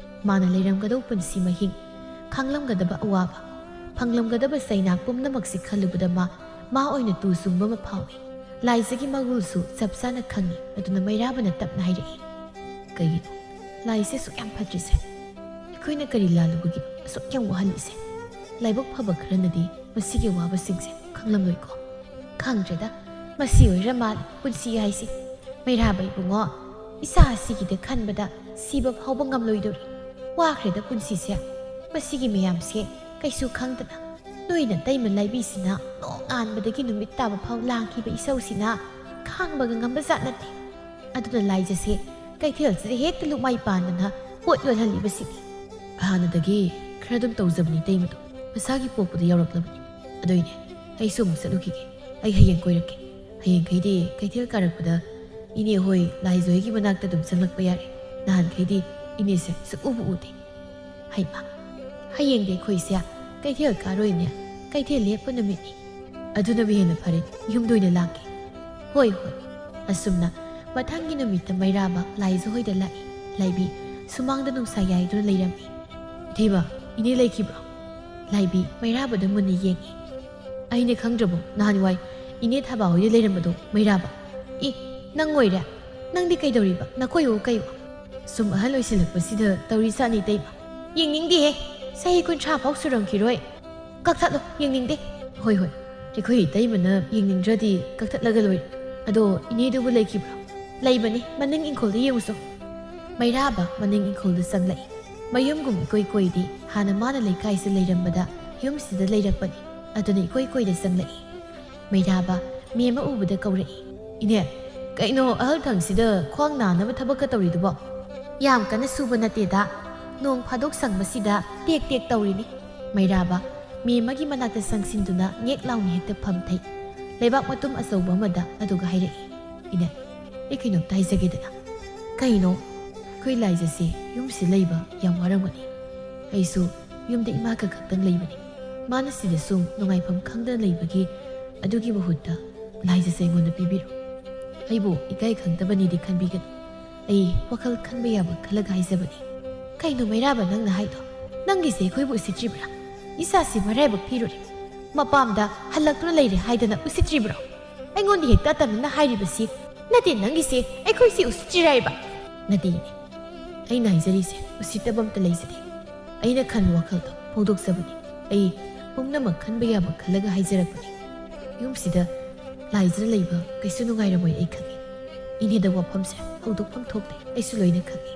ꯃꯥꯅ ꯂꯩꯔꯝꯒꯗꯧ ꯄꯨꯟꯁꯤ ꯃꯍꯤꯡ, ꯈꯥꯡꯂꯝꯒꯗꯕ ꯑꯋꯥꯕ, ꯐꯪꯂꯝꯒꯗꯕ ꯆꯩꯅꯥ ꯄꯨꯝꯅꯃꯛꯁꯤ ꯈꯜꯂꯨꯕꯗ ꯃꯥ, ꯃꯥ ꯑꯣꯏꯅ ꯇꯨ ꯆꯨꯡꯕ ꯑꯃ ꯐꯥꯎꯏ꯫ ꯂꯥꯏꯖꯒꯤ ꯃꯒꯨꯜꯁꯨ ꯆꯞ ꯆꯥꯅ ꯈꯪꯏ꯫ ꯑꯗꯨꯅ ꯃꯩꯔꯥꯕꯅ ꯇꯞꯅ ꯍꯥꯏꯔꯛꯏ, "ꯀꯩꯒꯤꯅꯣ ꯂꯥꯏꯁꯦ ꯑꯁꯨꯛ ꯌꯥꯝ ꯐꯠꯇ꯭ꯔꯤꯁꯦ? ꯑꯩꯈꯣꯏꯅ ꯀꯔꯤ ꯂꯥꯜꯂꯨꯕꯒꯤꯅꯣ ꯑꯁꯨꯛ ꯌꯥꯝ ꯋꯥꯍꯜꯂꯤꯁꯦ? ꯂꯥꯏꯕꯛ ꯐꯕ ꯈꯔꯅꯗꯤ ꯃꯁꯤꯒꯤ ꯑꯋꯥꯕꯁꯤꯡꯁꯦ ꯈꯪꯂꯝꯂꯣꯏꯀꯣ?" ꯈꯪꯗ꯭ꯔꯦꯗ, ꯃꯁꯤ ꯑꯣꯏꯔ ꯃꯥꯜꯂꯦ ꯄꯨꯟꯁꯤ ꯍꯥꯏꯁꯦ꯫ ꯃꯩꯔꯥꯕ ꯏꯕꯨꯡꯉꯣ, ꯏꯆꯥ ꯑꯁꯤꯒꯤꯗ ꯈꯟꯕꯗ ꯁꯤꯕ ꯐꯥꯎꯕ ꯉꯝꯂꯣꯏꯗꯧꯔꯤ꯫ ꯋꯥꯈ꯭ꯔꯦꯗ ꯄꯨꯟꯁꯤꯁꯦ꯫ ꯃꯁꯤꯒꯤ ꯃꯌꯥꯝꯁꯦ ꯀꯩꯁꯨ ꯈꯪꯗꯅ ꯅꯣꯏ ꯅꯇꯩꯃ ꯂꯥꯏꯕꯤꯁꯤꯅ ꯅꯣꯡꯉꯥꯟꯕꯗꯒꯤ ꯅꯨꯃꯤꯠ ꯇꯥꯕ ꯐꯥꯎ ꯂꯥꯡꯈꯤꯕ ꯏꯁꯧꯁꯤꯅ ꯈꯥꯡꯕꯒ ꯉꯝꯕ ꯖꯥꯠ ꯅꯠꯇꯦ꯫ ꯑꯗꯨꯅ ꯂꯥꯏꯖꯁꯦ ꯀꯩꯊꯦꯜꯁꯤꯗ ꯍꯦꯛꯇ ꯂꯨꯃꯥꯏ ꯄꯥꯟꯗꯅ ꯄꯣꯠ ꯌꯣꯜꯍꯜꯂꯤꯕꯁꯤꯅꯤ꯫ ꯍꯥꯟꯅꯗꯒꯤ ꯈꯔ ꯑꯗꯨꯝ ꯇꯧꯖꯕꯅꯤ ꯏꯇꯩꯃꯗꯣ, ꯃꯁꯥꯒꯤ ꯄꯣꯛꯄꯗ ꯌꯥꯎꯔꯛꯂꯕꯅꯤ꯫ ꯑꯗꯨꯏꯅꯦ, ꯑꯩꯁꯨ ꯑꯃꯨꯛ ꯆꯠꯂꯨꯈꯤꯒꯦ꯫ ꯑꯩ ꯍꯌꯦꯡ ꯀꯣꯏꯔꯛꯀꯦ꯫ ꯍꯌꯦꯡꯈꯩꯗꯤ ꯀꯩꯊꯦꯜ ꯀꯥꯔꯛꯄꯗ ꯏꯅꯦ ꯍꯣꯏ ꯂꯥꯏꯖ ꯍꯣꯏꯒꯤ ꯃꯅꯥꯛꯇ ꯑꯗꯨꯝ ꯆꯪꯂꯛꯄ ꯌꯥꯔꯦ꯫ ꯅꯍꯥꯟꯈꯩꯗꯤ ꯏꯅꯦꯁꯦ ꯁꯨꯛꯎꯕꯨ ꯎꯗꯦ꯫ ꯍꯩꯃꯥ, ꯍꯌꯦꯡꯗꯤ ꯑꯩꯈꯣꯏꯁꯦ ꯀꯩꯊꯦꯜ ꯀꯥꯔꯣꯏꯅꯦ꯫ ꯀꯩꯊꯦꯜ ꯂꯦꯞꯄ ꯅꯨꯃꯤꯠꯅꯤ꯫ ꯑꯗꯨꯅꯕꯨ ꯍꯦꯟꯅ ꯐꯔꯦ, ꯌꯨꯝꯗ ꯑꯣꯏꯅ ꯂꯥꯛꯀꯦ꯫ ꯍꯣꯏ, ꯍꯣꯏ꯫ ꯑꯁꯨꯝꯅ ꯃꯊꯪꯒꯤ ꯅꯨꯃꯤꯠꯇ ꯃꯩꯔꯥꯕ ꯂꯥꯏꯖ ꯍꯣꯏꯗ ꯂꯥꯛꯏ꯫ ꯂꯥꯏꯕꯤ ꯁꯨꯃꯥꯡꯗ ꯅꯨꯡꯁꯥ ꯌꯥꯏꯗꯨꯅ ꯂꯩꯔꯝꯃꯤ꯫ ꯏꯊꯩꯕ, ꯏꯅꯦ ꯂꯩꯈꯤꯕ꯭ꯔꯣ? ꯂꯥꯏꯕꯤ ꯃꯩꯔꯥꯕꯗ ꯃꯨꯟꯅ ꯌꯦꯡꯉꯤ꯫ ꯑꯩꯅ ꯈꯪꯗ꯭ꯔꯕꯣ? ꯅꯍꯥꯟꯋꯥꯏ ꯏꯅꯦ ꯊꯥꯕ ꯍꯣꯏꯗ ꯂꯩꯔꯝꯕꯗꯣ ꯃꯩꯔꯥꯕ꯫ ꯏ, ꯅꯪ ꯑꯣꯏꯔꯦ? ꯅꯪꯗꯤ ꯀꯩꯗꯧꯔꯤꯕ? ꯅꯀꯣꯏꯌꯣ ꯀꯩꯌꯣ? ꯁꯨꯝ ꯑꯍꯜ ꯑꯣꯏꯁꯤꯜꯂꯛꯄꯁꯤꯗ ꯇꯧꯔꯤ ꯖꯥꯠꯅꯤ ꯏꯇꯩꯃ꯫ ꯌꯦꯡꯅꯤꯡꯗꯦꯍꯦ꯫ ꯆꯍꯤ ꯀꯨꯟꯊ꯭ꯔꯥ ꯐꯥꯎ ꯁꯨꯔꯝꯈꯤꯔꯣꯏ꯫ ꯀꯛꯊꯠꯂꯣ, ꯌꯦꯡꯅꯤꯡꯗꯦ꯫ ꯍꯣꯏ, ꯍꯣꯏ꯫ ꯑꯩꯈꯣꯏ ꯏꯇꯩꯃꯅ ꯌꯦꯡꯅꯤꯡꯗ꯭ꯔꯗꯤ ꯀꯛꯊꯠꯂꯒ ꯂꯣꯏꯔꯦ꯫ ꯑꯗꯣ ꯏꯅꯦꯗꯨꯕꯨ ꯂꯩꯈꯤꯕ꯭ꯔꯣ? ꯂꯩꯕꯅꯤ, ꯃꯅꯤꯡ ꯏꯪꯈꯣꯜꯗ ꯌꯦꯡꯉꯨꯁꯣ꯫ ꯃꯩꯔꯥꯕ ꯃꯅꯤꯡ ꯏꯪꯈꯣꯜꯗ ꯆꯪꯂꯛꯏ꯫ ꯃꯌꯨꯝꯒꯨꯝ ꯏꯀꯣꯏ ꯀꯣꯏꯗꯦ, ꯍꯥꯟꯅ ꯃꯥꯅ ꯂꯩꯀꯥꯏꯁꯤꯗ ꯂꯩꯔꯝꯕꯗ ꯌꯨꯝꯁꯤꯗ ꯂꯩꯔꯛꯄꯅꯤ꯫ ꯑꯗꯨꯅ ꯏꯀꯣꯏ ꯀꯣꯏꯗ ꯆꯪꯂꯛꯏ꯫ ꯃꯩꯔꯥꯕ ꯃꯦꯝꯃ ꯎꯕꯗ ꯀꯧꯔꯛꯏ꯫ ꯏꯅꯦ, ꯀꯩꯅꯣ ꯑꯍꯜ ꯊꯪꯁꯤꯗ ꯈ꯭ꯋꯥꯡ ꯅꯥꯅꯕ ꯊꯕꯛꯀ ꯇꯧꯔꯤꯗꯨꯕꯣ? ꯌꯥꯝ ꯀꯟꯅ ꯁꯨꯕ ꯅꯠꯇꯦꯗ, ꯅꯣꯡ ꯐꯥꯗꯣꯛ ꯁꯪꯕꯁꯤꯗ ꯇꯦꯛ ꯇꯦꯛ ꯇꯧꯔꯤꯅꯤ꯫ ꯃꯩꯔꯥꯕ ꯃꯦꯝꯃꯒꯤ ꯃꯅꯥꯛꯇ ꯆꯪꯁꯤꯟꯗꯨꯅ ꯉꯦꯛ ꯂꯥꯎꯅ ꯍꯦꯛꯇ ꯐꯝꯊꯩ꯫ ꯂꯩꯕꯥꯛ ꯃꯇꯨꯝ ꯑꯆꯧꯕ ꯑꯃꯗ ꯑꯗꯨꯒ ꯍꯥꯏꯔꯛꯏ꯫ ꯏꯅꯦ, ꯑꯩ ꯀꯩꯅꯣꯝꯇ ꯍꯥꯏꯖꯒꯦꯗꯅ꯫ ꯀꯩꯅꯣ? ꯑꯩꯈꯣꯏ ꯂꯥꯏꯖꯁꯦ ꯌꯨꯝꯁꯤ ꯂꯩꯕ ꯌꯥꯝ ꯋꯥꯔꯝꯒꯅꯤ꯫ ꯑꯩꯁꯨ ꯌꯨꯝꯗ ꯏꯃꯥ ꯈꯛ ꯈꯛꯇꯪ ꯂꯩꯕꯅꯤ꯫ ꯃꯥꯅ ꯁꯤꯗ ꯁꯨꯝ ꯅꯨꯡꯉꯥꯏꯐꯝ ꯈꯪꯗꯅ ꯂꯩꯕꯒꯤ ꯑꯗꯨꯒꯤ ꯃꯍꯨꯠꯇ ꯂꯥꯏꯖꯁꯦ ꯑꯩꯉꯣꯟꯗ ꯄꯤꯕꯤꯔꯣ꯫ ꯑꯩꯕꯨ ꯏꯀꯥꯏ ꯈꯪꯗꯕꯅꯤꯗꯤ ꯈꯟꯕꯤꯒꯅꯨ꯫ ꯑꯩ ꯋꯥꯈꯜ ꯈꯟꯕ ꯌꯥꯕ ꯈꯜꯂꯒ ꯍꯥꯏꯖꯕꯅꯤ꯫ ꯀꯩꯅꯣ ꯃꯩꯔꯥꯕ ꯅꯪꯅ ꯍꯥꯏꯗꯣ? ꯅꯪꯒꯤꯁꯦ ꯑꯩꯈꯣꯏꯕꯨ ꯎꯁꯤꯠꯇ꯭ꯔꯤꯕ꯭ꯔꯥ? ꯏꯆꯥꯁꯤ ꯃꯔꯥꯏꯕꯛ ꯊꯤꯔꯨꯔꯦ꯫ ꯃꯄꯥꯝꯗ ꯍꯜꯂꯛꯇꯨꯅ ꯂꯩꯔꯦ ꯍꯥꯏꯗꯅ ꯎꯁꯤꯠꯇ꯭ꯔꯤꯕ꯭ꯔꯣ? ꯑꯩꯉꯣꯟꯗ ꯍꯦꯛꯇ ꯑꯇꯝꯅꯅ ꯍꯥꯏꯔꯤꯕꯁꯤ ꯅꯠꯇꯦ, ꯅꯪꯒꯤꯁꯦ ꯑꯩꯈꯣꯏꯁꯤ ꯎꯁꯤꯠꯇ꯭ꯔꯤꯔꯥꯏꯕ? ꯅꯠꯇꯦ ꯏꯅꯦ, ꯑꯩꯅ ꯍꯥꯏꯖꯔꯤꯁꯦ ꯎꯁꯤꯠꯇꯕ ꯑꯝꯇ ꯂꯩꯖꯗꯦ꯫ ꯑꯩꯅ ꯈꯟꯕ ꯋꯥꯈꯜꯗꯣ ꯐꯣꯡꯗꯣꯛꯆꯕꯅꯤ꯫ ꯑꯩ ꯄꯨꯝꯅꯃꯛ ꯈꯟꯕ ꯌꯥꯕ ꯈꯜꯂꯒ ꯍꯥꯏꯖꯔꯛꯄꯅꯤ꯫ ꯌꯨꯝꯁꯤꯗ ꯂꯥꯏꯖꯅ ꯂꯩꯕ ꯀꯩꯁꯨ ꯅꯨꯡꯉꯥꯏꯔꯝꯃꯣꯏ ꯑꯩ ꯈꯪꯉꯤ꯫ ꯏꯅꯦꯗ ꯋꯥꯐꯝꯁꯦ ꯍꯧꯗꯣꯛꯐꯝ ꯊꯣꯛꯇꯦ, ꯑꯩꯁꯨ ꯂꯣꯏꯅ ꯈꯪꯉꯤ꯫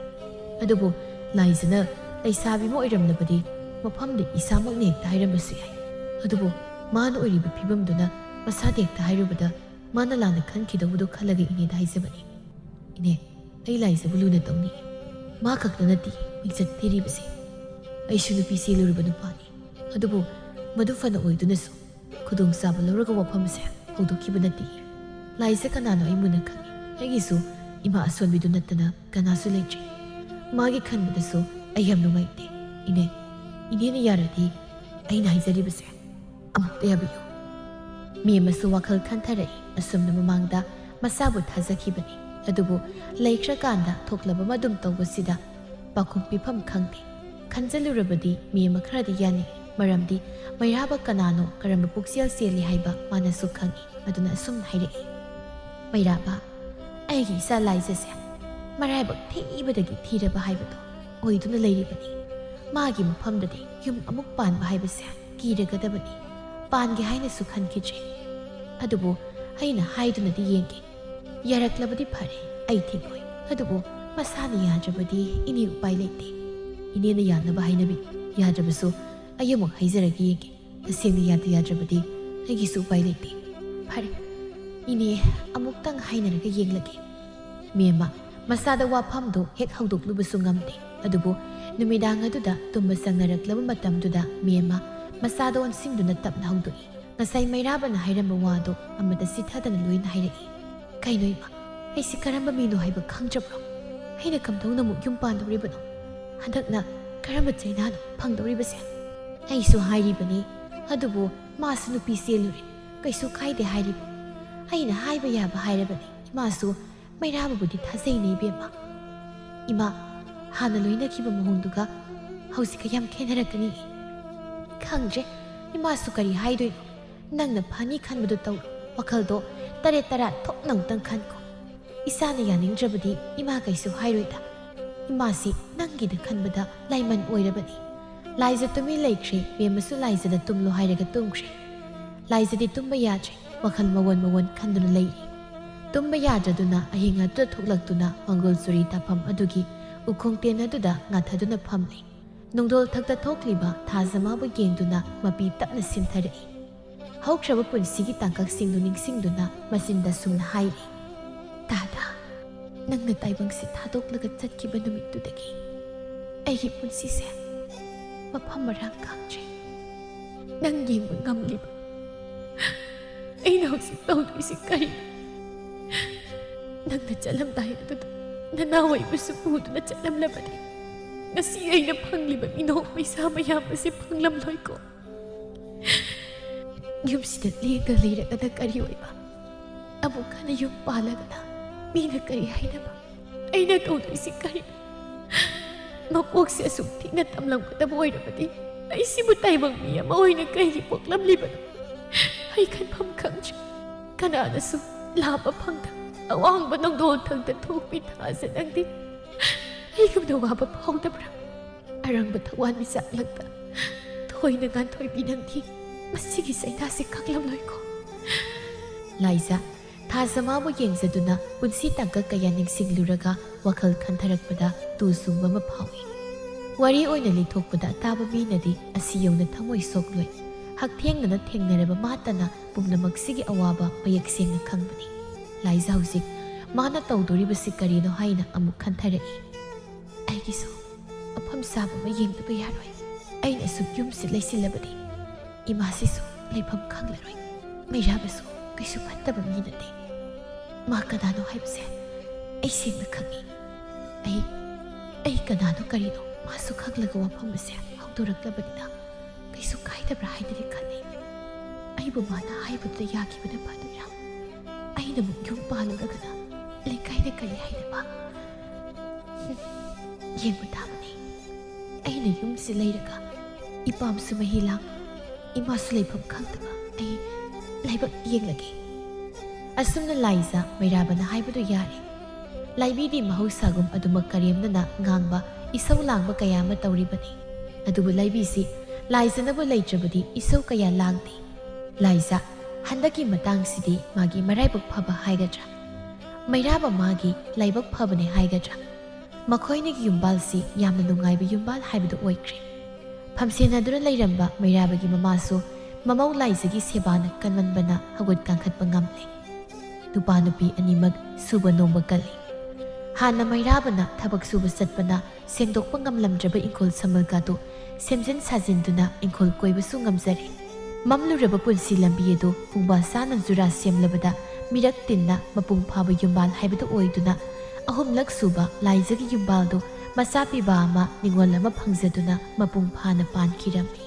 ꯑꯗꯨꯕꯨ ꯂꯥꯏꯖꯅ ꯂꯩꯁꯥꯕꯤ ꯑꯃ ꯑꯣꯏꯔꯝꯂꯕꯗꯤ ꯃꯐꯝꯗ ꯏꯁꯥꯃꯛꯅ ꯍꯦꯛꯇ ꯍꯥꯏꯔꯝꯕꯁꯨ ꯌꯥꯏ꯫ ꯑꯗꯨꯕꯨ ꯃꯥꯅ ꯑꯣꯏꯔꯤꯕ ꯐꯤꯕꯝꯗꯨꯅ ꯃꯁꯥꯗ ꯍꯦꯛꯇ ꯍꯥꯏꯔꯨꯕꯗ ꯃꯥꯅ ꯂꯥꯟꯅ ꯈꯟꯈꯤꯗꯧꯕꯗꯣ ꯈꯜꯂꯒ ꯏꯅꯦꯗ ꯍꯥꯏꯖꯕꯅꯤ꯫ ꯏꯅꯦ, ꯑꯩ ꯂꯥꯏꯖꯕꯨ ꯂꯨꯅ ꯇꯧꯅꯤꯡꯏ꯫ ꯃꯥ ꯈꯛꯇ ꯅꯠꯇꯦ ꯃꯤꯡꯆꯠ ꯊꯤꯔꯤꯕꯁꯦ꯫ ꯑꯩꯁꯨ ꯅꯨꯄꯤ ꯆꯦꯜꯂꯨꯔꯕ ꯅꯨꯄꯥꯅꯤ꯫ ꯑꯗꯨꯕꯨ ꯃꯗꯨ ꯐꯅ ꯑꯣꯏꯗꯨꯅꯁꯨ ꯈꯨꯗꯣꯡꯆꯥꯕ ꯂꯧꯔꯒ ꯋꯥꯐꯝꯁꯦ ꯍꯧꯗꯣꯛꯈꯤꯕ ꯅꯠꯇꯦ꯫ ꯂꯥꯏꯖ ꯀꯅꯥꯅꯣ ꯑꯩ ꯃꯨꯟꯅ ꯈꯪꯏ꯫ ꯑꯩꯒꯤꯁꯨ ꯏꯃꯥ ꯑꯁꯣꯟꯕꯤꯗꯨ ꯅꯠꯇꯅ ꯀꯅꯥꯁꯨ ꯂꯩꯇ꯭ꯔꯦ꯫ ꯃꯥꯒꯤ ꯈꯟꯕꯗꯁꯨ ꯑꯩ ꯌꯥꯝ ꯅꯨꯡꯉꯥꯏꯇꯦ꯫ ꯏꯅꯦ, ꯏꯅꯦꯅ ꯌꯥꯔꯗꯤ ꯑꯩꯅ ꯍꯥꯏꯖꯔꯤꯕꯁꯦ ꯑꯃꯨꯛꯇ ꯌꯥꯕꯤꯌꯨ꯫ ꯃꯦꯝꯃꯁꯨ ꯋꯥꯈꯜ ꯈꯟꯊꯔꯛꯏ꯫ ꯑꯁꯨꯝꯅ ꯃꯃꯥꯡꯗ ꯃꯁꯥꯕꯨ ꯊꯥꯖꯈꯤꯕꯅꯤ, ꯑꯗꯨꯕꯨ ꯂꯩꯈ꯭ꯔꯀꯥꯟꯗ ꯊꯣꯛꯂꯕ ꯑꯗꯨꯝ ꯇꯧꯕꯁꯤꯗ ꯄꯥꯎꯈꯨꯝ ꯄꯤꯐꯝ ꯈꯪꯗꯦ꯫ ꯈꯟꯖꯜꯂꯨꯔꯕꯗꯤ ꯃꯦꯝꯃ ꯈꯔꯗꯤ ꯌꯥꯅꯤꯡꯏ, ꯃꯔꯝꯗꯤ ꯃꯩꯔꯥꯕ ꯀꯅꯥꯅꯣ, ꯀꯔꯝꯕ ꯄꯨꯛꯆꯦꯜ ꯆꯦꯜꯂꯤ ꯍꯥꯏꯕ ꯃꯥꯅꯁꯨ ꯈꯪꯏ꯫ ꯑꯗꯨꯅ ꯑꯁꯨꯝꯅ ꯍꯥꯏꯔꯛꯏ, "ꯃꯩꯔꯥꯕ, ꯑꯩꯒꯤ ꯏꯆꯥ ꯂꯥꯏꯖꯁꯦ ꯃꯔꯥꯏꯕꯛ ꯊꯤꯕꯗꯒꯤ ꯊꯤꯔꯕ ꯍꯥꯏꯕꯗꯣ ꯑꯣꯏꯗꯨꯅ ꯂꯩꯔꯤꯕꯅꯤ꯫ ꯃꯥꯒꯤ ꯃꯐꯝꯗꯗꯤ ꯌꯨꯝ ꯑꯃꯨꯛ ꯄꯥꯟꯕ ꯍꯥꯏꯕꯁꯦ ꯀꯤꯔꯒꯗꯕꯅꯤ꯫ ꯄꯥꯟꯒꯦ ꯍꯥꯏꯅꯁꯨ ꯈꯟꯈꯤꯗ꯭ꯔꯦ꯫ ꯑꯗꯨꯕꯨ ꯑꯩꯅ ꯍꯥꯏꯗꯨꯅꯗꯤ ꯌꯦꯡꯒꯦ꯫ ꯌꯥꯔꯛꯂꯕꯗꯤ ꯐꯔꯦ, ꯑꯩ ꯊꯤꯡꯉꯣꯏ꯫ ꯑꯗꯨꯕꯨ ꯃꯁꯥꯅ ꯌꯥꯗ꯭ꯔꯕꯗꯤ ꯏꯅꯦ ꯎꯄꯥꯏ ꯂꯩꯇꯦ꯫ ꯏꯅꯦꯅ ꯌꯥꯅꯕ ꯍꯥꯏꯅꯕꯤ꯫ ꯌꯥꯗ꯭ꯔꯕꯁꯨ ꯑꯩ ꯑꯃꯨꯛ ꯍꯥꯏꯖꯔꯒ ꯌꯦꯡꯒꯦ꯫ ꯇꯁꯦꯡꯅ ꯌꯥꯗ ꯌꯥꯗ꯭ꯔꯕꯗꯤ ꯑꯩꯒꯤꯁꯨ ꯎꯄꯥꯏ ꯂꯩꯇꯦ꯫ ꯐꯔꯦ, ꯏꯅꯦ, ꯑꯃꯨꯛꯇꯪ ꯍꯥꯏꯅꯔꯒ ꯌꯦꯡꯂꯒꯦ꯫" ꯃꯦꯝꯃ ꯃꯁꯥꯗ ꯋꯥꯐꯝꯗꯨ ꯍꯦꯛ ꯍꯧꯗꯣꯛꯂꯨꯕꯁꯨ ꯉꯝꯗꯦ꯫ ꯑꯗꯨꯕꯨ ꯅꯨꯃꯤꯗꯥꯡ ꯑꯗꯨꯗ ꯇꯨꯝꯕ ꯆꯪꯅꯔꯛꯂꯕ ꯃꯇꯝꯗꯨꯗ ꯃꯦꯝꯃ ꯃꯁꯥꯗ ꯑꯣꯟꯁꯤꯟꯗꯨꯅ ꯇꯞꯅ ꯍꯧꯗꯣꯛꯏ꯫ ꯉꯁꯥꯏ ꯃꯩꯔꯥꯕꯅ ꯍꯥꯏꯔꯝꯕ ꯋꯥꯗꯨ ꯑꯃꯠꯇ ꯆꯤꯊꯗꯅ ꯂꯣꯏꯅ ꯍꯥꯏꯔꯛꯏ꯫ "ꯀꯩꯅꯣ ꯏꯃꯥ, ꯑꯩꯁꯤ ꯀꯔꯝꯕ ꯃꯤꯅꯣ ꯍꯥꯏꯕ ꯈꯪꯗ꯭ꯔꯕ꯭ꯔꯣ? ꯑꯩꯅ ꯀꯝꯗꯧꯅ ꯑꯃꯨꯛ ꯌꯨꯝ ꯄꯥꯟꯗꯧꯔꯤꯕꯅꯣ? ꯍꯟꯗꯛꯅ ꯀꯔꯝꯕ ꯆꯩꯅꯥꯅꯣ ꯐꯪꯗꯧꯔꯤꯕꯁꯦ? ꯑꯩꯁꯨ ꯍꯥꯏꯔꯤꯕꯅꯤ, ꯑꯗꯨꯕꯨ ꯃꯥꯁꯨ ꯅꯨꯄꯤ ꯆꯦꯜꯂꯨꯔꯦ, ꯀꯩꯁꯨ ꯀꯥꯏꯗꯦ ꯍꯥꯏꯔꯤꯕ꯫ ꯑꯩꯅ ꯍꯥꯏꯕ ꯌꯥꯕ ꯍꯥꯏꯔꯕꯅꯤ, ꯏꯃꯥꯁꯨ ꯃꯩꯔꯥꯕꯕꯨꯗꯤ ꯊꯥꯖꯩꯅꯦ ꯏꯕꯦꯝꯃ꯫ ꯏꯃꯥ, ꯍꯥꯟꯅ ꯂꯣꯏꯅꯈꯤꯕ ꯃꯑꯣꯡꯗꯨꯒ ꯍꯧꯖꯤꯛꯀ ꯌꯥꯝ ꯈꯦꯠꯅꯔꯛꯀꯅꯤ꯫ ꯈꯪꯗ꯭ꯔꯦ, ꯏꯃꯥꯁꯨ ꯀꯔꯤ ꯍꯥꯏꯗꯣꯏꯅꯣ꯫ ꯅꯪꯅ ꯐꯅꯤ ꯈꯟꯕꯗꯨ ꯇꯧꯔꯣ꯫ ꯋꯥꯈꯜꯗꯣ ꯇꯔꯦꯠ ꯇꯔꯥ ꯊꯣꯛꯅ ꯑꯃꯨꯛꯇꯪ ꯈꯟꯈꯣ꯫ ꯏꯆꯥꯅ ꯌꯥꯅꯤꯡꯗ꯭ꯔꯕꯗꯤ ꯏꯃꯥ ꯀꯩꯁꯨ ꯍꯥꯏꯔꯣꯏꯗ꯫ ꯏꯃꯥꯁꯤ ꯅꯪꯒꯤꯗ ꯈꯟꯕꯗ ꯂꯥꯏꯃꯟ ꯑꯣꯏꯔꯕꯅꯤ꯫" ꯂꯥꯏꯖ ꯇꯨꯃꯤꯟ ꯂꯩꯈ꯭ꯔꯦ꯫ ꯃꯦꯝꯃꯁꯨ ꯂꯥꯏꯖꯗ ꯇꯨꯝꯂꯣ ꯍꯥꯏꯔꯒ ꯇꯨꯝꯈ꯭ꯔꯦ꯫ ꯂꯥꯏꯖꯗꯤ ꯇꯨꯝꯕ ꯌꯥꯗ꯭ꯔꯦ꯫ ꯋꯥꯈꯜ ꯃꯑꯣꯟ ꯃꯑꯣꯟ ꯈꯟꯗꯨꯅ ꯂꯩꯔꯤ꯫ ꯇꯨꯝꯕ ꯌꯥꯗ꯭ꯔꯗꯨꯅ ꯑꯍꯤꯡ ꯑꯗꯨꯗ ꯊꯣꯛꯂꯛꯇꯨꯅ ꯃꯪꯒꯣꯜ ꯆꯨꯔꯤ ꯇꯥꯐꯝ ꯑꯗꯨꯒꯤ ꯎꯈꯣꯡ ꯇꯦꯟ ꯑꯗꯨꯗ ꯉꯥꯊꯗꯨꯅ ꯐꯝꯂꯤ꯫ ꯅꯣꯡꯗꯣꯜ ꯊꯛꯇ ꯊꯣꯛꯂꯤꯕ ꯊꯥꯖꯃꯥꯕꯨ ꯌꯦꯡꯗꯨꯅ ꯃꯄꯤ ꯇꯞꯅ ꯁꯤꯟꯊꯔꯛꯏ꯫ ꯍꯧꯈ꯭ꯔꯕ ꯄꯨꯟꯁꯤꯒꯤ ꯇꯥꯡꯀꯛꯁꯤꯡꯗꯨ ꯅꯤꯡꯁꯤꯡꯗꯨꯅ ꯃꯆꯤꯟꯗ ꯁꯨꯝꯅ ꯍꯥꯏꯔꯤ, "ꯇꯥꯗ, ꯅꯪꯅ ꯇꯥꯏꯕꯪꯁꯤ ꯊꯥꯗꯣꯛꯂꯒ ꯆꯠꯈꯤꯕ ꯅꯨꯃꯤꯠꯇꯨꯗꯒꯤ ꯑꯩꯒꯤ ꯄꯨꯟꯁꯤꯁꯦ ꯃꯐꯝ ꯃꯔꯥꯡ ꯈꯪꯗ꯭ꯔꯦ꯫ ꯅꯪ ꯌꯦꯡꯕ ꯉꯝꯂꯤꯕ ꯑꯩꯅ ꯍꯧꯖꯤꯛ ꯇꯧꯗꯣꯏꯁꯤ ꯀꯔꯤꯅꯣ? ꯅꯪꯅ ꯆꯠꯂꯝꯗꯥꯏ ꯑꯗꯨꯗ ꯅꯅꯥꯎ ꯑꯩꯕꯨꯁꯨ ꯄꯨꯗꯨꯅ ꯆꯠꯂꯝꯂꯕꯗꯤ ꯉꯁꯤ ꯑꯩꯅ ꯐꯪꯂꯤꯕ ꯃꯤꯅꯣꯛ ꯃꯩꯁꯥ ꯃꯌꯥꯝ ꯑꯁꯤ ꯐꯪꯂꯝꯂꯣꯏꯀꯣ꯫ ꯌꯨꯝꯁꯤꯗ ꯂꯦꯡꯗ ꯂꯩꯔꯒꯅ ꯀꯔꯤ ꯑꯣꯏꯕ? ꯑꯃꯨꯛ ꯍꯟꯅ ꯌꯨꯝ ꯄꯥꯜꯂꯒꯅ ꯃꯤꯅ ꯀꯔꯤ ꯍꯥꯏꯅꯕ? ꯑꯩꯅ ꯇꯧꯗꯣꯏꯁꯤ ꯀꯔꯤꯅꯣ? ꯃꯀꯣꯛꯁꯦ ꯑꯁꯨꯛ ꯊꯤꯅ ꯇꯝꯂꯝꯒꯗꯕ ꯑꯣꯏꯔꯕꯗꯤ ꯑꯩꯁꯤꯕꯨ ꯇꯥꯏꯕꯪ ꯃꯤ ꯑꯃ ꯑꯣꯏꯅ ꯀꯩꯒꯤ ꯄꯣꯛꯂꯝꯂꯤꯕꯅꯣ? ꯑꯩ ꯈꯟꯐꯝ ꯈꯪꯗ꯭ꯔꯦ꯫ ꯀꯅꯥꯅꯁꯨ ꯂꯥꯝꯕ ꯐꯪꯗ ꯑꯋꯥꯡꯕ ꯅꯣꯡꯗꯣꯜ ꯊꯛꯇ ꯊꯣꯛꯄꯤ ꯊꯥꯖ ꯅꯪꯗꯤ ꯑꯩꯒꯨꯝꯅ ꯋꯥꯕ ꯐꯥꯎꯗꯕ꯭ꯔꯥ? ꯑꯔꯪꯕ ꯊꯋꯥꯟ ꯃꯤꯆꯥꯛꯂꯛꯇ ꯊꯣꯏꯅ ꯉꯥꯟꯊꯣꯏꯕꯤ ꯅꯪꯗꯤ ꯃꯁꯤꯒꯤ ꯆꯩꯅꯥꯁꯦ ꯈꯪꯂꯝꯂꯣꯏꯀꯣ?" ꯂꯥꯏꯖꯥ, ꯊꯥꯖꯃꯥꯕꯨ ꯌꯦꯡꯖꯗꯨꯅ ꯄꯨꯟꯁꯤ ꯇꯥꯡꯀꯛ ꯀꯌꯥ ꯅꯤꯡꯁꯤꯡꯂꯨꯔꯒ ꯋꯥꯈꯜ ꯈꯟꯊꯔꯛꯄꯗ ꯇꯨ ꯆꯨꯡꯕ ꯑꯃ ꯐꯥꯎꯏ꯫ ꯋꯥꯔꯤ ꯑꯣꯏꯅ ꯂꯤꯊꯣꯛꯄꯗ ꯇꯥꯕ ꯃꯤꯅꯗꯤ ꯑꯁꯤ ꯌꯧꯅ ꯊꯃꯣꯏ ꯁꯣꯛꯂꯣꯏ꯫ ꯍꯛꯊꯦꯡꯅꯅ ꯊꯦꯡꯅꯔꯕ ꯃꯥꯇꯅ ꯄꯨꯝꯅꯃꯛꯁꯤꯒꯤ ꯑꯋꯥꯕ ꯃꯌꯦꯛ ꯁꯦꯡꯅ ꯈꯪꯕꯅꯤ꯫ ꯂꯥꯏꯖꯥ ꯍꯧꯖꯤꯛ ꯃꯥꯅ ꯇꯧꯗꯣꯔꯤꯕꯁꯤ ꯀꯔꯤꯅꯣ ꯍꯥꯏꯅ ꯑꯃꯨꯛ ꯈꯟꯊꯔꯛꯏ꯫ ꯑꯩꯒꯤꯁꯨ ꯃꯐꯝ ꯆꯥꯕ ꯑꯃ ꯌꯦꯡꯗꯕ ꯌꯥꯔꯣꯏ꯫ ꯑꯩꯅ ꯑꯁꯨꯛ ꯌꯨꯝꯁꯤ ꯂꯩꯁꯤꯜꯂꯕꯗꯤ ꯏꯃꯥꯁꯤꯁꯨ ꯂꯩꯐꯝ ꯈꯪꯂꯔꯣꯏ꯫ ꯃꯩꯔꯥꯕꯁꯨ ꯀꯩꯁꯨ ꯐꯠꯇꯕ ꯃꯤ ꯅꯠꯇꯦ꯫ ꯃꯥ ꯀꯅꯥꯅꯣ ꯍꯥꯏꯕꯁꯦ ꯑꯩ ꯁꯦꯡꯅ ꯈꯪꯏ꯫ ꯑꯩ, ꯑꯩ ꯀꯅꯥꯅꯣ ꯀꯔꯤꯅꯣ ꯃꯥꯁꯨ ꯈꯪꯂꯒ ꯋꯥꯐꯝ ꯑꯁꯦ ꯍꯧꯗꯣꯔꯛꯂꯕꯅꯤꯅ ꯀꯩꯁꯨ ꯀꯥꯏꯗꯕ꯭ꯔꯥ ꯍꯥꯏꯅꯗꯤ ꯈꯜꯂꯤ꯫ ꯑꯩꯕꯨ ꯃꯥꯅ ꯍꯥꯏꯕꯗꯨꯗ ꯌꯥꯈꯤꯕꯅ ꯐꯗꯣꯏꯔꯥ? ꯑꯩꯅ ꯑꯃꯨꯛ ꯌꯨꯝ ꯄꯥꯜꯂꯨꯔꯒꯅ ꯂꯩꯀꯥꯏꯗ ꯀꯔꯤ ꯍꯥꯏꯅꯕ? ꯌꯦꯡꯕ ꯇꯥꯕꯅꯤ꯫ ꯑꯩꯅ ꯌꯨꯝꯁꯤ ꯂꯩꯔꯒ ꯏꯄꯥꯝꯁꯨ ꯃꯍꯤ ꯂꯥꯡ, ꯏꯃꯥꯁꯨ ꯂꯩꯐꯝ ꯈꯪꯗꯕ ꯑꯩ ꯂꯥꯏꯕꯛ ꯌꯦꯡꯂꯒꯦ꯫ ꯑꯁꯨꯝꯅ ꯂꯥꯏꯖꯥ ꯃꯩꯔꯥꯕꯅ ꯍꯥꯏꯕꯗꯨ ꯌꯥꯔꯦ꯫ ꯂꯥꯏꯕꯤꯗꯤ ꯃꯍꯧꯁꯥꯒꯨꯝ ꯑꯗꯨꯃꯛ ꯀꯔꯦꯝꯅꯅ ꯉꯥꯡꯕ, ꯏꯁꯧ ꯂꯥꯡꯕ ꯀꯌꯥ ꯑꯃ ꯇꯧꯔꯤꯕꯅꯤ꯫ ꯑꯗꯨꯕꯨ ꯂꯥꯏꯕꯤꯁꯤ ꯂꯥꯏꯖꯥꯅꯕꯨ ꯂꯩꯇ꯭ꯔꯕꯗꯤ ꯏꯁꯧ ꯀꯌꯥ ꯂꯥꯡꯗꯦ꯫ ꯂꯥꯏꯖꯥ, ꯍꯟꯗꯛꯀꯤ ꯃꯇꯥꯡꯁꯤꯗꯤ ꯃꯥꯒꯤ ꯃꯔꯥꯏꯕꯛ ꯐꯕ ꯍꯥꯏꯒꯗ꯭ꯔꯥ, ꯃꯩꯔꯥꯕ ꯃꯥꯒꯤ ꯂꯥꯏꯕꯛ ꯐꯕꯅꯦ ꯍꯥꯏꯒꯗ꯭ꯔꯥ, ꯃꯈꯣꯏꯅꯤꯒꯤ ꯌꯨꯝꯕꯥꯜꯁꯤ ꯌꯥꯝꯅ ꯅꯨꯡꯉꯥꯏꯕ ꯌꯨꯝꯕꯥꯜ ꯍꯥꯏꯕꯗꯨ ꯑꯣꯏꯈ꯭ꯔꯦ꯫ ꯐꯝꯁꯦꯟꯅꯗꯨꯅ ꯂꯩꯔꯝꯕ ꯃꯩꯔꯥꯕꯒꯤ ꯃꯃꯥꯁꯨ ꯃꯃꯧ ꯂꯥꯏꯖꯒꯤ ꯁꯦꯕꯥꯅ ꯀꯟꯃꯟꯕꯅ ꯍꯧꯒꯠ ꯀꯥꯡꯈꯠꯄ ꯉꯝꯂꯦ꯫ ꯅꯨꯄꯥ ꯅꯨꯄꯤ ꯑꯅꯤꯃꯛ ꯁꯨꯕ ꯅꯣꯝꯕ ꯀꯜꯂꯤ꯫ ꯍꯥꯟꯅ ꯃꯩꯔꯥꯕꯅ ꯊꯕꯛ ꯁꯨꯕ ꯆꯠꯄꯅ ꯁꯦꯡꯗꯣꯛꯄ ꯉꯝꯂꯝꯗ꯭ꯔꯕ ꯏꯪꯈꯣꯜ ꯁꯝꯕꯜꯒꯗꯨ ꯁꯦꯝꯖꯤꯟ ꯁꯥꯖꯤꯟꯗꯨꯅ ꯏꯪꯈꯣꯜ ꯀꯣꯏꯕꯁꯨ ꯉꯝꯖꯔꯦ꯫ ꯃꯝꯂꯨꯔꯕ ꯄꯨꯟꯁꯤ ꯂꯝꯕꯤ ꯑꯗꯨ ꯄꯨꯡꯕꯥ ꯆꯥꯅ ꯖꯨꯔꯥ ꯁꯦꯝꯂꯕꯗ ꯃꯤꯔꯛ ꯇꯤꯟꯅ ꯃꯄꯨꯡ ꯐꯥꯕ ꯌꯨꯝꯕꯥꯜ ꯍꯥꯏꯕꯗꯨ ꯑꯣꯏꯗꯨꯅ ꯑꯍꯨꯝꯂꯛ ꯁꯨꯕ ꯂꯥꯏꯖꯒꯤ ꯌꯨꯝꯕꯥꯜꯗꯨ ꯃꯆꯥ ꯄꯤꯕ ꯑꯃ ꯅꯤꯉꯣꯜ ꯑꯃ ꯐꯪꯖꯗꯨꯅ ꯃꯄꯨꯡ ꯐꯥꯅ ꯄꯥꯟꯈꯤꯔꯝꯃꯤ꯫